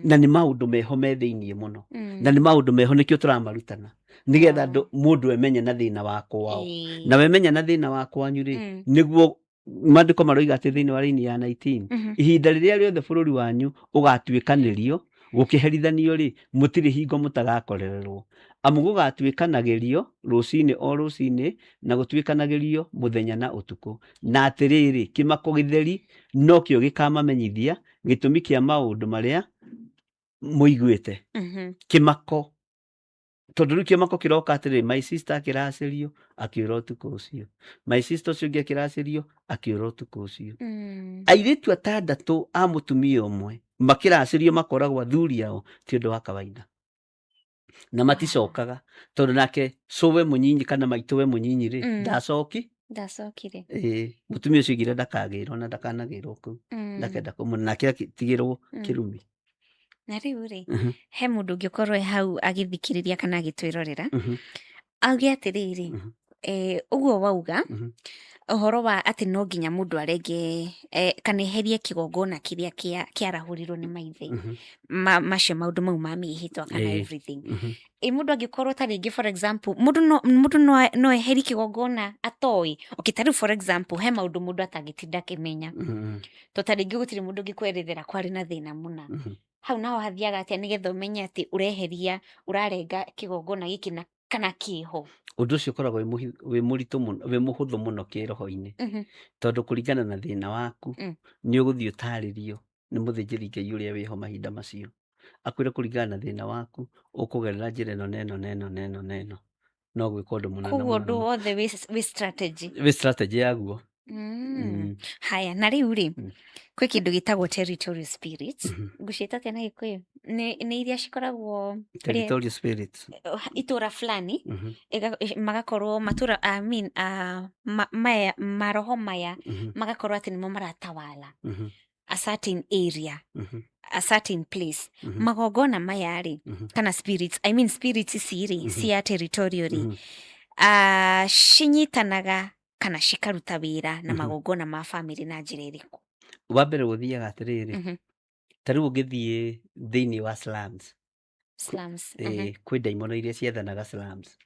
Na nĩ maũndũ meho me thĩiniĩ mũno. Na nĩ maũndũ meho, nĩkĩo tũramarutana, nĩgetha andũ mũndũ emenye na thĩna wa kwao. Na wemenya na thĩna wa kwanyu rĩ, nĩguo maandĩko maroiga atĩ thĩinĩ wa raini ya 19, ihinda rĩrĩa rĩothe bũrũri wanyu ũgatuĩkanĩrio gũkĩherithanio rĩ, mũtirĩ hingo mũtagakorererwo, amu gũgatuĩkanagĩrio rũcinĩ o rũcinĩ, na gũtuĩkanagĩrio mũthenya na ũtukũ. Na atĩrĩrĩ, kĩmako gĩtheri nokĩo gĩkamamenyithia gĩtũmi kĩa maũndũ marĩa mũiguĩte. Kĩmako, tondũ rĩu kĩmako kĩroka atĩrĩrĩ, my sister akĩracĩrio akĩũra ũtukũ ũcio, my sister ũcio ũngĩ akĩracĩrio akĩũra ũtukũ ũcio. Airĩtu atandatũ a mũtumia ũmwe makĩracĩrio makoragwo athuri ao, ti ũndũ wa kawaida. Na maticokaga, tondũ nake cũwe mũnyinyi kana maitũwe mũnyinyi rĩ, ndacoki. Ndacokire. Ĩĩ, mũtumia ũcio oigire ndakagĩrwo na ndakanagĩrwo kũu. Ndakenda kũmũna, nake agĩtigĩrwo kĩrumi. Na rĩu rĩ, he mũndũ ũngĩkorwo e hau agĩthikĩrĩria kana agĩtwĩrorera, auge atĩrĩrĩ, ũguo wauga, ũhoro wa atĩ no nginya mũndũ arenge kana eherie kĩgongona kĩrĩa kĩarahũrirwo nĩ maithe, macio maũndũ mau ma mĩhĩtwa kana everything. Ĩ mũndũ angĩkorwo ta rĩngĩ, for example, mũndũ no eherie kĩgongona atoĩ? Okay, ta rĩu for example, he maũndũ mũndũ atangĩtinda akĩmenya, to ta rĩngĩ gũtirĩ mũndũ ũngĩkwerethera kwarĩ na thĩna mũna. Hau naho hathiaga atĩa nĩgetha ũmenye atĩ ũreheria, ũrarenga kĩgongona gĩkĩ na kana kĩho? Ũndũ ũcio ũkoragwo wĩ mũritũ mũno, wĩ mũhũthũ mũno kĩroho-inĩ, tondũ kũringana na thĩna waku, nĩ ũgũthiĩ ũtarĩrio nĩ mũthĩnjĩri Ngai ũrĩa wĩho mahinda macio, akwĩre kũringana na thĩna waku ũkũgerera njĩra ĩno na ĩno na ĩno na ĩno na ĩno, no gwĩka ũndũ mũna na Koguo mũna. Ũndũ wothe wĩ strategy. Wĩ strategy yaguo. Haya, na rĩu rĩ, kwĩ kĩndũ gĩtagwo territorial spirits. Ngũciĩta atĩa na Gĩkũyũ? Nĩ iria cikoragwo Territorial spirits. Itũra fulani, magakorwo matũra, I mean, maya maroho maya magakorwo atĩ nĩmo maratawala a certain area, a certain place. Magongona maya rĩ, kana spirits, I mean spirits ici rĩ, cia territorial rĩ, cinyitanaga kana cikaruta wĩra na magongona ma family na njĩra ĩrĩkũ? Wa mbere gũthiaga atĩrĩrĩ, ta rĩu ũngĩthiĩ thĩinĩ wa slums, Slums. Kwĩ ndaimono iria ciathanaga slums.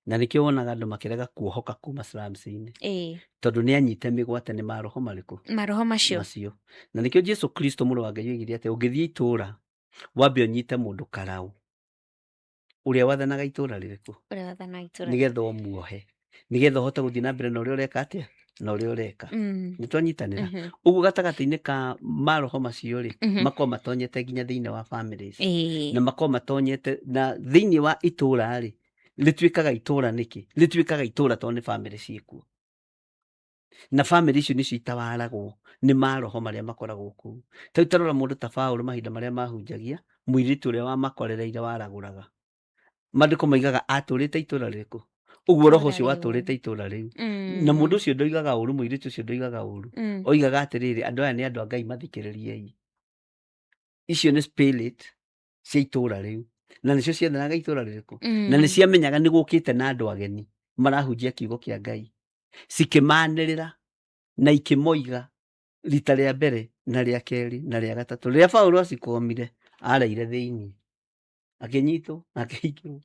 Na nĩkĩo wonaga andũ makĩrega kuohoka kuma slums-inĩ, tondũ nĩ anyite mĩgwate nĩ maroho marĩkũ? Maroho macio. Macio. Na nĩkĩo Jesu Kristo mũrũ wa Ngai oigire atĩ ũngĩthiĩ itũũra wambe ũnyite mũndũ karau ũrĩa wathanaga itũũra rĩrĩkũ, Ũrĩa wathanaga itũũra, nĩgetha ũmuohe, nĩgetha ũhote gũthiĩ na mbere na ũrĩa ũreka atĩa na ũrĩa ũreka. Nĩ twanyitanĩra? Ũguo gatagatĩ-inĩ ka maroho macio rĩ, makorwo matonyete nginya thĩinĩ wa families, na makorwo matonyete na thĩinĩ wa itũũra rĩ, rĩtuĩkaga itũũra nĩkĩ? Rĩtuĩkaga itũũra tondũ nĩ family ciĩkuo, na family icio nĩcio itawaragwo nĩ maroho marĩa makoragwo kũu. Ta rĩu tarora mũndũ ta Paũlũ, mahinda marĩa mahunjagia, mũirĩtu ũrĩa wamakorereire waragũraga, maandĩko maigaga atũrĩte itũũra rĩrĩkũ? Ũguo roho ũcio Itũũra rĩu. Watũrĩte itũũra rĩu. Na mũndũ ũcio ndoigaga ũru, mũirĩtu ũcio ndoigaga ũru, oigaga atĩrĩrĩ, andũ aya nĩ andũ a Ngai, mathikĩrĩriei. Icio nĩ spirit cia itũra rĩu, na nĩcio ciathanaga itũra rĩrĩkũ, na nĩ ciamenyaga nĩ gũkĩte na andũ ageni marahunjia kiugo kĩa Ngai, cikĩmanĩrĩra na ikĩmoiga rita rĩa mbere na rĩa kerĩ na rĩa gatatũ. Rĩrĩa Paũlũ acikomire, areire thĩinĩ, akĩnyitwo na akĩhingĩrwo,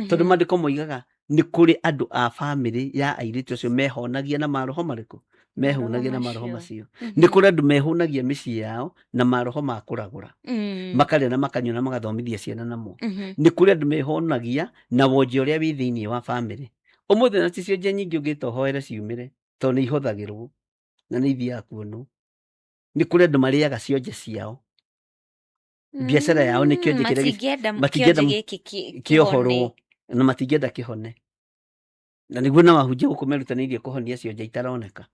tondũ maandĩko moigaga nĩ kũrĩ andũ a bamĩrĩ ya airĩtu acio mehonagia na maroho marĩkũ? Mehũnagia na maroho macio. Nĩ kũrĩ andũ mehũnagia mĩciĩ yao na maroho ma kũragũra, makarĩa na makanyua na magathomithia ciana namo. Nĩ kũrĩ andũ mehonagia na wonje ũrĩa wĩ thĩinĩ wa bamĩrĩ. Ũmũthĩ na ti cionje nyingĩ ũngĩta ũhoere ciumĩre, tondũ nĩ ihothagĩrwo na nĩ ithiaga kuonwo. Nĩ kũrĩ andũ marĩaga cionje ciao, biacara yao nĩ kĩonje kĩrĩa matingĩenda matingĩenda kĩonje gĩkĩ kĩohorwo, na matingĩenda kĩhone, na nĩguo na wahunjia gũkũ merutanĩirie kũhonia cionje itaroneka.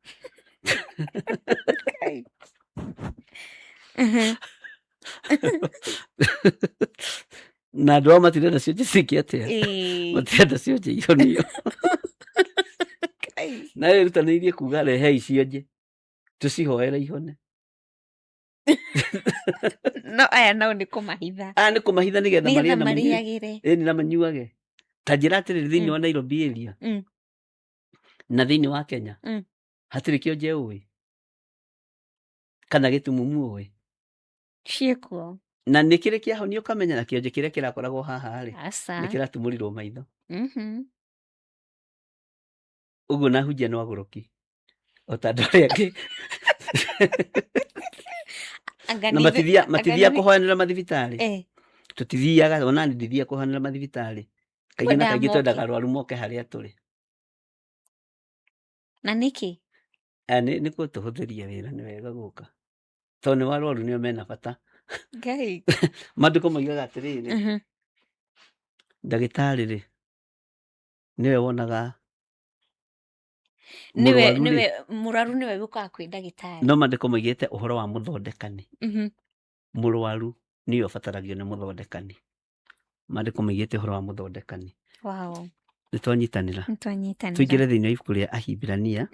Na andũ ao matirenda cionje ciĩke atĩa? Matirenda cionje ihonio, na ĩrutanĩirie kuga rehei cionje tũcihoere ihone. No aya nao nĩ kũmahitha. Aya nĩ kũmahitha nĩgetha marĩe nĩgetha na manyue. Marĩagĩre. Ĩni, na manyuage. Ta njĩra atĩrĩrĩ, thĩinĩ wa Nairobi area na thĩinĩ wa Kenya, hatirĩ kĩonje ũĩ kana gĩtumumu ũĩ? Ciĩkuo. Na nĩ kĩrĩ kĩahonio ũkamenya na kĩonje kĩrĩa kĩrakoragwo haha rĩ, aca, nĩ kĩratumũrirwo maitho. Ũguo na hunjia no agũrũki o ta andũ arĩa angĩ. Anga na nĩ matithia anga matithia nĩ- kũhoyanĩra mathibitarĩ. Tũtithiaga, ona niĩ ndithiaga kũhoyanĩra mathibitarĩ kaingĩ na Kwendaga kaingĩ, twendaga moke. arwaru moke harĩa tũrĩ. Na nĩkĩ? Aya nĩ gũtũhũthĩria wĩra, nĩ wega gũka tondũ nĩ warwaru nĩo mena bata. Ngai. Maandĩko moigaga atĩrĩrĩ, ndagĩtarĩ rĩ, nĩwe wonaga Nĩwe mũrwaru rĩ, nĩwe mũrwaru, nĩwe ũkaga kwĩ ndagĩtarĩ. No maandĩko moigĩte ũhoro wa mũthondekani, mũrwaru nĩwe ũbataragio nĩ mũthondekani. Maandĩko moigĩte ũhoro wa mũthondekani. Nĩ twanyitanĩra? Nĩtwanyitanĩra. Tũingĩre thĩinĩ wa ibuku rĩa Ahibirania.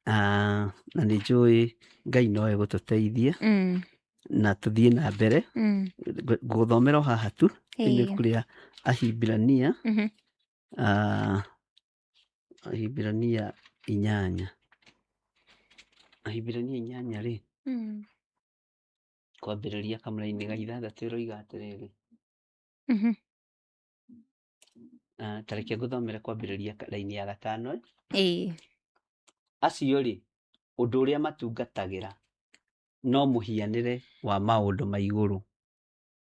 Na nĩ njũĩ Ngai no egũtũteithia na tũthiĩ na mbere. Ngũthomera o haha tu thĩinĩ wa ibuku rĩa Ahibirania. Ahibirania 8, Ahibirania 8 rĩ, kwambĩrĩria kamũraini ga 6, ĩroiga atĩrĩrĩ, ta reke ngũthomere kwambĩrĩria raini ya 5. Acio rĩ, ũndũ ũrĩa matungatagĩra no mũhianĩre wa maũndũ ma igũrũ.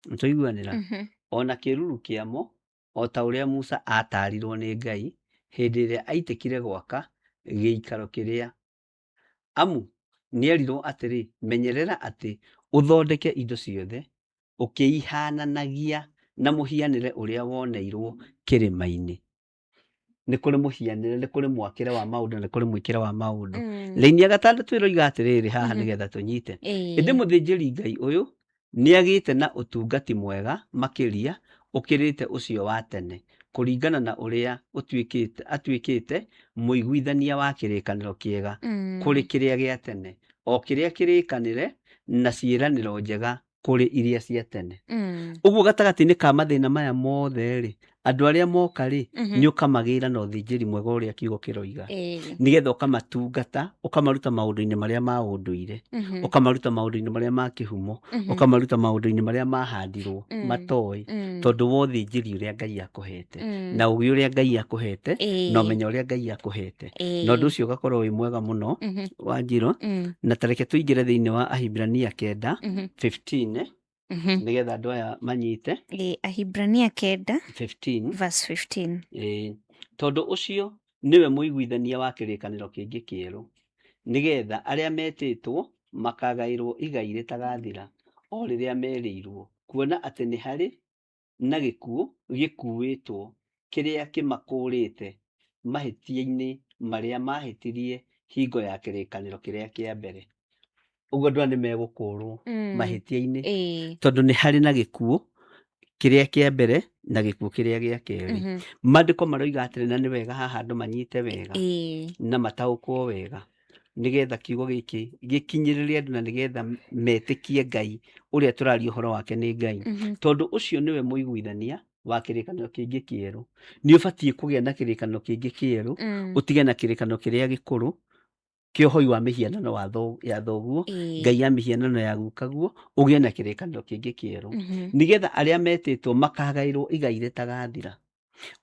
Nĩtwaiguanĩra? Ona kĩruru kĩamo, o ta ũrĩa Musa aatarirwo nĩ Ngai hĩndĩ ĩrĩa aitĩkire gwaka gĩikaro kĩrĩa. Amu nĩerirwo atĩrĩ, menyerera atĩ ũthondeke indo ciothe ũkĩihananagia na mũhianĩre ũrĩa woneirwo kĩrĩma-inĩ. Nĩ kũrĩ mũhianĩre, nĩ kũrĩ mwakĩre wa maũndũ, na nĩ kũrĩ mwĩkĩre wa maũndũ. Raini ya 6 ĩroiga atĩrĩrĩ haha, nĩgetha tũnyite. Ĩndĩ mũthĩnjĩri Ngai ũyũ nĩagĩte na ũtungati mwega makĩria ũkĩrĩte ũcio wa tene, kũringana na ũrĩa ũtuĩkĩte atuĩkĩte mũiguithania wa kĩrĩkanĩro kĩega kũrĩ kĩrĩa gĩa tene, o kĩrĩa kĩrĩkanĩre na ciĩranĩro njega kũrĩ iria cia tene. Ũguo gatagatĩ-inĩ ka mathĩna maya mothe rĩ, andũ arĩa moka rĩ, nĩ ũkamagĩra na ũthĩnjĩri mwega ũrĩa kiugo kĩroiga, nĩgetha ũkamatungata, ũkamaruta maũndũ-inĩ marĩa ma ũndũire, ũkamaruta maũndũ-inĩ marĩa ma kĩhumo, ũkamaruta maũndũ-inĩ marĩa mahandirwo matoĩ, tondũ wa ũthĩnjĩri ũrĩa Ngai akũhete, na ũgĩ ũrĩa Ngai akũhete, na ũmenyo ũrĩa Ngai akũhete, na ũndũ ũcio ũgakorwo wĩ mwega mũno. Wanjirũ, na tareke tũingĩre thĩinĩ wa Ahibirania 9 15, nĩgetha andũ aya manyite. Ahibrania 9 15 verse 15. Ĩĩ, tondũ ũcio nĩwe mũiguithania wa kĩrĩkanĩro kĩngĩ kĩerũ, nĩgetha arĩa metĩtwo makagaĩrwo igai rĩtagathira, o rĩrĩa merĩirwo, kuona atĩ nĩ harĩ na gĩkuũ gĩkuĩtwo kĩrĩa kĩmakũũrĩte mahĩtia-inĩ marĩa mahĩtirie hingo ya kĩrĩkanĩro kĩrĩa kĩa mbere. Ũguo andũ aya nĩ megũkũũrwo mahĩtia-inĩ, tondũ nĩ harĩ na gĩkuũ kĩrĩa kĩa mbere na gĩkuũ kĩrĩa gĩa kerĩ. Maandĩko maroiga atĩrĩ, na nĩ wega haha andũ manyite wega na mataũkwo wega. Nĩgetha kiugo gĩkĩ gĩkinyĩrĩre andũ na nĩgetha metĩkie Ngai ũrĩa tũraria ũhoro wake nĩ Ngai. Tondũ ũcio nĩwe mũiguithania wa kĩrĩkanĩro kĩngĩ kĩerũ. Nĩ ũbatiĩ kũgĩa na kĩrĩkanĩro kĩngĩ kĩerũ, ũtige na kĩrĩkanĩro kĩrĩa gĩkũrũ kĩa ũhoi wa mĩhianano wa ya thoguo, ngai ya mĩhianano ya gukaguo, ũgĩe na kĩrĩkanĩro kĩngĩ kĩerũ, nĩgetha arĩa metĩtwo makagaĩrwo igai rĩtagathira.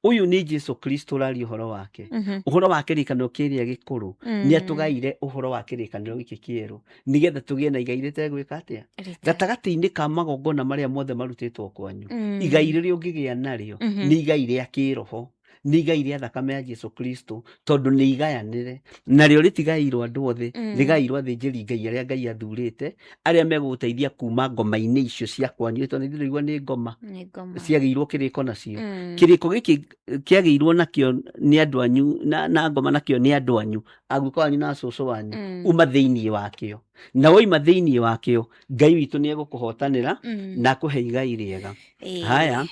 Ũyũ nĩ Jesu Kristo ũraria ũhoro wake. Ũhoro wa kĩrĩkanĩro kĩrĩa gĩkũrũ, nĩ atũgaire ũhoro wa kĩrĩkanĩro gĩkĩ kĩerũ, nĩgetha tũgĩe na igai rĩtegwĩka atĩa? Gatagatĩ-inĩ ka magongona marĩa mothe marutĩtwo kwanyu, igai rĩrĩa ũngĩgĩa narĩo nĩ igai rĩa kĩroho, nĩ igai rĩa thakame ya Jesu Kristo, tondũ nĩ igayanĩre, narĩo rĩtigaĩirwo andũ othe, rĩgaĩirwo athĩnjĩri Ngai arĩa Ngai athurĩte, arĩa megũgũteithia kuma ngoma-inĩ icio cia kwanyu, tondũ ithuĩ tũraigua nĩ ngoma Nĩ ngoma. ciagĩirwo kĩrĩko nacio. Kĩrĩko gĩkĩ kĩagĩirwo nakĩo nĩ andũ anyu, na ngoma nakĩo nĩ andũ anyu, aguka wanyu na cũcũ wanyu, uma thĩinĩ wakĩo, na woima thĩinĩ wakĩo, Ngai witũ nĩ egũkũhotanĩra na akũhe igai rĩega. Haya,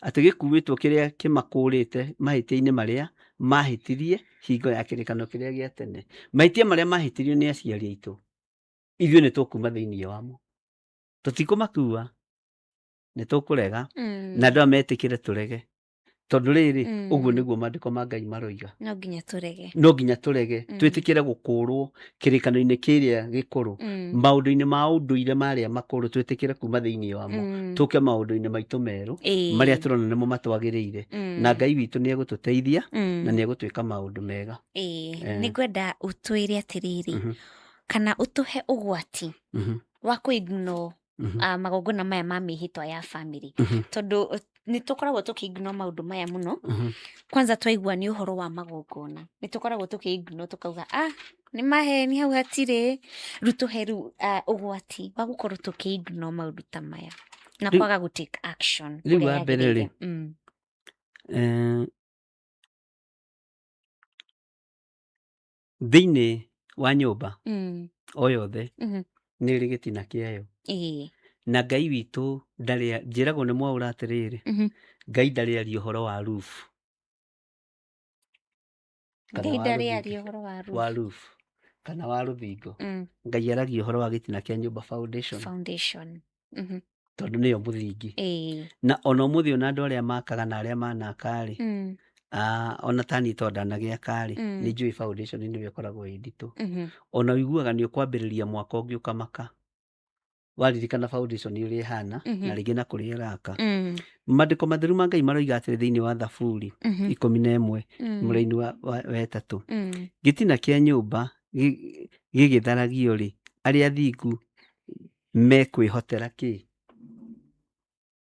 atĩ gĩkuĩtwo kĩrĩa kĩmakũrĩte mahĩtia-inĩ marĩa mahĩtirie hingo ya kĩrĩkanĩro kĩrĩa gĩa tene. Mahĩtia marĩa mahĩtirio nĩ aciari aitũ, ithuĩ nĩ tũkuma thĩinĩ wamo, tũtikũmakua, nĩ tũkũrega, na andũ aya metĩkĩre tũrege, tondũ rĩrĩ, ũguo nĩguo maandĩko ma Ngai maroiga. No nginya tũrege. No nginya tũrege, twĩtĩkĩre gũkũrwo kĩrĩkanĩro-inĩ kĩrĩa gĩkũrũ, maũndũ-inĩ ma ũndũire marĩa makũrũ, twĩtĩkĩre kuma thĩinĩ wamo, tũke maũndũ-inĩ maitũ merũ, marĩa tũrona nĩmo matwagĩrĩire, na Ngai witũ nĩ egũtũteithia na nĩ egũtwĩka maũndũ mega. Nĩ ngwenda ũtwĩre atĩrĩrĩ, kana ũtũhe ũgwati wa kũ-ignore magongona maya ma mĩhĩtwa ya family, tondũ nĩ tũkoragwo tũkĩ-ignore maũndũ maya mũno. Kwanza twaigua nĩ ũhoro wa magongona, nĩ tũkoragwo tũkĩ-ignore, tũkauga, "Ah, nĩ maheni, hau hatirĩ." Rĩu tũhe rĩu ũgwati wa gũkorwo tũkĩ-ignore maũndũ ta maya na kwaga gũ take action Rĩu ũrĩa wa mbere rĩ, yagĩrĩire. Thĩinĩ wa nyũmba o yothe nĩ ĩrĩ gĩtina kĩayo. Na Ngai witũ ndarĩ, njĩragwo nĩ mwaũra atĩrĩrĩ, Ngai ndarĩ aria ũhoro wa roof. Kana Ngai wa ndarĩ rũthingo. aria ũhoro wa roof. Wa roof kana wa rũthingo. Ngai aragia ũhoro wa gĩtina kĩa nyũmba, foundation. Foundation. Tondũ nĩyo mũthingi. Na ona ũmũthĩ ona andũ arĩa makaga na arĩa manaka rĩ, ona tani to ndanagĩaka rĩ, nĩ njũĩ foundation nĩyo ĩkoragwo ĩ nditũ. Ona ũiguaga nĩ ũkwambĩrĩria mwaka ũngĩ ũkamaka, waririkana foundation ũrĩa ĩhana, na rĩngĩ na kũrĩa ĩraka. Maandĩko matheru ma Ngai maroiga atĩrĩ thĩinĩ wa Thaburi 11 mũraini wa 3, gĩtina kĩa nyũmba gĩgĩtharagio rĩ, arĩa athingu mekwĩhotera kĩ?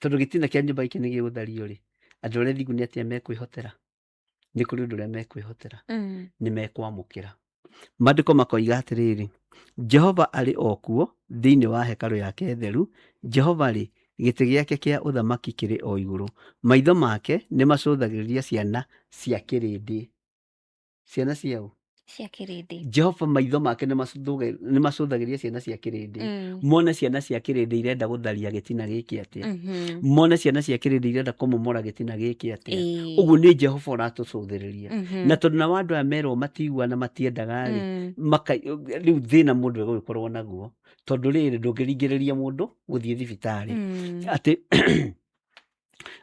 Tondũ gĩtina kĩa nyũmba gĩkĩ nĩ gĩgũthario rĩ, andũ arĩa athingu nĩ atĩa mekwĩhotera? Nĩ kũrĩ ũndũ ũrĩa mekwĩhotera, nĩ mekwamũkĩra. Maandĩko makoiga atĩrĩrĩ, Jehova arĩ o kuo thĩinĩ wa hekarũ yake theru, Jehova-rĩ, gĩtĩ gĩake kĩa ũthamaki kĩrĩ o igũrũ. Maitho make nĩ macũthagĩrĩria ciana cia kĩrĩndĩ. Ciana cia ũ? Cia kĩrĩndĩ. Jehova maitho make nĩ macũthagĩrĩria ciana cia kĩrĩndĩ. Mone ciana cia kĩrĩndĩ irenda gũtharia gĩtina gĩkĩ atĩa. Mone ciana cia kĩrĩndĩ irenda kũmomora gĩtina gĩkĩ atĩa. Ũguo nĩ Jehova ũratũcũthĩrĩria. Na tondũ nao andũ aya merwo matigua na matiendaga rĩ, rĩu thĩna mũndũ egũgĩkorwo naguo. Tondũ rĩrĩ, ndũngĩringĩrĩria mũndũ gũthiĩ thibitarĩ.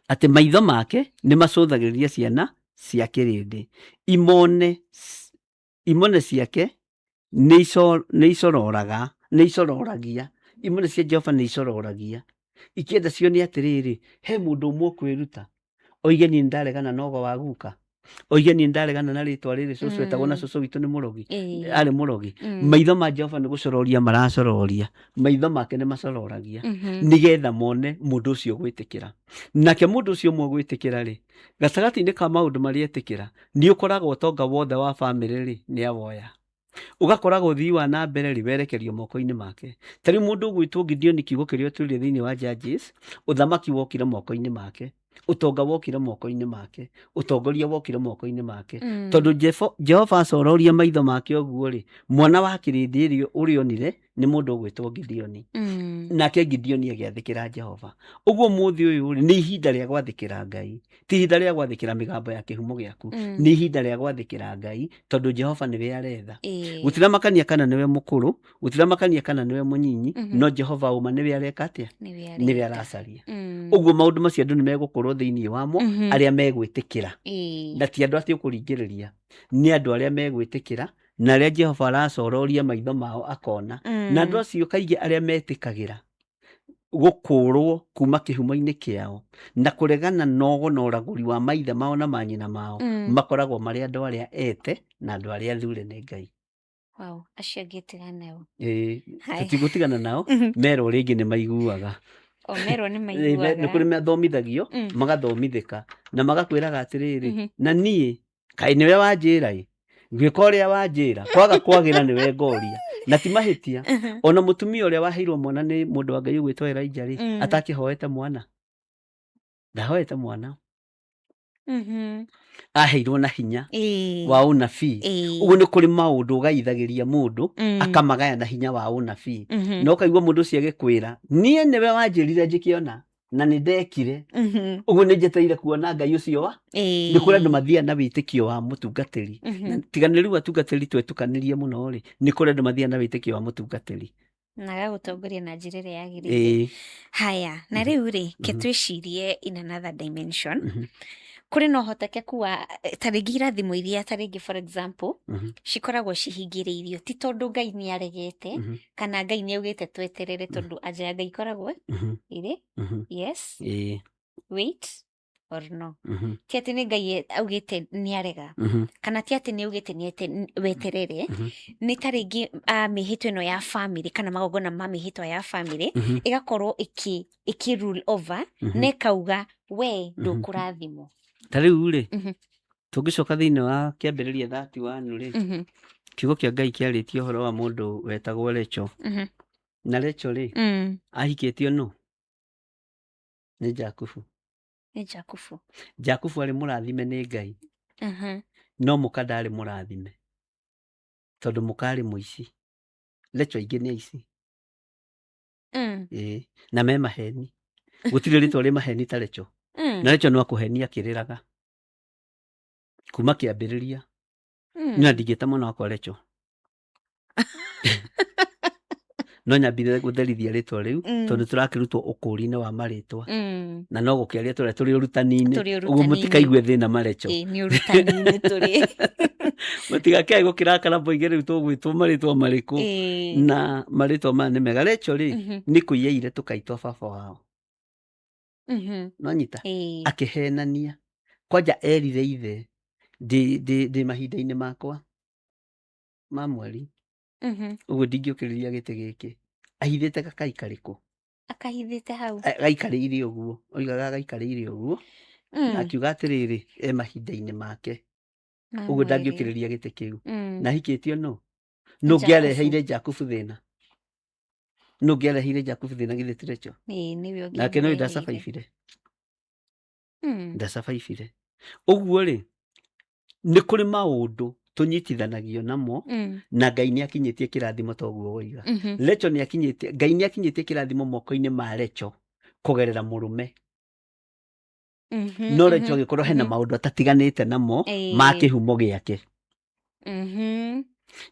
Atĩ maitho make nĩ macũthagĩrĩria ciana cia kĩrĩndĩ. Imone ciake nĩ icororaga, nĩ icororagia. Imone cia Jehova nĩ icororagia. Ikĩenda cione atĩrĩrĩ, he mũndũ ũmwe ũkwĩruta, oige niĩ nĩndaregana na ũgo wa guka, oige niĩ nĩndaregana na rĩtwa rĩrĩ cũcũ etagwo na cũcũ witũ nĩ mũrogi, arĩ mũrogi. Maitho ma Jehova nĩ gũcororia maracororia, maitho make nĩ macororagia, nĩgetha mone mũndũ ũcio ũgwĩtĩkĩra. Nake mũndũ ũcio ũmwe ũgwĩtĩkĩra rĩ, gatagatĩ-inĩ ka maũndũ marĩa etĩkĩra, nĩ ũkoraga ũtonga wothe wa bamĩrĩ rĩ, nĩ awoya. Ũgakoraga ũthii wa na mbere rĩ, werekerio moko-inĩ make. Ta rĩu mũndũ ũgwĩtwo Gideoni, kiugo kĩrĩa ũtwĩrire thĩinĩ wa Judges, ũthamaki wokire moko-inĩ make, ũtonga wokire moko-inĩ make, ũtongoria wokire moko-inĩ make. Tondũ Jehova acororia maitho make ũguo rĩ, mwana wa kĩrĩndĩ ũrĩa onire Nĩ mũndũ ũgwĩtwo Gideoni. Nake Gideoni agĩathĩkĩra Jehova. Ũguo mũthĩ ũyũ rĩ, nĩ ihinda rĩa gwathĩkĩra Ngai, ti ihinda rĩa gwathĩkĩra mĩgambo ya kĩhumo gĩaku. Nĩ ihinda rĩa gwathĩkĩra Ngai tondũ Jehova nĩwe aretha. Gũtiramakania kana nĩwe mũkũrũ, gũtiramakania kana nĩwe mũnyinyi, no Jehova ũma nĩwe areka atĩa? Nĩwe Nĩwe arenda. Aracaria. Ũguo maũndũ macio andũ nĩ megũkorwo thĩinĩ wamo, arĩa megwĩtĩkĩra. Na ti andũ atĩ ũkũringĩrĩria, nĩ andũ arĩa megwĩtĩkĩra na arĩa Jehova aracororia maitho mao akona. Na andũ acio kaingĩ arĩa metĩkagĩra gũkũrwo kuma kĩhumo-inĩ kĩao na kũregana nogo na ũragũri wa maithe mao na manyina mao, makoragwo marĩ andũ arĩa ete na andũ arĩa athure nĩ Ngai. Wow, acio angĩ tigana nao. Ĩĩ, Haya. Tũtigũtigana nao, merwo rĩngĩ nĩ maiguaga. O merwo nĩ Ĩĩ, maiguaga. Nĩ kũrĩ mathomithagio, magathomithĩka na magakwĩraga atĩrĩrĩ, na niĩ kaĩ nĩwe wanjĩra ĩ, ngwĩka ũrĩa wanjĩra, kwaga kwagĩra nĩwe ngoria, na ti mahĩtia. Ona mũtumia ũrĩa waheirwo mwana nĩ mũndũ wa Ngai ũgwĩtwo Elijah rĩ, atakĩhoete mwana? Ndahoete mwana. Aheirwo na hinya wa ũnabii. Ũguo nĩ kũrĩ maũndũ ũgaithagĩria mũndũ, akamagaya na hinya wa ũnabii, na ũkaigua mũndũ ũcio agĩkwĩra, niĩ nĩwe wanjĩrire njĩkĩona na nĩ ndekire. Ũguo nĩ njetereire kuona Ngai ũcio wa nĩ kũrĩ andũ mathiaga na wĩtĩkio wa mũtungatĩri. Na tiga nĩ rĩu atungatĩri twetukanĩrie mũno rĩ, nĩ kũrĩ andũ mathiaga na wĩtĩkio wa mũtungatĩri. Na agagũtongoria na njĩra ĩrĩa yagĩrĩire. Haya, na rĩu rĩ, ke twĩcirie in another dimension. Kũrĩ na ũhotekeku wa ta rĩngĩ irathimo iria ta rĩngĩ, for example, cikoragwo cihingĩrĩirio ti tondũ Ngai nĩ aregete kana Ngai nĩ augĩte tweterere, tondũ anja ya Ngai ikoragwo ĩrĩ yes, wait or no. Ti atĩ nĩ Ngai augĩte nĩ arega, kana ti atĩ nĩ augĩte nĩ weterere. Nĩ ta rĩngĩ mĩhĩtwa ĩno ya family kana magongona ma mĩhĩtwa ya family ĩgakorwo ĩkĩ rule over na ĩkauga we ndũkũrathimwo. Ta rĩu rĩ, tũngĩcoka thĩinĩ wa Kĩambĩrĩria 31 rĩ, kiugo kĩa Ngai kĩarĩtie ũhoro wa mũndũ wetagwo Recho. Na Recho rĩ, ahikĩtio nũ? Nĩ Jakubu. Nĩ Jakubu. Jakubu arĩ mũrathime nĩ Ngai, no mũka ndarĩ mũrathime tondũ mũka arĩ mũici. Recho aingĩ nĩ aici. Ĩĩ, na me maheni. Gũtirĩ rĩtwa rĩ maheni ta Recho. Na Recho no akũhenia akĩrĩraga kuma kĩambĩrĩria. Na ndingĩta mwana wakwa Recho, no nyambire gũtherithia rĩtwa rĩu, tondũ tũrakĩrutwo ũkũũri-inĩ wa marĩtwa, na no gũkĩaria tũrĩa tũrĩ ũrutani-inĩ. Tũrĩ Ũguo ũrutani-inĩ. mũtikaigue thĩna marecho. Ĩĩ, nĩ ũrutani-inĩ tũrĩ. Mũtigakĩae gũkĩrakara moige rĩu tũgwĩtwo marĩtwa marĩkũ. Na marĩtwa maya nĩ mega. Recho rĩ, nĩ kũiyaire tũkaitwa baba wao. Nonyita? Akĩhenania kwanja, erire ithe, ndĩ mahinda-inĩ makwa ma mweri, ũguo ndingĩũkĩrĩria gĩtĩ gĩkĩ. Ahithĩte gakai karĩkũ? Akahithĩte hau. Gaikarĩire ũguo, oigaga gaikarĩire ũguo, na akiuga atĩrĩrĩ, e mahinda-inĩ make, Ma ũguo mweri. ndangĩũkĩrĩria gĩtĩ kĩu. Na ahikĩtio nũ? Nĩ Nũ ũngĩareheire Jakubu thĩna? Nũ ũngĩareheire Jakubu thĩna? Githĩ ti Recho? Ĩĩ, nĩwe Nake no ũngĩamũreheire. ndacabaibire. Ndacabaibire. Ũguo rĩ, nĩ kũrĩ maũndũ tũnyitithanagio namo, na Ngai nĩ akinyĩtie kĩrathimo ta ũguo woiga. Recho nĩ akinyĩtie, Ngai nĩ akinyĩtie kĩrathimo moko-inĩ ma Recho kũgerera mũrũme, no Recho agĩkorwo hena maũndũ atatiganĩte namo ma kĩhumo gĩake.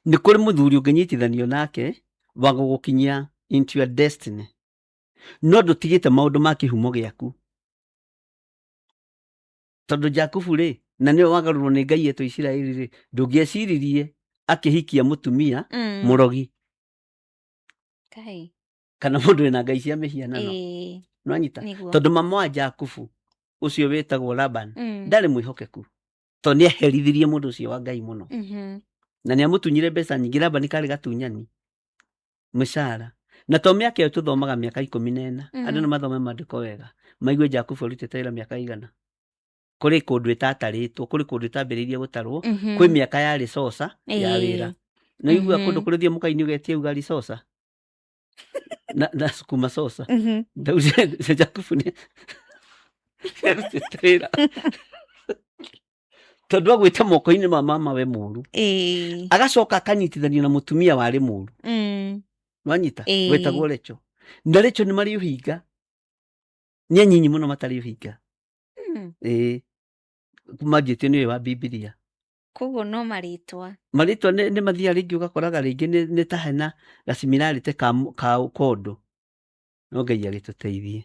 Nĩ kũrĩ mũthuri ũngĩnyitithanio nake wa gũgũkinyia into your destiny, no ndũtigĩte maũndũ ma kĩhumo gĩaku, tondũ Jakubu rĩ, na nĩwe wagarũrwo nĩ Ngai etwo Isiraeli rĩ, ndũngĩeciririe akĩhikia mũtumia mũrogi Kai. kana mũndũ wĩna ngai cia mĩhianano. Nwanyita? Nĩguo. Tondũ mama wa Jakubu ũcio wĩtagwo Laban ndarĩ mwĩhokeku, tondũ nĩ aherithirie mũndũ ũcio wa Ngai mũno, na nĩ amũtunyire mbeca nyingĩ. Labani karĩ gatunyani mũcara, na to mĩaka ĩyo tũthomaga, mĩaka 14. Andũ nĩ mathome maandĩko wega maigue Jakubu arutĩte wĩra mĩaka igana. Kũrĩ kũndũ ĩtatarĩtwo, kũrĩ kũndũ ĩtambĩrĩirie gũtarwo. Kwĩ mĩaka yarĩ coca ya wĩra. Nĩ ũiguaga kũndũ kũrĩ thiĩ mũkaini ũgetia ugali coca na sukuma coca. Jakubu nĩ arutĩte wĩra tondũ agwĩte moko-inĩ ma mama we mũru, agacoka akanyitithanio na mũtumia warĩ mũru. Nwanyita? Ĩĩ. Wetagwo Recho. Na Recho nĩ marĩ ũhinga. Nĩ anyinyi mũno matarĩ ũhinga. Ĩĩ. Manjĩtio nĩ ũyũ wa Bibilia. Koguo no marĩtwa. Marĩtwa nĩ mathiaga rĩngĩ ũgakoraga rĩngĩ nĩ ta hena gacimilarĩte ka kũndũ. No Ngai agĩtũteithie.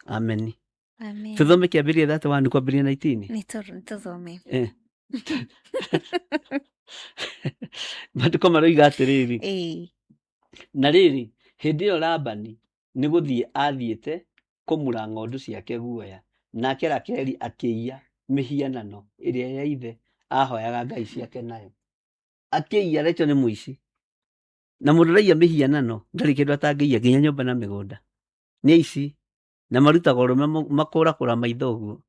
Ameni. Amen. Tũthome kĩambĩrĩria 31 kwambĩrĩria 19. Nĩ tũthome. Maandĩko maroiga atĩrĩrĩ. Ĩĩ. Na rĩrĩ, hĩndĩ ĩyo Labani nĩ gũthiĩ aathiĩte kũmura ng'ondu ciake guoya, nake Rakeli akĩiya mĩhianano ĩrĩa ya ithe aahoyaga ngai ciake nayo. Akĩiya, Rachel nĩ mũici. Na mũndũ ũraiya mĩhianano ndarĩ kĩndũ atangĩiya nginya nyũmba na mĩgũnda. Nĩ aici. Na marutaga ũrũme makũrakũra maitho ũguo.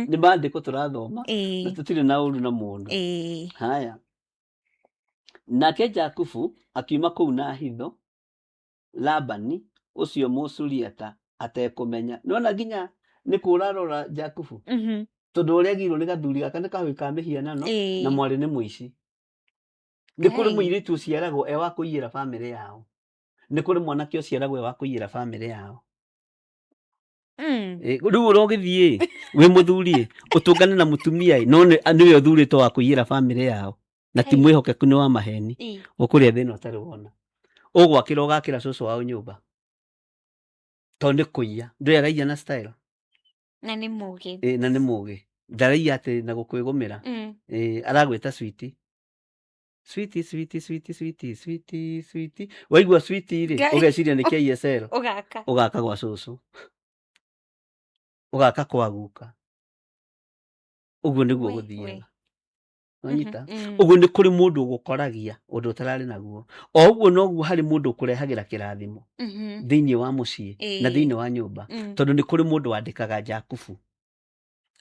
Nĩ maandĩko tũrathoma na tũtirĩ na ũru na mũndũ. Haya. Nake Jakubu akiuma kũu na hitho Labani ũcio Mũsuriata atekũmenya. Nĩwona nginya nĩ kũra arora Jakubu tondũ ũrĩa agirwo nĩ gathuri gaka nĩ kahũĩ ka mĩhianano na mwarĩ nĩ mũici. Nĩ kũrĩ Ngai. mũirĩtu ũciaragwo e wa kũiyĩra bamĩrĩ yao. Nĩ kũrĩ mwanake ũciaragwo e wa kũiyĩra bamĩrĩ yao. Rĩu ũrogĩthiĩ wĩ mũthuri ĩ, ũtũngane na mũtumia ĩ, no nĩwe ũthurĩtwo wa kũiyĩra bamĩrĩ yao na ti Hey. mwĩhokeku nĩ wa maheni. Ũkũrĩa thĩna ũtarĩ wona. Ũgwakĩra ũgakĩra cũcũ wao nyũmba tondũ nĩ kũiya. Ndũĩ araiya na style. Na nĩ mũgĩ. Ĩ, na nĩ mũgĩ. Ndaraiya atĩ na gũkwĩgũmĩra. Ĩ, aragwĩta switi. Switi, switi, switi, switi, switi, switi. Waigua switi rĩ, Ngai. ũgeciria nĩ KSL. Ũgaka. Ũgaka gwa cũcũ. Ũgaka kwa guka. Ũguo nĩguo We, we. gũthiaga. Wanyita? Mhm. Ũguo nĩ kũrĩ mũndũ ũgũkoragia ũndũ ũtararĩ naguo. O ũguo noguo harĩ mũndũ ũkũrehagĩra kĩrathimo thĩinĩ wa mũciĩ na thĩinĩ wa nyũmba. Tondũ nĩ kũrĩ mũndũ wandĩkaga Jakubu.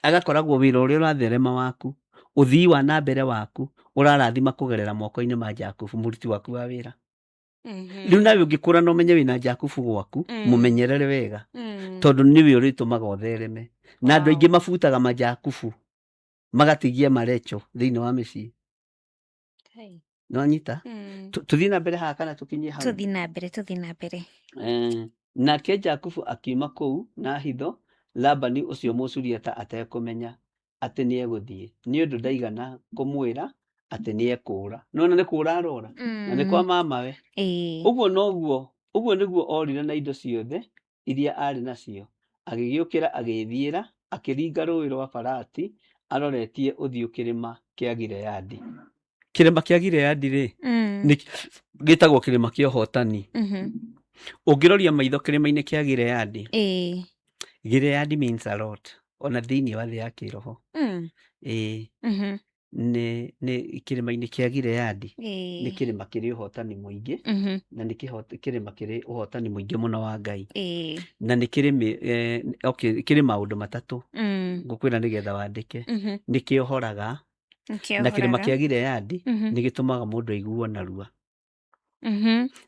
Agakoragwo wĩra ũrĩa ũratherema waku, ũthii wa na mbere waku, ũrarathima kũgerera moko-inĩ ma Jakubu, mũruti waku wa wĩra. Rĩu nawe ũngĩkũra na ũmenye wĩna Jakubu gwaku, mũmenyerere wega, tondũ nĩwe ũrĩtũmaga ũthereme. Na andũ aingĩ mabutaga majakubu, magatigia marecho thĩinĩ wa mĩciĩ. Nĩwanyita? Tũthiĩ na mbere haha kana tũkinyie hau? Tũthiĩ na mbere, tũthiĩ na mbere. Nake Jakubu akiuma kũu na hitho Labani ũcio Mũsuriata atekũmenya atĩ nĩegũthiĩ, nĩ ũndũ ndaigana kũmwĩra atĩ nĩekũũra. Nĩwona nĩ kũũra arora, na nĩ kwa mamawe. Ũguo noguo, ũguo nĩguo orire na indo ciothe iria aarĩ nacio, agĩgĩũkĩra agĩĩthiĩra, akĩringa rũũĩ rwa Farati aroretie ũthiũ kĩrĩma kĩa Gileadi. Kĩrĩma kĩa Gileadi rĩ, nĩ gĩtagwo kĩrĩma kĩa ũhotani. Ũngĩroria maitho kĩrĩma-inĩ kĩa Gileadi, Gileadi means a lot, ona thĩinĩ wa thĩ ya kĩroho. Ĩĩ, nĩ kĩrĩma-inĩ kĩa Gileadi, nĩ kĩrĩma kĩrĩ ũhotani mũingĩ, na nĩ kĩrĩma kĩrĩ ũhotani mũingĩ mũno wa Ngai. Na nĩ kĩrĩ okay, kĩrĩ maũndũ matatũ ngũkwĩra nĩgetha wandĩke. Nĩ kĩohoraga, na kĩrĩma kĩa Gileadi nĩ gĩtũmaga mũndũ aiguo narua.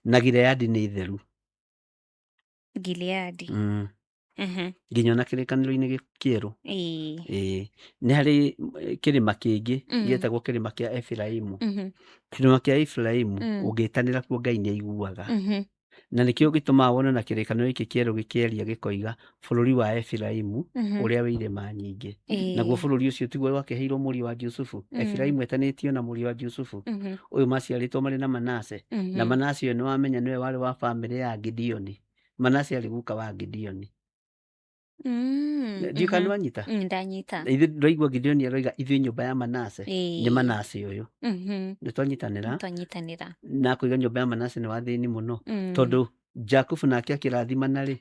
Na Gileadi nĩ theru. Gileadi. Nginya ona kĩrĩkanĩro-inĩ kĩerũ. Ĩĩ. Nĩ harĩ kĩrĩma kĩngĩ gĩtagwo kĩrĩma kĩa Efiraimu. Kĩrĩma kĩa Efiraimu ũngĩtanĩra kuo Ngai nĩ aiguaga. Na nĩkĩo gĩtũmaga wone na kĩrĩkanĩro gĩkĩ kĩerũ gĩkĩaria gĩkoiga bũrũri wa Efiraimu ũrĩa wĩ irĩma nyingĩ. Naguo bũrũri ũcio tiguo wakĩheirwo mũriũ wa Jusufu. Efiraimu etanĩtio na mũriũ wa Jusufu. Ũyũ maciarĩtwo marĩ na Manase. Na Manase ũyũ nĩwamenya nĩwe warĩ wa bamĩrĩ ya Gideoni. Manase arĩ guka wa Gideoni. Ndiũĩ kana nĩwanyita? Ndanyita. Ithuĩ ndwaigua Gideoni aroiga ithuĩ nyũmba ya Manase nĩ Manase ũyũ. Nĩtwanyitanĩra? Twanyitanĩra. Na akoiga nyũmba ya Manase nĩ wathĩni mũno. Tondũ Jakubu nake akĩrathimana rĩ,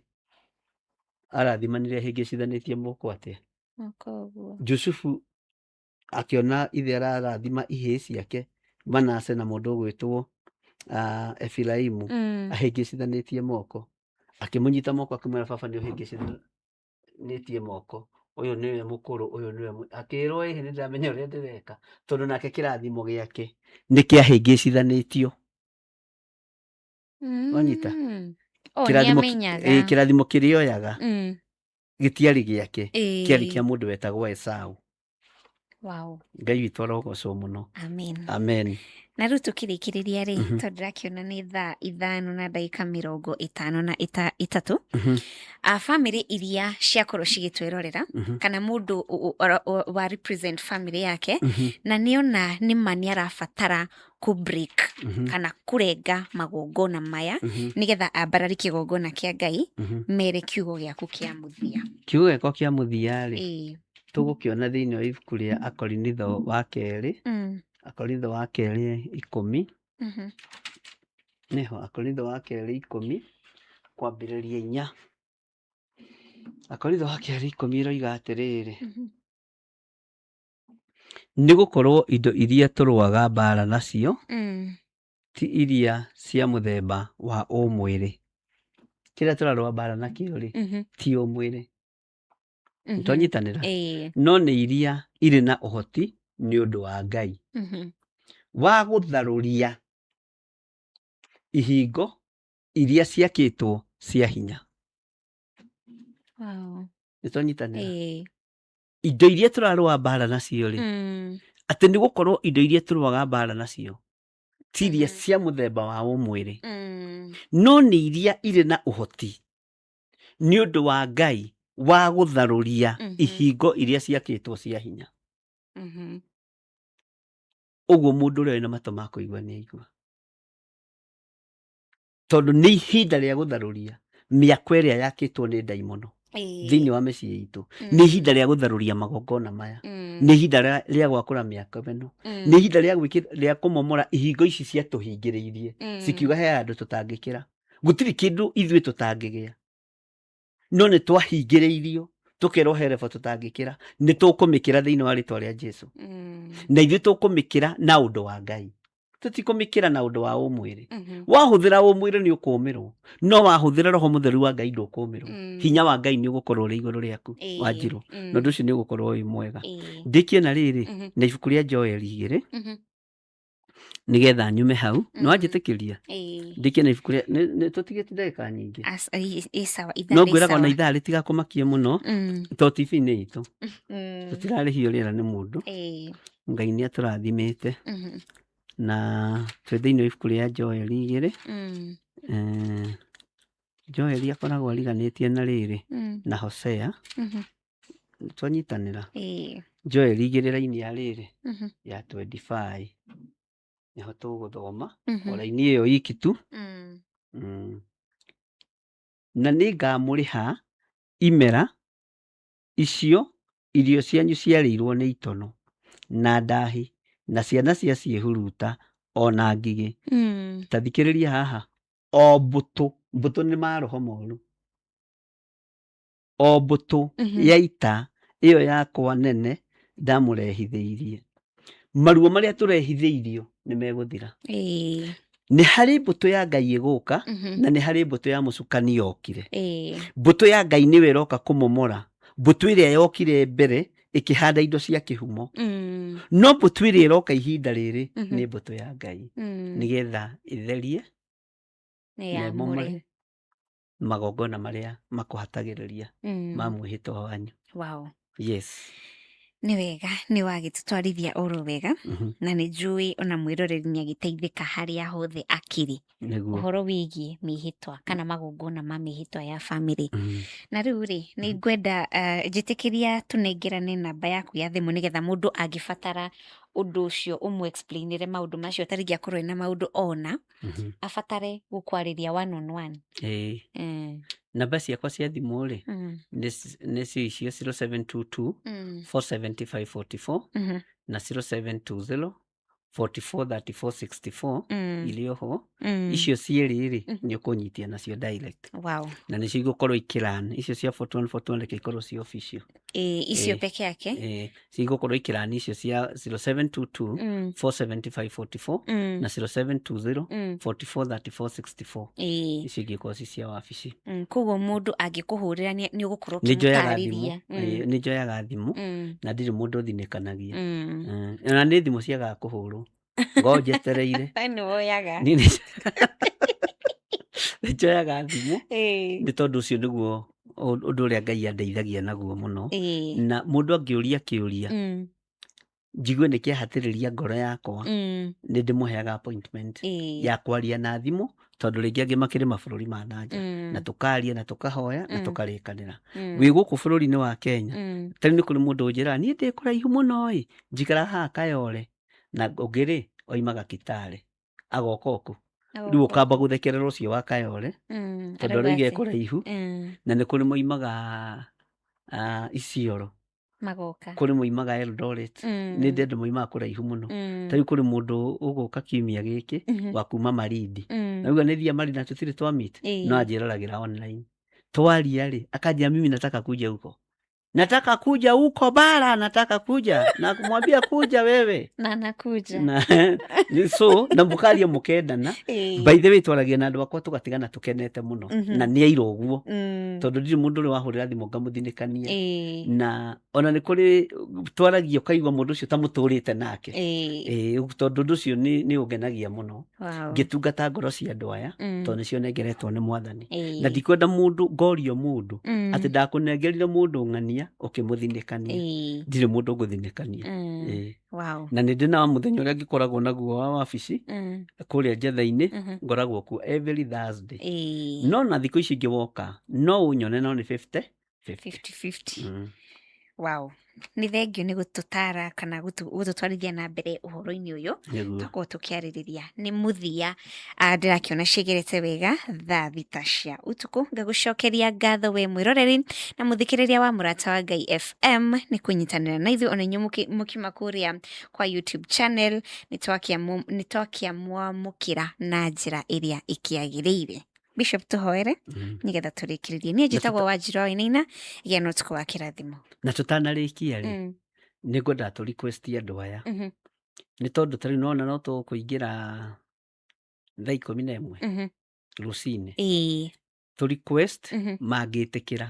arathimanire ahĩngĩcithanĩtie moko atĩa? Moko ũguo. Jusufu akĩona ithe ararathima ihĩĩ ciake Manase na mũndũ ũgwĩtwo Efiraimu ahĩngĩcithanĩtie moko. Akĩmũnyita moko akĩmwĩra baba nĩ ũhĩngĩcithanĩtie moko. Ũyũ nĩwe mũkũrũ, ũyũ nĩwe akĩrwo ĩhĩ nĩ ndĩramenya ũrĩa ndĩreka. Tondũ nake kĩrathimo gĩake nĩ kĩahĩngĩcithanĩtio. Wanyita? Kĩrathimo Kĩrathimo kĩrĩa oyaga gĩtiarĩ gĩake, kĩarĩ kĩa mũndũ wetagwo Esau. Wow. Ngai witũ arogocwo mũno. Amen. Amen. Na rĩu tũkĩrĩkĩrĩria rĩ, tondũ ndĩrakĩona nĩ thaa 5 na ndagĩka 53, a bamĩrĩ iria ciakorwo cigĩtwĩrorera, kana mũndũ wa represent bamĩrĩ yake, na nĩona nĩma nĩ arabatara kũ break kana kũrenga magongona maya, nĩgetha ambarari kĩgongona kĩa Ngai, mere kiugo gĩaku kĩa mũthia. Kiugo gĩakwa kĩa mũthia rĩ, tũgũkĩona thĩinĩ wa ibuku rĩa Akorinitho wa kerĩ, Akorinitho wa kerĩ 10, nĩho Akorinitho wa kerĩ 10 kwambĩrĩria 4. Akorinitho wa kerĩ 10 ĩroiga atĩrĩrĩ, nĩ gũkorwo indo iria tũrũaga mbara nacio ti iria cia mũthemba wa ũmwĩrĩ. Kĩrĩa tũrarũa mbara nakĩo rĩ, ti ũmwĩrĩ. Twanyitanĩra? No nĩ iria irĩ na ũhoti nĩ ũndũ wa Ngai wa gũtharũria ihingo iria ciakĩtwo cia hinya. Wow. Nĩ twanyitanĩra? Indo iria tũrarũa mbara nacio rĩ, atĩ nĩ gũkorwo indo iria tũrũaga mbara nacio ti iria cia mũthemba wa ũmwĩrĩ, no nĩ iria irĩ na ũhoti nĩ ũndũ wa Ngai wa gũtharũria ihingo iria ciakĩtwo cia hinya. Ũguo mũndũ ũrĩa wĩna matũ ma kũigua nĩ aigua, tondũ nĩ ihinda rĩa gũtharũria mĩako ĩrĩa yakĩtwo nĩ ndaimono thĩinĩ wa mĩciĩ itũ. Nĩ ihinda rĩa gũtharũria magongona maya, nĩ ihinda rĩa gwakũra mĩako ĩno, nĩ ihinda rĩa kũmomora ihingo ici ciatũhingĩrĩirie, cikiuga he handũ tũtangĩkĩra, gũtirĩ kĩndũ ithuĩ tũtangĩgĩa, no nĩ twahingĩrĩirio tũkerwo he level tũtangĩkĩra. Nĩ tũkũmĩkĩra thĩinĩ wa rĩtwa rĩa Jesu, na ithuĩ tũkũmĩkĩra na ũndũ wa Ngai, tũtikũmĩkĩra na ũndũ wa ũmwĩrĩ. Wahũthĩra ũmwĩrĩ nĩ ũkũmĩrwo, no wahũthĩra roho mũtheru wa Ngai ndũkũmĩrwo. Hinya wa Ngai nĩ ũgũkorwo ũrĩ igũrũ rĩaku, Wanjirũ, na ũndũ ũcio nĩ ũgũkorwo wĩ mwega. Ndĩkie na rĩrĩ, na ibuku rĩa Joel 2, nĩgetha nyume hau. Nĩ wanjĩtĩkĩria ndĩkie na ibuku rĩa nĩ tũtigĩte ndagĩka nyingĩ? No ngwĩraga ona ithaa rĩtigakũmakie mũno, to TV-inĩ itũ tũtirarĩhio rĩera nĩ mũndũ. Ngai nĩ atũrathimĩte, na twĩ thĩinĩ wa ibuku rĩa Joel 2. Joel akoragwo ariganĩtie na rĩrĩ na Hosea. Twanyitanĩra? Joel 2 raini ya rĩrĩ ya 25 nĩho tũgũthoma, o raini ĩyo iki tu. Na nĩ ngamũrĩha imera icio irio cianyu ciarĩirwo nĩ itono na ndahi na ciana cia ciĩhuruta ona ngigĩ. Ta thikĩrĩria haha, o mbũtũ, mbũtũ nĩ maroho moru, o mbũtũ ya ita ĩyo yakwa nene ndamũrehithĩirie. Maruo marĩa tũrehithĩirio nĩ megũthira. Nĩ harĩ mbũtũ ya Ngai ĩgũka, na nĩ harĩ mbũtũ ya mũcukani yokire. Mbũtũ ya Ngai nĩwe ĩroka kũmomora mbũtũ ĩrĩa yokire mbere ĩkĩhanda indo cia kĩhumo, no mbũtũ ĩrĩa ĩroka ihinda rĩrĩ nĩ mbũtũ ya Ngai, nĩgetha ĩtherie na ĩmomore magongona marĩa makũhatagĩrĩria ma mwĩhĩtwa wanyu. Wow. Yes. Nĩ wega, nĩ wagĩtũtwarithia oro wega, na nĩ njũĩ ona mwĩroreri nĩ agĩteithĩka harĩa hothe akĩrĩ, ũhoro wĩgiĩ mĩhĩtwa kana magongona ma mĩhĩtwa ya bamĩrĩ. Na rĩu rĩ, nĩ ngwenda njĩtĩkĩria tũnengerane namba yaku ya thimũ, nĩgetha mũndũ angĩbatara ũndũ ũcio ũmũ explainĩre maũndũ macio, ta rĩngĩ akorwo ena maũndũ ona abatare gũkwarĩria one on one. Namba ciakwa cia thimũ rĩ, nĩcio icio, 0722 475 44 na 0720 44 34 64, irĩ oho. Icio cierĩ rĩ, nĩ ũkũnyitia nacio direct, na nĩcio igũkorwo ikĩran icio cia 41 41, reke ikorwo ci official. Icio peke yake. Cigũkorwo ikĩran icio cia 0722 475 44 na 0720 44 34 64. Icio ingĩkorwo ci cia wabici. Koguo mũndũ angĩkũhũrĩra nĩ ũgũkorwo Nĩ njoyaga thimũ. ũkĩmũtarĩria. Nĩ njoyaga thimũ, na ndirĩ mũndũ ũthinĩkanagia. Ona nĩ thimũ ciagaga kũhũrwo ngo njetereire. Nĩ woyaga. Niĩ nĩ njoyaga thimũ, nĩ tondũ ũcio nĩguo ũndũ ũrĩa Ngai andeithagia naguo mũno. Na mũndũ angĩũria kĩũria, Njigue nĩ kĩahatĩrĩria ngoro yakwa, nĩ ndĩmũheaga appointment ya kwaria na thimũ, tondũ rĩngĩ angĩ makĩrĩ mabũrũri ma nanja, na tũkaria na tũkahoya na tũkarĩkanĩra. Wĩ gũkũ bũrũri-inĩ wa Kenya, tarĩu nĩ kũrĩ mũndũ ũnjĩraga niĩ ndĩ kũraihu mũno ĩ, njikaraga haha Kayole, na ũngĩ rĩ oimaga Kitale agoka oku. Rĩu ũkamba gũthekerera ũcio wa Kayole, tondũ Arauga arauga e atĩ? kũraihu. Na nĩ kũrĩ moimaga Isiolo, Magoka. Kũrĩ moimaga Eldoret. Nĩ ndĩ andũ moimaga kũraihu mũno. Ta rĩu kũrĩ mũndũ ũgũka kiumia gĩkĩ wa kuma Malindi. Nauga nĩ thia Malindi na tũtirĩ twa meet, no anjĩroragĩra online. Twaria rĩ, akanjia, "Mimi nataka kuja huko, nataka kuja huko bara, nataka kuja," na kumwambia, "Kuja wewe." Na anakuja. Na so na mũkaria mũkendana. By the way, twaragia na andũ akwa tũgatigana tũkenete mũno. Na nĩ aira ũguo, tondũ ndirĩ mũndũ ũrĩa wahũrĩra thimũ ngamũthinĩkania. Na ona nĩ kũrĩ twaragia ũkaigua mũndũ ũcio ta mũtũrĩte nake. Ĩĩ, tondũ ũndũ ũcio nĩ ũngenagia mũno ngĩtungata ngoro cia andũ aya, tondũ nĩcio nengeretwo nĩ Mwathani. Na ndikwenda mũndũ ngorio mũndũ atĩ ndakũnengerire mũndũ ng'ania ũkĩmũthinĩkania. Ndirĩ mũndũ ngũthinĩkania. Ĩĩ. Na nĩ ndĩ na mũthenya ũrĩa ngĩkoragwo naguo wa wabici kũrĩa Njetha-inĩ. Ngoragwo kuo every Thursday. No na thikũ ici ingĩ woka no ũnyone, no nĩ 50 50. 50-50. Mm. Wow, nĩ thengio nĩ gũtũtara kana gũtũtwarithia na mbere ũhoro-inĩ ũyũ. Nĩguo. Twakorwo tũkĩarĩrĩria nĩ mũthia. Ndĩrakĩona ciĩgerete wega thaa 6 cia ũtukũ. Ngagũcokeria ngatho we mwĩroreri na mũthikĩrĩria wa Mũrata wa Ngai FM nĩ kũnyitanĩra na ithuĩ, ona inyuĩ mũkiuma kũrĩa kwa YouTube channel, nĩ twakĩamwamũkĩra na njĩra ĩrĩa ĩkĩagĩrĩire. Bishop, tũhoere nĩgetha tũrĩkĩrĩrie. Niĩ njĩtagwo Wanjirũ wa Wainaina. Gĩa na ũtukũ wa kĩrathimo. Na tũtanarĩkia rĩ, nĩ ngwendaga tũ request andũ aya, nĩ tondũ tarĩu nona no tũkũingĩra thaa 11 rũcinĩ. Tũ request mangĩtĩkĩra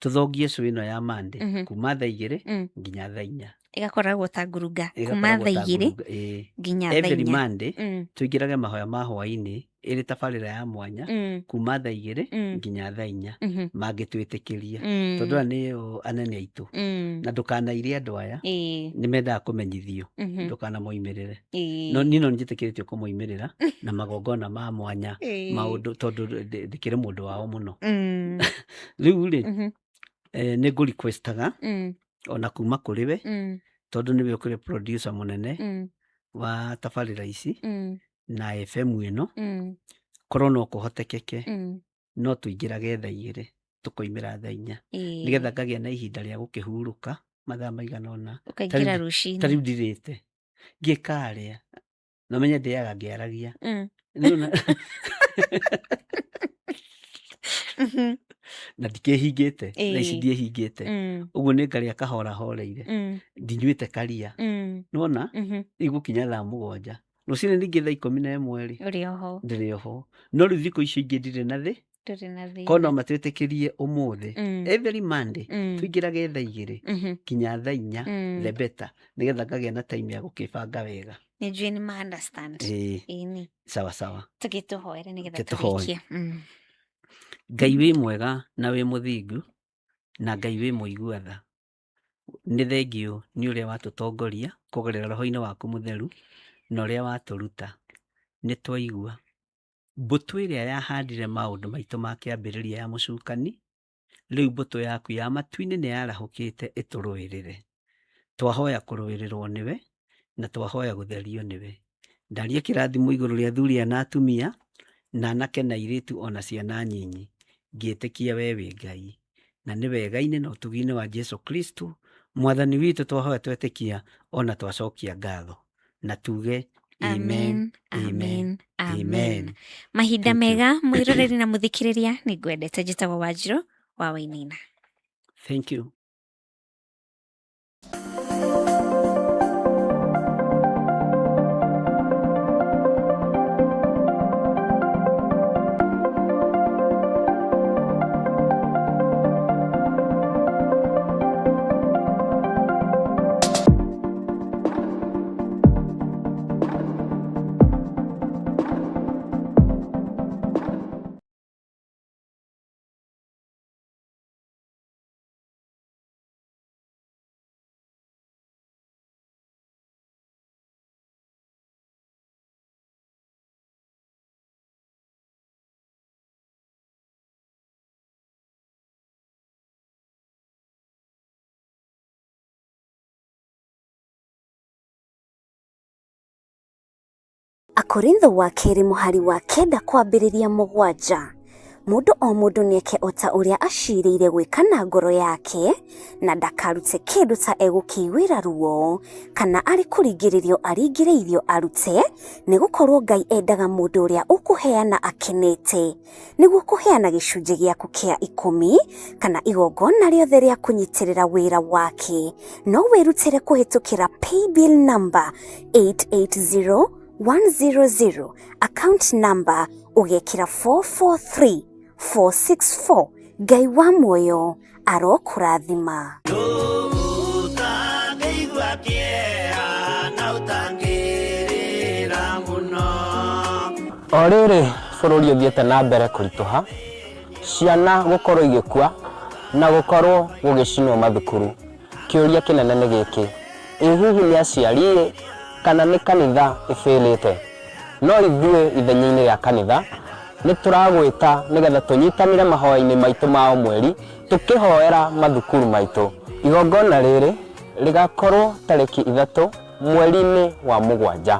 tũthongie show ĩno ya Monday kuma thaa 2 nginya thaa 4. Ĩgakoragwo ta ngurunga kuma Ĩgakoragwo thaa ta igĩrĩ ngurunga, ĩĩ. nginya thaa Every inya. Monday tũingĩrage mahoya ma hwaĩ-inĩ ĩrĩ tabarĩra ya mwanya kuma thaa 2 nginya thaa 4, mangĩtwĩtĩkĩria, tondũ aya nĩo anene aitũ. Na ndũkanaire andũ aya, nĩ mendaga kũmenyithio. Ndũkanamoimĩrĩre. No niĩ no njĩtĩkĩrĩtio kũmoimĩrĩra na magongona ma mwanya, maũndũ, tondũ ndĩkĩrĩ mũndũ wao mũno. Rĩu rĩ, nĩ ngũ requestaga ona kuma kũrĩ we, tondũ nĩwe ũkĩrĩ producer mũnene wa tabarĩra ici na FM ĩno, korwo no kũhotekeke no tũingĩrage thaa 2 tũkoimĩra thaa 4, nĩgetha ngagĩa na ihinda rĩa gũkĩhurũka mathaa maigana ũna. Ũkaingĩra Ta rũcinĩ. Rĩu ndirĩte ngĩkarĩa na menye ndĩaga ngĩaragia. Rĩu na ndikĩhingĩte thaa ici, ndiĩhingĩte. Ũguo nĩ ngarĩa kahora horeire. Ndinyuĩte karia. Nĩwona igũkinya thaa 7 rũcinĩ, ningĩ thaa 11 rĩ, Ũrĩ oho. Ndĩrĩ oho. No rĩu thikũ icio ingĩ ndirĩ na thĩ. Ndũrĩ na thĩna. Korwo no matwĩtĩkĩrie ũmũthĩ every Monday tũingĩrage thaa 2 nginya thaa 4, the better, nĩgetha ngagĩa na time ya gũkĩbanga wega. Nĩ njũĩ nĩ ma understand. Ĩĩ. Ĩni. Sawa sawa. Tũgĩtũhoere nĩgetha Tũhoe. tũrĩkie. Ngai wĩ mwega na wĩ mũthingu, na Ngai wĩ mũigua tha, nĩ thengio nĩ ũrĩa watũtongoria kũgerera roho-inĩ waku mũtheru na ũrĩa watũruta. Nĩ twaigua mbũtũ ĩrĩa yahandire maũndũ maitũ ma kĩambĩrĩria ya mũcukani, rĩu mbũtũ yaku ya matu-inĩ nĩ yarahũkĩte ĩtũrũĩrĩre. Twahoya kũrũĩrĩrwo nĩwe na twahoya gũtherio nĩwe. Ndaria kĩrathimo igũrũ rĩa athuri aya na atumia na anake na airĩtu ona ciana nyinyi, ngĩtĩkia we wĩ Ngai, na nĩ wega-inĩ na ũtugi-inĩ wa Jesu Kristo Mwathani witũ twahoya, twetĩkia ona twacokia ngatho, na tuge amen. Amen. Amen. Amen. Amen. Amen. Mahinda Thank you. mega mwĩroreri na mũthikĩrĩria. Nĩ ngwendete. Njĩtagwo Wanjirũ wa Wainaina. Thank you. Akorintho wa kerĩ mũhari wa 9 kwambĩrĩria 7. Mũndũ o mũndũ nĩeke o ta ũrĩa acirĩire gwĩka na ngoro yake, na ndakarute kĩndũ ta egũkĩiguĩra ruo, kana arĩ kũringĩrĩrio aringĩrĩirio arute, nĩgũkorwo Ngai endaga mũndũ ũrĩa ũkũheana akenete. Nĩguo kũheana gĩcunjĩ gĩaku kĩa 10 kana igongona rĩothe rĩa kũnyitĩrĩra wĩra wake, no wĩrutĩre kũhĩtũkĩra paybill number 880100, account number ũgekĩra 443464. Ngai wa muoyo arokũrathima. Ũtangĩigua kĩeha na ũtangĩrĩra mũno. O rĩrĩ bũrũri ũthiĩte na mbere kũritũha, ciana gũkorwo igĩkua na gũkorwo gũgĩcinwo mathukuru, kĩũria kĩnene nĩ gĩkĩ, ĩ hihi nĩ aciari kana nĩ kanitha ĩbĩrĩte? No ithuĩ ithenya-inĩ rĩa kanitha nĩ tũragwĩta nĩgetha tũnyitanĩre mahoya-inĩ maitũ ma o mweri tũkĩhoera mathukuru maitũ. Igongona rĩrĩ rĩgakorwo tarĩki 3 mweri-inĩ wa 7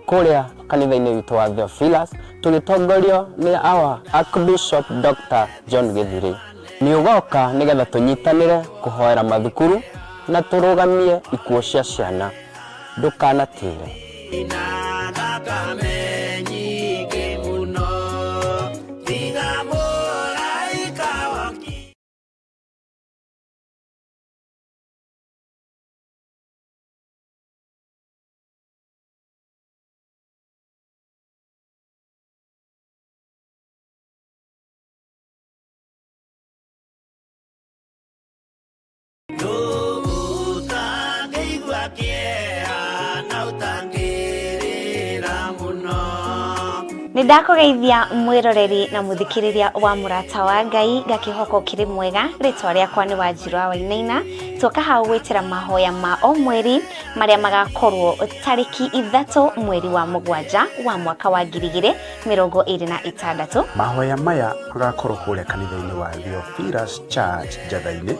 kũrĩa kanitha-inĩ witũ wa Theophilus, tũgĩtongorio nĩ our Archbishop Dr. John Gĩthirĩ. Nĩ ũgoka nĩgetha tũnyitanĩre kũhoera mathukuru na tũrũgamie ikuũ cia ciana. Ndũkanatĩre. Na thakame nyingĩ mũno, tiga mũraika wokire. Ũtangĩigua kĩeha na ũtangĩrĩra mũno. Nĩ ndakũgeithia mwĩroreri na mũthikĩrĩria wa Mũrata wa Ngai, ngakĩhoka ũkĩrĩ mwega. Rĩtwa rĩakwa nĩ Wanjirũ wa Wainaina. Tuoka hau gwĩtĩra mahoya ma o mweri marĩa magakorwo tarĩki 3 mweri wa 7 wa mwaka wa 2026. Mahoya maya magakorwo kũrĩa kanitha-inĩ wa Theophilus Church Njatha-inĩ,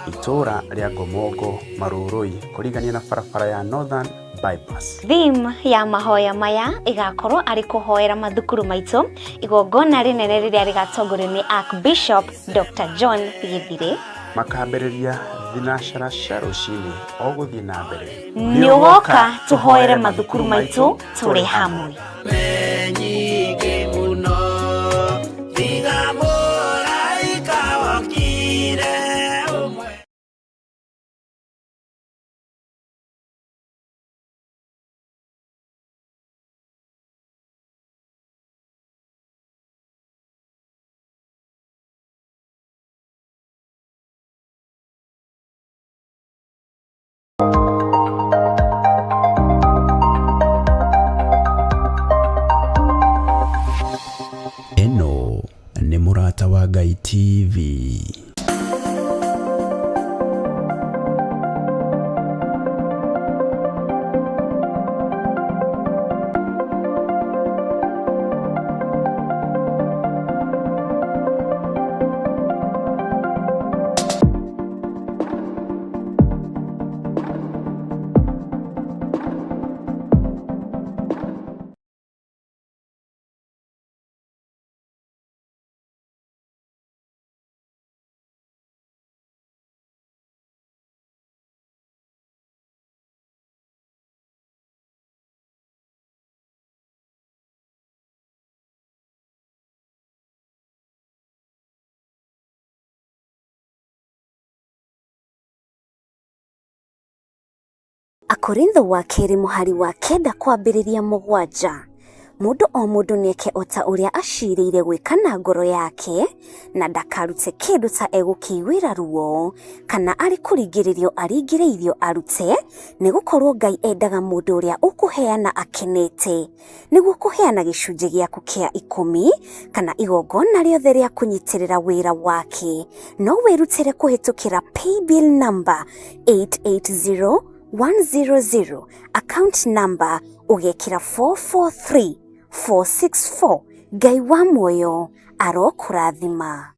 itũũra rĩa Ngomongo, Marũrũi, kũrigania na barabara ya Northern Bypass. Theme ya mahoya maya ĩgakorwo arĩ kũhoera mathukuru maitũ, igongona rĩnene rĩrĩa rĩgatongorio nĩ Archbishop Dr. John Gĩthirĩ. Makambĩrĩria thinacara cia rũcinĩ o gũthiĩ na mbere. Nĩ ũgoka tũhoere mathukuru maitũ tũrĩ hamwe. Nyingĩ mũno, tiga mũraika wokire ũmwe. Ĩno nĩ Mũrata wa Ngai TV. Akorintho wa kerĩ mũhari wa 9 kwambĩrĩria 7. Mũndũ o mũndũ nĩeke o ta ũrĩa acirĩire gwĩka na ngoro yake, na ndakarute kĩndũ ta egũkĩiguĩra ruo, kana arĩ kũringĩrĩrio aringĩrĩirio arute, nĩgũkorwo Ngai endaga mũndũ ũrĩa ũkũheana akenete. Nĩguo kũheana gĩcunjĩ gĩaku kĩa 10 kana igongona rĩothe rĩa kũnyitĩrĩra wĩra wake, no wĩrutĩre kũhĩtũkĩra paybill number 880100, account number ũgekĩra 443464. Ngai wa muoyo arokũrathima.